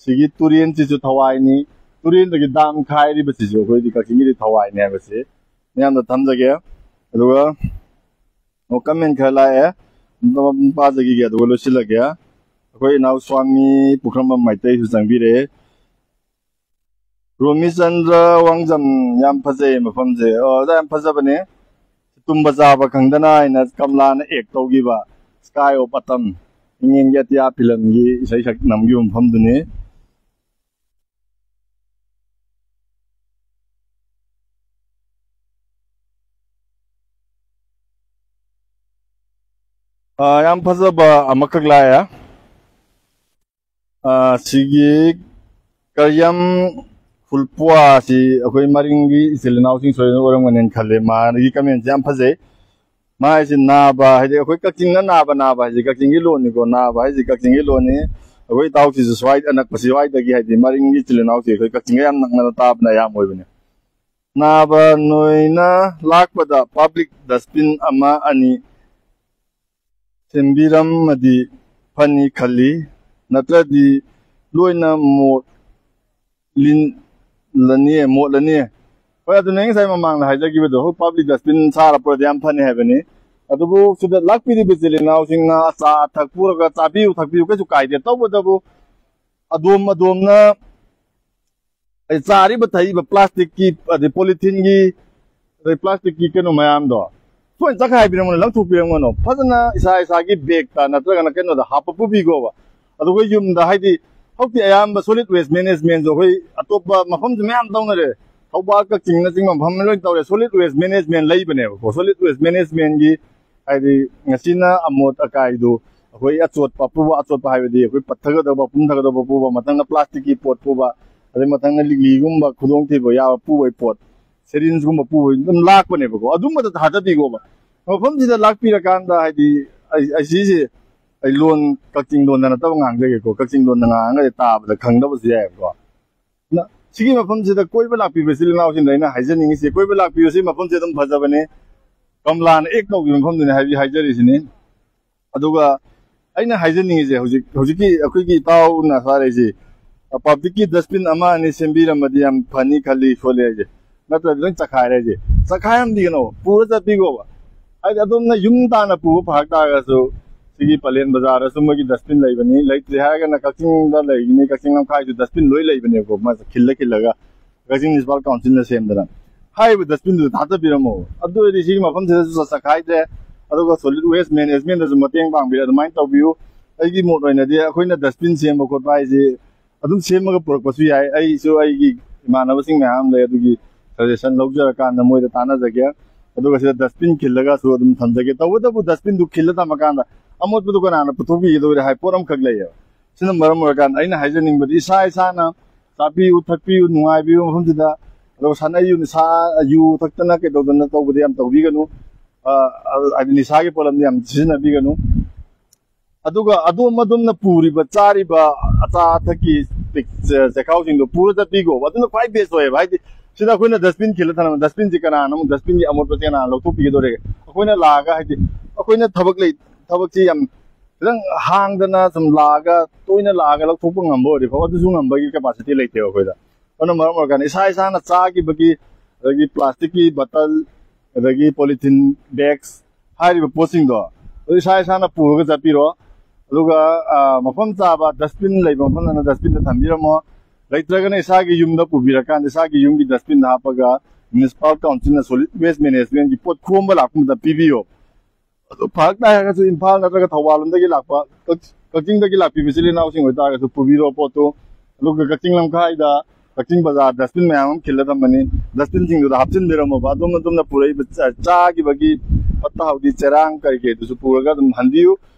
ꯁꯤꯒꯤ ꯇꯨꯔꯦꯟꯁꯤꯁꯨ ꯊꯋꯥꯏꯅꯤ꯫ ꯇꯨꯔꯦꯟꯗꯒꯤ ꯗꯥꯝ ꯈꯥꯏꯔꯤꯕꯁꯤꯁꯨ ꯑꯩꯈꯣꯏꯗꯤ ꯀꯛꯆꯤꯡꯒꯤꯗꯤ ꯊꯋꯥꯏꯅꯤ ꯍꯥꯏꯕꯁꯤ ꯃꯌꯥꯝꯗ ꯊꯝꯖꯒꯦ꯫ ꯑꯗꯨꯒ ꯑꯣ, comment ꯈꯔ ꯂꯥꯛꯑꯦ, ꯑꯗꯨꯝ ꯄꯥꯖꯈꯤꯒꯦ, ꯑꯗꯨꯒ ꯂꯣꯏꯁꯤꯜꯂꯒꯦ꯫ ꯑꯩꯈꯣꯏ ꯏꯅꯥꯎ ꯁ꯭ꯋꯥꯃꯤ ꯄꯨꯈ꯭ꯔꯝꯕꯝ ꯃꯩꯇꯩꯁꯨ ꯆꯪꯕꯤꯔꯛꯑꯦ꯫ ꯔꯣꯃꯤꯆꯟꯗ꯭ꯔ ꯋꯥꯡꯖꯝ, ꯌꯥꯝ ꯐꯖꯩ ꯃꯐꯝꯁꯦ꯫ ꯑꯣ, ꯑꯣꯖꯥ, ꯌꯥꯝ ꯐꯖꯕꯅꯦ꯫ ꯇꯨꯝꯕ ꯆꯥꯕ ꯈꯪꯗꯅ ꯍꯥꯏꯅ ꯀꯃꯂꯥꯅ act ꯇꯧꯈꯤꯕ "Sky of Autumn", ꯏꯪꯉꯦꯟꯒꯤ ꯑꯇꯤꯌꯥ ꯐꯤꯂꯝꯒꯤ ꯏꯁꯩ ꯁꯛ ꯅꯝꯈꯤꯕ ꯃꯐꯝꯗꯨꯅꯤ꯫ ꯑꯥ, ꯌꯥꯝ ꯐꯖꯕ ꯑꯃꯈꯛ ꯂꯥꯛꯑꯦ꯫ ꯑꯥ, ꯁꯤꯒꯤ ꯀꯔꯤꯌꯝ ꯈꯨꯜꯄꯨꯋꯥꯁꯤ ꯑꯩꯈꯣꯏ ꯃꯔꯤꯡꯒꯤ ꯏꯆꯤꯜ ꯏꯅꯥꯎꯁꯤꯡ ꯁꯣꯏꯗꯅ ꯑꯣꯏꯔꯝꯒꯅꯤꯅ ꯈꯜꯂꯦ꯫ ꯃꯥꯒꯤ comment ꯁꯤ ꯌꯥꯝ ꯐꯖꯩ꯫ ꯃꯥ ꯍꯥꯏꯁꯤ ꯅꯥꯕ, ꯍꯥꯏꯗꯤ ꯑꯩꯈꯣꯏ ꯀꯛꯆꯤꯡꯅ ꯅꯥꯕ, ꯅꯥꯕ ꯍꯥꯏꯁꯤ ꯀꯛꯆꯤꯡꯒꯤ ꯂꯣꯟꯅꯤꯀꯣ꯫ ꯅꯥꯕ ꯍꯥꯏꯁꯤ ꯀꯛꯆꯤꯡꯒꯤ ꯂꯣꯟꯅꯤ꯫ ꯑꯩꯈꯣꯏ ꯏꯇꯥꯎꯁꯤꯁꯨ ꯁ꯭ꯋꯥꯏ ꯑꯅꯛꯄ ꯁ꯭ꯋꯥꯏꯗꯒꯤ, ꯍꯥꯏꯗꯤ ꯃꯔꯤꯡꯒꯤ ꯏꯆꯤꯜ ꯏꯅꯥꯎꯁꯤ ꯑꯩꯈꯣꯏ ꯀꯛꯆꯤꯡꯒ ꯌꯥꯝ ꯅꯛꯅꯅ ꯇꯥꯕꯅ ꯑꯌꯥꯝꯕ ꯑꯣꯏꯕꯅꯤ꯫ ꯅꯥꯕ, ꯅꯣꯏꯅ ꯂꯥꯛꯄꯗ public dustbin ꯑꯃ ꯑꯅꯤ ꯁꯦꯝꯕꯤꯔꯝꯃꯗꯤ ꯐꯅꯤ ꯈꯜꯂꯤ, ꯅꯠꯇ꯭ꯔꯗꯤ ꯂꯣꯏꯅ ꯃꯣꯠꯂꯤꯜꯂꯅꯤ, ꯃꯣꯠꯂꯅꯤ꯫ ꯍꯣꯏ, ꯑꯗꯨꯅꯦ ꯑꯩ ꯉꯁꯥꯏ ꯃꯃꯥꯡꯗ ꯍꯥꯏꯖꯈꯤꯕꯗꯣ, ꯍꯣꯏ, public dustbin ꯁꯥꯔꯛꯄꯗꯤ ꯌꯥꯝ ꯐꯅꯤ ꯍꯥꯏꯕꯅꯤ꯫ ꯑꯗꯨꯕꯨ ꯁꯤꯗ ꯂꯥꯛꯄꯤꯔꯤꯕ ꯏꯆꯤꯜ ꯏꯅꯥꯎꯁꯤꯡꯅ ꯑꯆꯥ ꯑꯊꯛ ꯄꯨꯔꯒ ꯆꯥꯕꯤꯌꯨ ꯊꯛꯄꯤꯌꯨ, ꯀꯩꯁꯨ ꯀꯥꯏꯗꯦ꯫ ꯇꯧꯕꯇꯕꯨ ꯑꯗꯣꯝ ꯑꯗꯣꯝꯅ ꯑꯩ ꯆꯥꯔꯤꯕ ꯊꯛꯏꯕ ꯄ꯭ꯂꯥꯁꯇꯤꯛꯀꯤ, ꯑꯗꯩ ꯄꯣꯂꯤꯊꯤꯟꯒꯤ, ꯑꯗꯩ ꯄ꯭ꯂꯥꯁꯇꯤꯛꯀꯤ ꯀꯩꯅꯣ ꯃꯌꯥꯝꯗꯣ ꯂꯣꯏꯅ ꯆꯈꯥꯏꯕꯤꯔꯝꯒꯅꯨ, ꯂꯪꯊꯣꯛꯄꯤꯔꯝꯒꯅꯨ꯫ ꯐꯖꯅ ꯏꯁꯥ ꯏꯁꯥꯒꯤ ꯕꯦꯒꯇ ꯅꯠꯇ꯭ꯔꯒꯅ ꯀꯩꯅꯣꯗ ꯍꯥꯞꯄ ꯄꯨꯕꯤꯈꯣꯕ꯫ ꯑꯗꯨꯒ ꯌꯨꯝꯗ, ꯍꯥꯏꯗꯤ, ꯍꯧꯖꯤꯛꯇꯤ ꯑꯌꯥꯝꯕ solid waste managementꯁꯨ ꯑꯩꯈꯣꯏ ꯑꯇꯣꯞꯄ ꯃꯐꯝꯁꯨ ꯃꯌꯥꯝ ꯇꯧꯅꯔꯦ꯫ ꯊꯧꯕꯥꯜ, ꯀꯛꯆꯤꯡꯅꯆꯤꯡꯕ ꯃꯐꯝ ꯂꯣꯏ ꯇꯧꯔꯦ꯫ Solid waste management ꯂꯩꯕꯅꯦꯕꯀꯣ꯫ Solid waste managementꯀꯤ, ꯍꯥꯏꯗꯤ, ꯉꯁꯤꯅ ꯑꯃꯣꯠ ꯑꯀꯥꯏꯗꯨ, ꯑꯩꯈꯣꯏ ꯑꯆꯣꯠꯄ ꯄꯨꯕ, ꯑꯆꯣꯠꯄ ꯍꯥꯏꯕꯗꯤ ꯑꯩꯈꯣꯏ ꯄꯠꯊꯒꯗꯕ, ꯄꯨꯝꯊꯒꯗꯕ ꯄꯨꯕ, ꯃꯊꯪꯅ ꯄ꯭ꯂꯥꯁꯇꯤꯛꯀꯤ ꯄꯣꯠ ꯄꯨꯕ, ꯑꯗꯩ ꯃꯊꯪꯅ ꯂꯤꯛꯂꯤꯒꯨꯝꯕ ꯈꯨꯗꯣꯡꯊꯤꯕ ꯌꯥꯕ ꯄꯨꯕꯒꯤ ꯄꯣꯠ, syringeꯒꯨꯝꯕ ꯄꯨꯕꯒꯤ ꯑꯗꯨꯝ ꯂꯥꯛꯄꯅꯦꯕꯀꯣ꯫ ꯑꯗꯨꯝꯕꯗ ꯊꯥꯗꯕꯤꯈꯣꯕ꯫ ꯃꯐꯝꯁꯤꯗ ꯂꯥꯛꯄꯤꯔꯀꯥꯟꯗ, ꯍꯥꯏꯗꯤ, ꯑꯩ, ꯑꯩ ꯁꯤꯁꯦ, ꯑꯩ ꯂꯣꯟ, ꯀꯛꯆꯤꯡ ꯂꯣꯟꯗ ꯅꯠꯇꯕ ꯉꯥꯡꯖꯒꯦꯀꯣ꯫ ꯀꯛꯆꯤꯡ ꯂꯣꯟꯗ ꯉꯥꯡꯉꯒꯗꯤ ꯇꯥꯕꯗ ꯈꯪꯗꯕꯁꯨ ꯌꯥꯏꯑꯕꯀꯣ꯫ ꯅ-, ꯁꯤꯒꯤ ꯃꯐꯝꯁꯤꯗ ꯀꯣꯏꯕ ꯂꯥꯛꯄꯤꯕ ꯏꯆꯤꯜ ꯏꯅꯥꯎꯁꯤꯡꯗ ꯑꯩꯅ ꯍꯥꯏꯖꯅꯤꯡꯉꯤꯁꯤ, ꯀꯣꯏꯕ ꯂꯥꯛꯄꯤꯕꯁꯤ ꯃꯐꯝꯁꯦ ꯑꯗꯨꯝ ꯐꯖꯕꯅꯦ꯫ ꯀꯪꯂꯥꯅ ꯑꯦꯛ ꯇꯧꯈꯤꯕ ꯃꯐꯝꯗꯨꯅꯤ ꯍꯥꯏꯕꯤ-, ꯍꯥꯏꯖꯔꯤꯁꯤꯅꯤ꯫ ꯑꯗꯨꯒ ꯑꯩꯅ ꯍꯥꯏꯖꯅꯤꯡꯉꯤꯁꯦ, ꯍꯧꯖꯤꯛ, ꯍꯧꯖꯤꯛꯀꯤ ꯑꯩꯈꯣꯏꯒꯤ ꯏꯇꯥꯎꯅ ꯁꯥꯔꯛꯏꯁꯤ, ꯄꯕ꯭ꯂꯤꯛꯀꯤ dustbin ꯑꯃ ꯑꯅꯤ ꯁꯦꯝꯕꯤꯔꯝꯃꯗꯤ ꯌꯥꯝ ꯐꯅꯤ ꯈꯜꯂꯤ ꯈꯣꯠꯂꯤ ꯍꯥꯏꯁꯦ꯫ ꯅꯠꯇ꯭ꯔꯗꯤ ꯂꯣꯏ ꯆꯈꯥꯏꯔꯦ ꯍꯥꯏꯁꯦ꯫ ꯆꯈꯥꯏꯔꯝꯗꯤ ꯀꯩꯅꯣ, ꯄꯨꯔ ꯆꯠꯄꯤꯈꯣꯕ꯫ ꯍꯥꯏꯗꯤ ꯑꯗꯣꯝꯅ ꯌꯨꯝ ꯇꯥꯅ ꯄꯨꯕ ꯐꯔꯛ ꯇꯥꯔꯒꯁꯨ, ꯁꯤꯒꯤ ꯄꯂꯦꯟ ꯕꯖꯥꯔꯗꯁꯨ ꯃꯣꯏꯒꯤ dustbin ꯂꯩꯕꯅꯤ꯫ ꯂꯩꯇ꯭ꯔꯦ ꯍꯥꯏꯔꯒꯅ ꯀꯛꯆꯤꯡꯗ ꯂꯩꯒꯅꯤ, ꯀꯛꯆꯤꯡ ꯂꯝꯈꯥꯏꯁꯨ dustbin ꯂꯣꯏ ꯂꯩꯕꯅꯦꯕꯀꯣ, ꯃꯥꯁꯦ ꯈꯤꯜꯂ ꯈꯤꯜꯂꯒ꯫ ꯀꯛꯆꯤꯡ ꯃ꯭ꯌꯨꯅꯤꯁꯤꯄꯥꯜ ꯀꯥꯎꯟꯁꯤꯜꯅ ꯁꯦꯝꯗꯅ꯫ ꯍꯥꯏꯔꯤꯕ dustbinꯗꯨꯗ ꯊꯥꯗꯕꯤꯔꯝꯃꯣ꯫ ꯑꯗꯨ ꯑꯣꯏꯔꯗꯤ ꯁꯤꯒꯤ ꯃꯐꯝꯁꯤꯗꯁꯨ ꯆ-, ꯆꯈꯥꯏꯗ꯭ꯔꯦ, ꯑꯗꯨꯒ solid waste managementꯗꯁꯨ ꯃꯇꯦꯡ ꯄꯥꯡꯕꯤꯔꯦ꯫ ꯑꯗꯨꯃꯥꯏꯅ ꯇꯧꯕꯤꯌꯨ꯫ ꯑꯩꯒꯤ ꯃꯣꯠ ꯑꯣꯏꯅꯗꯤ ꯑꯩꯈꯣꯏꯅ dustbin ꯁꯦꯝꯕ ꯈꯣꯠꯄ ꯍꯥꯏꯁꯤ ꯑꯗꯨꯝ ꯁꯦꯝꯃꯒ ꯄꯨꯔꯛꯄꯁꯨ ꯌꯥꯏ꯫ ꯑꯩꯁꯨ ꯑꯩꯒꯤ ꯏꯃꯥꯟꯅꯕꯁꯤꯡ ꯃꯌꯥꯝ ꯂꯩ, ꯑꯗꯨꯒꯤ suggestion ꯂꯧꯖꯔꯀꯥꯟꯗ ꯃꯣꯏꯗ ꯇꯥꯟꯅꯖꯒꯦ꯫ ꯑꯗꯨꯒ ꯁꯤꯗ dustbin ꯈꯤꯜꯂꯒꯁꯨ ꯑꯗꯨꯝ ꯊꯝꯖꯒꯦ꯫ ꯇꯧꯕꯇꯕꯨ dustbinꯗꯨ ꯈꯤꯜꯂ ꯊꯝꯃꯀꯥꯟꯗ ꯑꯃꯣꯠꯄꯗꯨ ꯀꯅꯥꯅ ꯄꯨꯊꯣꯛꯄꯤꯒꯗꯧꯔꯤ ꯍꯥꯏ ꯄꯣꯠ ꯑꯃꯈꯛ ꯂꯩꯌꯦꯕ꯫ ꯁꯤꯅ ꯃꯔꯝ ꯑꯣꯏꯔꯀꯥꯟꯗ ꯑꯩꯅ ꯍꯥꯏꯖꯅꯤꯡꯕꯗꯤ, ꯏꯁꯥ ꯏꯁꯥꯅ ꯆꯥꯕꯤꯌꯨ, ꯊꯛꯄꯤꯌꯨ, ꯅꯨꯡꯉꯥꯏꯕꯤꯌꯨ ꯃꯐꯝꯁꯤꯗ꯫ ꯑꯗꯨꯒ ꯁꯥꯟꯅ ꯌꯨ, ꯅꯤꯁꯥ, ꯌꯨ ꯊꯛꯇꯅ ꯀꯩꯗꯧꯗꯅ ꯇꯧꯕꯗꯤ ꯌꯥꯝ ꯇꯧꯕꯤꯒꯅꯨ꯫ ꯑ, ꯑ, ꯍꯥꯏꯗꯤ ꯅꯤꯁꯥꯒꯤ ꯄꯣꯠꯂꯝꯗꯤ ꯌꯥꯝ ꯁꯤꯖꯤꯟꯅꯕꯤꯒꯅꯨ꯫ ꯑꯗꯨꯒ ꯑꯗꯣꯝ ꯑꯗꯣꯝꯅ ꯄꯨꯔꯤꯕ, ꯆꯥꯔꯤꯕ ꯑꯆꯥ ꯑꯊꯛꯀꯤ ꯄꯤꯛ-, ꯆꯦ-, ꯆꯦꯈꯥꯎꯁꯤꯡꯗꯣ ꯄꯨꯔ ꯆꯠꯄꯤꯈꯣꯕ꯫ ꯑꯗꯨꯅ ꯈ꯭ꯋꯥꯏ best ꯑꯣꯏꯌꯦꯕ꯫ ꯍꯥꯏꯗꯤ ꯁꯤꯗ ꯑꯩꯈꯣꯏꯅ dustbin ꯈꯤꯜꯂ ꯊꯝꯃ, dustbinꯁꯤ ꯀꯅꯥꯅ ꯑꯃꯨꯛ, dustbinꯒꯤ ꯑꯃꯣꯠꯄꯁꯤ ꯀꯅꯥꯅ ꯂꯧꯊꯣꯛꯄꯤꯒꯗꯧꯔꯤꯒꯦ? ꯑꯩꯈꯣꯏꯅ ꯂꯥꯛꯑꯒ, ꯍꯥꯏꯗꯤ ꯑꯩꯈꯣꯏꯅ ꯊꯕꯛ ꯂꯩ, ꯊꯕꯛꯁꯤ ꯌꯥꯝ ꯈꯤꯇꯪ ꯍꯥꯡꯗꯅ ꯁꯨꯝ ꯂꯥꯛꯑꯒ, ꯇꯣꯏꯅ ꯂꯥꯛꯑꯒ ꯂꯧꯊꯣꯛꯄ ꯉꯝꯕ ꯑꯣꯏꯔꯗꯤ ꯐꯕ, ꯑꯗꯨꯁꯨ ꯉꯝꯕꯒꯤ capacity ꯂꯩꯇꯦꯕ ꯑꯩꯈꯣꯏꯗ꯫ ꯑꯗꯨꯅ ꯃꯔꯝ ꯑꯣꯏꯔꯀꯥꯟꯗ ꯏꯁꯥ ꯏꯁꯥꯅ ꯆꯥꯈꯤꯕꯒꯤ, ꯑꯗꯒꯤ plasticꯀꯤ bottle, ꯑꯗꯒꯤ polythene bags ꯍꯥꯏꯔꯤꯕ ꯄꯣꯠꯁꯤꯡꯗꯣ, ꯑꯗꯨ ꯏꯁꯥ ꯏꯁꯥꯅ ꯄꯨꯔꯒ ꯆꯠꯄꯤꯔꯣ꯫ ꯑꯗꯨꯒ, ꯑ, ꯃꯐꯝ ꯆꯥꯕ dustbin ꯂꯩꯕ ꯃꯐꯝꯗꯅ dustbinꯗ ꯊꯝꯕꯤꯔꯝꯃꯣ꯫ ꯂꯩꯇ꯭ꯔꯒꯅ ꯏꯁꯥꯒꯤ ꯌꯨꯝꯗ ꯄꯨꯕꯤꯔꯀꯥꯟꯗ ꯏꯁꯥꯒꯤ ꯌꯨꯝꯒꯤ dustbin ꯗ ꯍꯥꯞꯄꯒ municipal council ꯅ solid waste management ꯀꯤ ꯄꯣꯠ ꯈꯣꯝꯕ ꯂꯥꯛꯄ ꯃꯇꯝꯗ ꯄꯤꯕꯤꯌꯣ꯫ ꯑꯗꯨ ꯐꯔꯛ ꯇꯥꯏ ꯍꯥꯏꯔꯒꯁꯨ ꯏꯝꯐꯥꯜ ꯅꯠꯇ꯭ꯔꯒ ꯊꯧꯕꯥꯜ ꯂꯣꯝꯗꯒꯤ ꯂꯥꯛꯄ, ꯀꯛ-, ꯀꯛꯆꯤꯡꯗꯒꯤ ꯂꯥꯛꯄꯤꯕ ꯏꯆꯤꯜ ꯏꯅꯥꯎꯁꯤꯡ ꯑꯣꯏꯇꯥꯔꯒꯁꯨ ꯄꯨꯕꯤꯔꯣ ꯄꯣꯠꯇꯨ꯫ ꯑꯗꯨꯒ ꯀꯛꯆꯤꯡ ꯂꯝꯈꯥꯏꯗ ꯀꯛꯆꯤꯡ ꯕꯖꯥꯔ dustbin ꯃꯌꯥꯝ ꯑꯃ ꯈꯤꯜꯂ ꯊꯝꯕꯅꯤ, dustbin ꯁꯤꯡꯗꯨꯗ ꯍꯥꯞꯆꯤꯟꯕꯤꯔꯝꯃꯣꯕ꯫ ꯑꯗꯣꯝ ꯑꯗꯣꯝꯅ ꯄꯨꯔꯛꯏꯕ ꯆꯥ-, ꯆꯥꯈꯤꯕꯒꯤ ꯐꯠꯇ ꯍꯥꯎꯗꯤ ꯆꯦꯔꯥꯡ ꯀꯔꯤ ꯀꯔꯤꯗꯨꯁꯨ ꯄꯨꯔꯒ ꯑꯗꯨꯝ ꯍꯟꯕꯤꯌꯨ꯫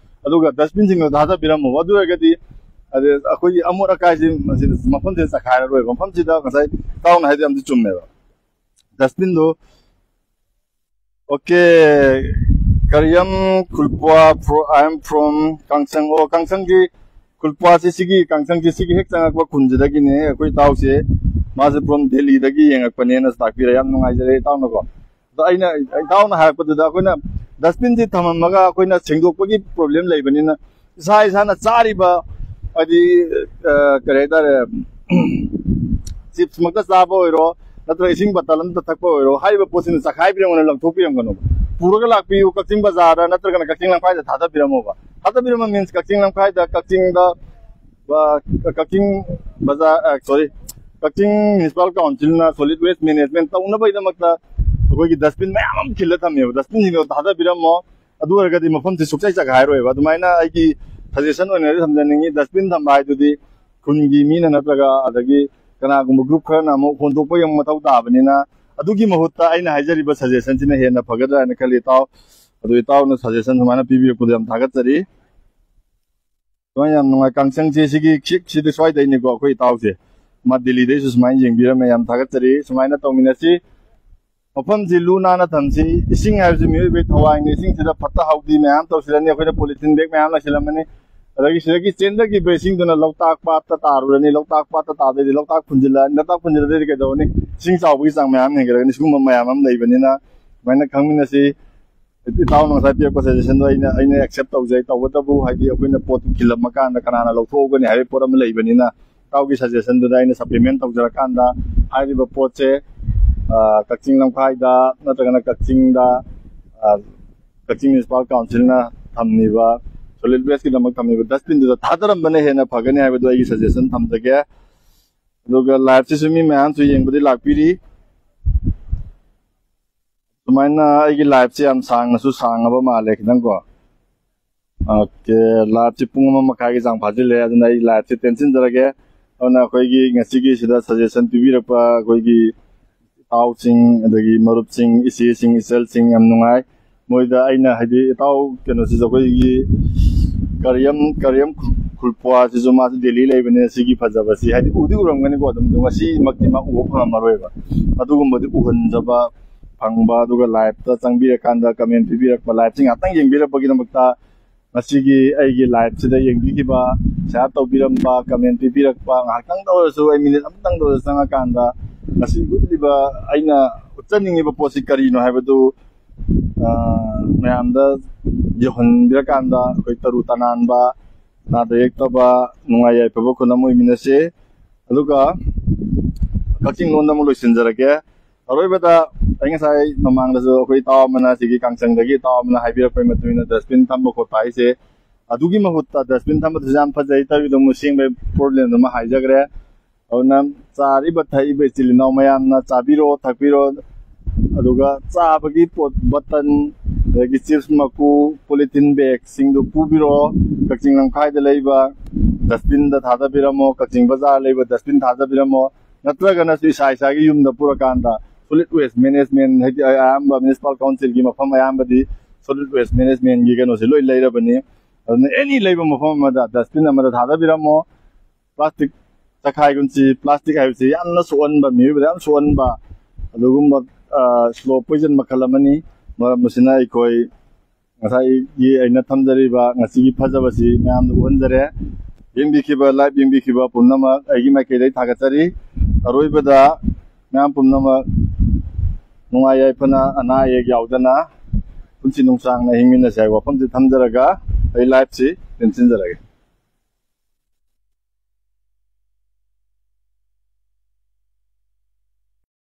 ꯑꯗꯨꯒ dustbin ꯁꯤꯡꯗꯣ ꯊꯥꯗꯕꯤꯔꯝꯃꯣꯕ꯫ ꯑꯗꯨ ꯑꯣꯏꯔꯒꯗꯤ ꯑꯗ ꯑꯩꯈꯣꯏꯒꯤ ꯑꯃꯣꯠ ꯑꯀꯥꯏꯁꯤ ꯃꯁꯤ ꯃꯐꯝꯁꯤꯗ ꯆꯈꯥꯏꯔꯔꯣꯏ꯫ ꯃꯐꯝꯁꯤꯗ ꯉꯁꯥꯏ ꯏꯇꯥꯎꯅ ꯍꯥꯏꯗꯣ ꯌꯥꯝꯗꯤ ꯆꯨꯝꯃꯦꯕ꯫ Dustbin ꯗꯣ, okay, ꯀꯔꯤꯌꯝ ꯈꯨꯜꯄ꯭ꯋꯥ, pro-, I am from ꯀꯥꯡꯁꯪ꯫ ꯑꯣ, ꯀꯥꯡꯁꯪꯒꯤ ꯈꯨꯜꯄ꯭ꯋꯥꯁꯤ, ꯁꯤꯒꯤ ꯀꯥꯡꯁꯪꯁꯤ, ꯁꯤꯒꯤ ꯍꯦꯛ ꯆꯪꯉꯛꯄ ꯈꯨꯟꯁꯤꯗꯒꯤꯅꯦ꯫ ꯑꯩꯈꯣꯏ ꯏꯇꯥꯎꯁꯦ, ꯃꯥꯁꯦ from ꯗꯦꯜꯂꯤꯗꯒꯤ ꯌꯦꯡꯉꯛꯄꯅꯦꯅ ꯇꯥꯛꯄꯤꯔꯦ꯫ ꯌꯥꯝ ꯅꯨꯡꯉꯥꯏꯖꯔꯦ ꯏꯇꯥꯎꯅꯀꯣ꯫ ꯑꯗꯣ ꯑꯩꯅ, ꯏꯇꯥꯎꯅ ꯍꯥꯏꯔꯛꯄꯗꯨꯗ ꯑꯩꯈꯣꯏꯅ dustbin ꯁꯤ ꯊꯝꯃꯝꯃꯒ ꯑꯩꯈꯣꯏꯅ ꯁꯦꯡꯗꯣꯛꯄꯒꯤ problem ꯂꯩꯕꯅꯤꯅ, ꯏꯁꯥ ꯏꯁꯥꯅ ꯆꯥꯔꯤꯕ, ꯍꯥꯏꯗꯤ, ꯑ, ꯀꯔꯤ ꯍꯥꯏꯇꯥꯔꯦ, chips ꯃꯛꯇ ꯆꯥꯕ ꯑꯣꯏꯔꯣ, ꯅꯠꯇ꯭ꯔꯒ ꯏꯁꯤꯡ bottle ꯑꯃꯇ ꯊꯛꯄ ꯑꯣꯏꯔꯣ, ꯍꯥꯏꯔꯤꯕ ꯄꯣꯠꯁꯤꯡꯗꯣ ꯆꯈꯥꯏꯕꯤꯔꯝꯒꯅꯨ, ꯂꯪꯊꯣꯛꯄꯤꯔꯝꯒꯅꯨ꯫ ꯄꯨꯔꯒ ꯂꯥꯛꯄꯤꯌꯨ, ꯀꯛꯆꯤꯡ ꯕꯖꯥꯔꯗ ꯅꯠꯇ꯭ꯔꯒꯅ ꯀꯛꯆꯤꯡ ꯂꯝꯈꯥꯏꯗ ꯊꯥꯗꯕꯤꯔꯝꯃꯣꯕ꯫ ꯊꯥꯗꯕꯤꯔꯝꯕ means ꯀꯛꯆꯤꯡ ꯂꯝꯈꯥꯏꯗ, ꯀꯛꯆꯤꯡꯗ, ꯑ, ꯀꯛꯆꯤꯡ ꯕꯖꯥꯔ, ꯑ, sorry, ꯀꯛꯆꯤꯡ municipal council ꯅ solid waste management ꯇꯧꯅꯕꯒꯤꯗꯃꯛꯇ ꯑꯩꯈꯣꯏꯒꯤ dustbin ꯃꯌꯥꯝ ꯑꯃ ꯈꯤꯜꯂ ꯊꯝꯃꯦꯕ꯫ Dustbin ꯁꯤꯡꯗꯣ ꯊꯥꯗꯕꯤꯔꯝꯃꯣ꯫ ꯑꯗꯨ ꯑꯣꯏꯔꯒꯗꯤ ꯃꯐꯝꯁꯤ ꯁꯨꯛꯆꯥꯏ ꯆꯈꯥꯏꯔꯣꯏꯕ꯫ ꯑꯗꯨꯃꯥꯏꯅ ꯑꯩꯒꯤ suggestion ꯑꯣꯏꯅꯗꯤ ꯊꯝꯖꯅꯤꯡꯉꯤ꯫ Dustbin ꯊꯝꯕ ꯍꯥꯏꯗꯨꯗꯤ ꯈꯨꯟꯒꯤ ꯃꯤꯅ ꯅꯠꯇ꯭ꯔꯒ ꯑꯗꯒꯤ ꯀꯅꯥꯒꯨꯝꯕ group ꯈꯔꯅ ꯑꯃꯨꯛ ꯍꯣꯟꯗꯣꯛꯄꯒꯤ ꯑꯃꯨꯛ ꯃꯊꯧ ꯇꯥꯕꯅꯤꯅ, ꯑꯗꯨꯒꯤ ꯃꯍꯨꯠꯇ ꯑꯩꯅ ꯍꯥꯏꯖꯔꯤꯕ suggestion ꯁꯤꯅ ꯍꯦꯟꯅ ꯐꯒꯗ꯭ꯔꯥ ꯍꯥꯏꯅ ꯈꯜꯂꯤ, ꯏꯇꯥꯎ꯫ ꯑꯗꯨ ꯏꯇꯥꯎꯅ suggestion ꯁꯨꯃꯥꯏꯅ ꯄꯤꯕꯤꯔꯛꯄꯗ ꯌꯥꯝ ꯊꯥꯒꯠꯆꯔꯤ꯫ ꯁꯨꯃꯥꯏꯅ ꯌꯥꯝ ꯅꯨꯡꯉꯥꯏ꯫ ꯀꯥꯡꯁꯪꯁꯦ ꯁꯤꯒꯤ ꯈꯤꯛꯁꯤꯗꯤ ꯁ꯭ꯋꯥꯏꯗꯩꯅꯤꯀꯣ, ꯑꯩꯈꯣꯏ ꯏꯇꯥꯎꯁꯦ꯫ ꯃꯥ ꯗꯦꯜꯂꯤꯗꯩꯁꯨ ꯁꯨꯃꯥꯏꯅ ꯌꯦꯡꯕꯤꯔꯝꯃꯦ, ꯌꯥꯝ ꯊꯥꯒꯠꯆꯔꯤ꯫ ꯁꯨꯃꯥꯏꯅ ꯇꯧꯃꯤꯟꯅꯁꯤ꯫ ꯃꯐꯝꯁꯤ ꯂꯨ ꯅꯥꯟꯅ ꯊꯝꯁꯤ꯫ ꯏꯁꯤꯡ ꯍꯥꯏꯕꯁꯤ ꯃꯤꯑꯣꯏꯕꯒꯤ ꯊꯋꯥꯏꯅꯤ꯫ ꯏꯁꯤꯡꯁꯤꯗ ꯐꯠꯇ ꯍꯥꯎꯗꯤ ꯃꯌꯥꯝ ꯇꯧꯁꯤꯜꯂꯅꯤ꯫ ꯑꯩꯈꯣꯏꯅ polythene bag ꯃꯌꯥꯝ ꯂꯩꯁꯤꯜꯂꯝꯃꯅꯤ꯫ ꯑꯗꯒꯤ ꯁꯤꯗꯒꯤ ꯆꯦꯟꯊꯈꯤꯕ ꯏꯁꯤꯡꯗꯨꯅ ꯂꯣꯛꯇꯥꯛ ꯄꯥꯠꯇ ꯇꯥꯔꯨꯔꯅꯤ꯫ ꯂꯣꯛꯇꯥꯛ ꯄꯥꯠꯇ ꯇꯥꯗꯣꯏꯗꯤ ꯂꯣꯛꯇꯥꯛ ꯐꯨꯟꯖꯤꯜꯂꯛꯑꯅꯤ꯫ ꯂꯣꯛꯇꯥꯛ ꯐꯨꯟꯖꯤꯜꯂꯗꯤ ꯀꯩꯗꯧꯔꯅꯤ? ꯏꯁꯤꯡ ꯆꯥꯎꯕꯒꯤ ꯆꯥꯡ ꯃꯌꯥꯝ ꯍꯦꯟꯒꯠꯂꯛꯀꯅꯤ꯫ ꯁꯤꯒꯨꯝꯕ ꯃꯌꯥꯝ ꯑꯃ ꯂꯩꯕꯅꯤꯅ ꯁꯨꯃꯥꯏꯅ ꯈꯪꯃꯤꯟꯅꯁꯤ꯫ ꯏꯇꯥꯎꯅ ꯉꯁꯥꯏ ꯄꯤꯔꯛꯄ suggestion ꯗꯣ ꯑꯩꯅ, ꯑꯩꯅ accept ꯇꯧꯖꯩ꯫ ꯇꯧꯕꯇꯕꯨ, ꯍꯥꯏꯗꯤ, ꯑꯩꯈꯣꯏꯅ ꯄꯣꯠꯇꯨ ꯈꯤꯜꯂꯝꯃꯀꯥꯟꯗ ꯀꯅꯥꯅ ꯂꯧꯊꯣꯛꯍꯧꯒꯅꯤ ꯍꯥꯏꯕꯒꯤ ꯄꯣꯠ ꯑꯃ ꯂꯩꯕꯅꯤꯅ, ꯏꯇꯥꯎꯒꯤ suggestion ꯗꯨꯗ ꯑꯩꯅ supplement ꯇꯧꯖꯔꯀꯥꯟꯗ, ꯍꯥꯏꯔꯤꯕ ꯄꯣꯠꯁꯦ, ꯑ, ꯀꯛꯆꯤꯡ ꯂꯝꯈꯥꯏꯗ ꯅꯠꯇ꯭ꯔꯒꯅ ꯀꯛꯆꯤꯡꯗ, ꯑ, ꯀꯛꯆꯤꯡ municipal council ꯅ ꯊꯝꯃꯤꯕ solid waste ꯀꯤꯗꯃꯛ ꯊꯝꯃꯤꯕ dustbin ꯗꯨꯗ ꯊꯥꯗꯔꯝꯕꯅ ꯍꯦꯟꯅ ꯐꯒꯅꯤ ꯍꯥꯏꯕꯗꯨ ꯑꯩꯒꯤ suggestion ꯊꯝꯖꯒꯦ꯫ ꯑꯗꯨꯒ live ꯁꯤꯁꯨ ꯃꯤ ꯃꯌꯥꯝꯁꯨ ꯌꯦꯡꯕꯗꯤ ꯂꯥꯛꯄꯤꯔꯤ꯫ ꯁꯨꯃꯥꯏꯅ ꯑꯩꯒꯤ live ꯁꯦ ꯌꯥꯝ ꯁꯥꯡꯅꯁꯨ ꯁꯥꯡꯉꯕ ꯃꯥꯜꯂꯦ ꯈꯤꯇꯪ ꯀꯣ꯫ OK, live ꯁꯦ ꯄꯨꯡ ꯑꯃ ꯃꯈꯥꯏꯒꯤ ꯆꯥꯡ ꯐꯥꯖꯤꯜꯂꯦ, ꯑꯗꯨꯅ ꯑꯩ live ꯁꯦ ꯇꯦꯟꯁꯤꯟꯖꯔꯒꯦ꯫ ꯑꯗꯨꯅ ꯑꯩꯈꯣꯏꯒꯤ ꯉꯁꯤꯒꯤ ꯁꯤꯗ suggestion ꯄꯤꯕꯤꯔꯛꯄ ꯑꯩꯈꯣꯏꯒꯤ ꯏꯇꯥꯎꯁꯤꯡ, ꯑꯗꯒꯤ ꯃꯔꯨꯞꯁꯤꯡ, ꯏꯆꯦꯁꯤꯡ, ꯏꯆꯜꯁꯤꯡ, ꯌꯥꯝ ꯅꯨꯡꯉꯥꯏ꯫ ꯃꯣꯏꯗ ꯑꯩꯅ, ꯍꯥꯏꯗꯤ, ꯏꯇꯥꯎ ꯀꯩꯅꯣꯁꯤꯁꯨ, ꯑꯩꯈꯣꯏꯒꯤ ꯀꯔꯤꯌꯝ, ꯀꯔꯤꯌꯝ ꯈꯨꯜꯄ꯭ꯋꯥꯁꯤꯁꯨ ꯃꯥꯁꯨ ꯗꯦꯜꯂꯤ ꯂꯩꯕꯅꯦ, ꯁꯤꯒꯤ ꯐꯖꯕꯁꯤ, ꯍꯥꯏꯗꯤ, ꯎꯗꯤ ꯎꯔꯝꯒꯅꯤꯀꯣ, ꯑꯗꯨꯝ, ꯑꯗꯨ ꯉꯁꯤꯃꯛꯇꯤ ꯃꯥ ꯎꯕ ꯐꯪꯉꯝꯃꯔꯣꯏꯕ꯫ ꯑꯗꯨꯒꯨꯝꯕꯗꯤ ꯎꯍꯟꯖꯕ ꯐꯪꯕ, ꯑꯗꯨꯒ live ꯇ ꯆꯪꯕꯤꯔꯀꯥꯟꯗ comment ꯄꯤꯕꯤꯔꯛꯄ, live ꯁꯤ ꯉꯥꯛꯇꯪ ꯌꯦꯡꯕꯤꯔꯛꯄꯒꯤꯗꯃꯛꯇ ꯉꯁꯤꯒꯤ ꯑꯩꯒꯤ live ꯁꯤꯗ ꯌꯦꯡꯕꯤꯈꯤꯕ, share ꯇꯧꯕꯤꯔꯝꯕ, comment ꯄꯤꯕꯤꯔꯛꯄ, ꯉꯥꯏꯍꯥꯛꯇꯪꯗ ꯑꯣꯏꯔꯁꯨ, ꯑꯩ minute ꯑꯃꯇꯪꯗ ꯑꯣꯏꯔꯁꯨ ꯆꯪꯉꯀꯥꯟꯗ ꯉꯁꯤ ꯎꯠꯂꯤꯕ, ꯑꯩꯅ ꯎꯠꯆꯅꯤꯡꯉꯤꯕ ꯄꯣꯠꯁꯤ ꯀꯔꯤꯅꯣ ꯍꯥꯏꯕꯗꯨ, ꯑ, ꯃꯌꯥꯝꯗ ꯌꯧꯍꯟꯕꯤꯔꯀꯥꯟꯗ ꯑꯩꯈꯣꯏ ꯇꯔꯨ ꯇꯅꯥꯟꯕ, ꯅꯥꯗ ꯌꯦꯛꯇꯕ, ꯅꯨꯡꯉꯥꯏ ꯌꯥꯏꯐꯕ ꯈꯨꯟ ꯑꯃ ꯑꯣꯏꯃꯤꯟꯅꯁꯤ꯫ ꯑꯗꯨꯒ ꯀꯛꯆꯤꯡ ꯂꯣꯟꯗ ꯑꯃꯨꯛ ꯂꯣꯏꯁꯤꯟꯖꯔꯒꯦ꯫ ꯑꯔꯣꯏꯕꯗ ꯑꯩ ꯉꯁꯥꯏ ꯃꯃꯥꯡꯗꯁꯨ ꯑꯩꯈꯣꯏ ꯏꯇꯥꯎ ꯑꯃꯅ, ꯁꯤꯒꯤ ꯀꯥꯡꯆꯪꯗꯒꯤ ꯏꯇꯥꯎ ꯑꯃꯅ ꯍꯥꯏꯕꯤꯔꯛꯄꯒꯤ ꯃꯇꯨꯡ ꯏꯟꯅ, dustbin ꯊꯝꯕ ꯈꯣꯠꯄ ꯍꯥꯏꯁꯦ ꯑꯗꯨꯒꯤ ꯃꯍꯨꯠꯇ dustbin ꯊꯝꯕꯗꯨꯁꯨ ꯌꯥꯝ ꯐꯖꯩ, ꯇꯧꯔꯤꯗꯣ ꯑꯃꯨꯛ ꯁꯦꯡꯕꯒꯤ problem ꯗꯨꯃ ꯍꯥꯏꯖꯈ꯭ꯔꯦ꯫ ꯑꯗꯨꯅ ꯆꯥꯔꯤꯕ ꯊꯛꯏꯕ ꯏꯆꯤꯜ ꯏꯅꯥꯎ ꯃꯌꯥꯝꯅ ꯆꯥꯕꯤꯔꯣ, ꯊꯛꯄꯤꯔꯣ, ꯑꯗꯨꯒ ꯆꯥꯕꯒꯤ ꯄꯣꯠ, button, ꯑꯗꯒꯤ chips ꯃꯀꯨ, polythene bag ꯁꯤꯡꯗꯨ ꯄꯨꯕꯤꯔꯣ꯫ ꯀꯛꯆꯤꯡ ꯂꯝꯈꯥꯏꯗ ꯂꯩꯕ dustbin ꯗ ꯊꯥꯗꯕꯤꯔꯝꯃꯣ, ꯀꯛꯆꯤꯡ ꯕꯖꯥꯔ ꯂꯩꯕ dustbin ꯊꯥꯗꯕꯤꯔꯝꯃꯣ, ꯅꯠꯇ꯭ꯔꯒꯅꯁꯨ ꯏꯁꯥ ꯏꯁꯥꯒꯤ ꯌꯨꯝꯗ ꯄꯨꯔꯀꯥꯟꯗ solid waste management, ꯍꯥꯏꯗꯤ ꯑꯌꯥꯝꯕ municipal council ꯒꯤ ꯃꯐꯝ ꯑꯌꯥꯝꯕꯗꯤ solid waste management ꯒꯤ ꯀꯩꯅꯣꯁꯤ ꯂꯣꯏ ꯂꯩꯔꯕꯅꯤ꯫ ꯑꯗꯨꯅ any ꯂꯩꯕ ꯃꯐꯝ ꯑꯃꯗ dustbin ꯑꯃꯗ ꯊꯥꯗꯕꯤꯔꯝꯃꯣ꯫ Plastic ꯆꯈꯥꯏꯒꯨꯟꯁꯤ, plastic ꯍꯥꯏꯕꯁꯤ ꯌꯥꯝꯅ ꯁꯣꯛꯍꯟꯕ, ꯃꯤꯑꯣꯏꯕꯗ ꯌꯥꯝ ꯁꯣꯛꯍꯟꯕ, ꯑꯗꯨꯒꯨꯝꯕ, ꯑ, slow poison ꯃꯈꯜ ꯑꯃꯅꯤ꯫ ꯃꯔꯝ ꯑꯁꯤꯅ ꯑꯩꯈꯣꯏ ꯉꯁꯥꯏꯒꯤ ꯑꯩꯅ ꯊꯝꯖꯔꯤꯕ ꯉꯁꯤꯒꯤ ꯐꯖꯕꯁꯤ ꯃꯌꯥꯝꯗ ꯎꯍꯟꯖꯔꯦ꯫ ꯌꯦꯡꯕꯤꯈꯤꯕ, live ꯌꯦꯡꯕꯤꯈꯤꯕ ꯄꯨꯝꯅꯃꯛ ꯑꯩꯒꯤ ꯃꯥꯏꯀꯩꯗꯒꯤ ꯊꯥꯒꯠꯆꯔꯤ꯫ ꯑꯔꯣꯏꯕꯗ ꯃꯌꯥꯝ ꯄꯨꯝꯅꯃꯛ ꯅꯨꯡꯉꯥꯏ ꯌꯥꯏꯐꯅ, ꯑꯅꯥ ꯑꯌꯦꯛ ꯌꯥꯎꯗꯅ ꯄꯨꯟꯁꯤ ꯅꯨꯡꯁꯥꯡꯅ ꯍꯤꯡꯃꯤꯟꯅꯁꯤ ꯍꯥꯏꯕ ꯋꯥꯐꯝꯁꯤ ꯊꯝꯖꯔꯒ ꯑꯩ live ꯁꯤ ꯇꯦꯟꯁꯤꯟꯖꯔꯒꯦ꯫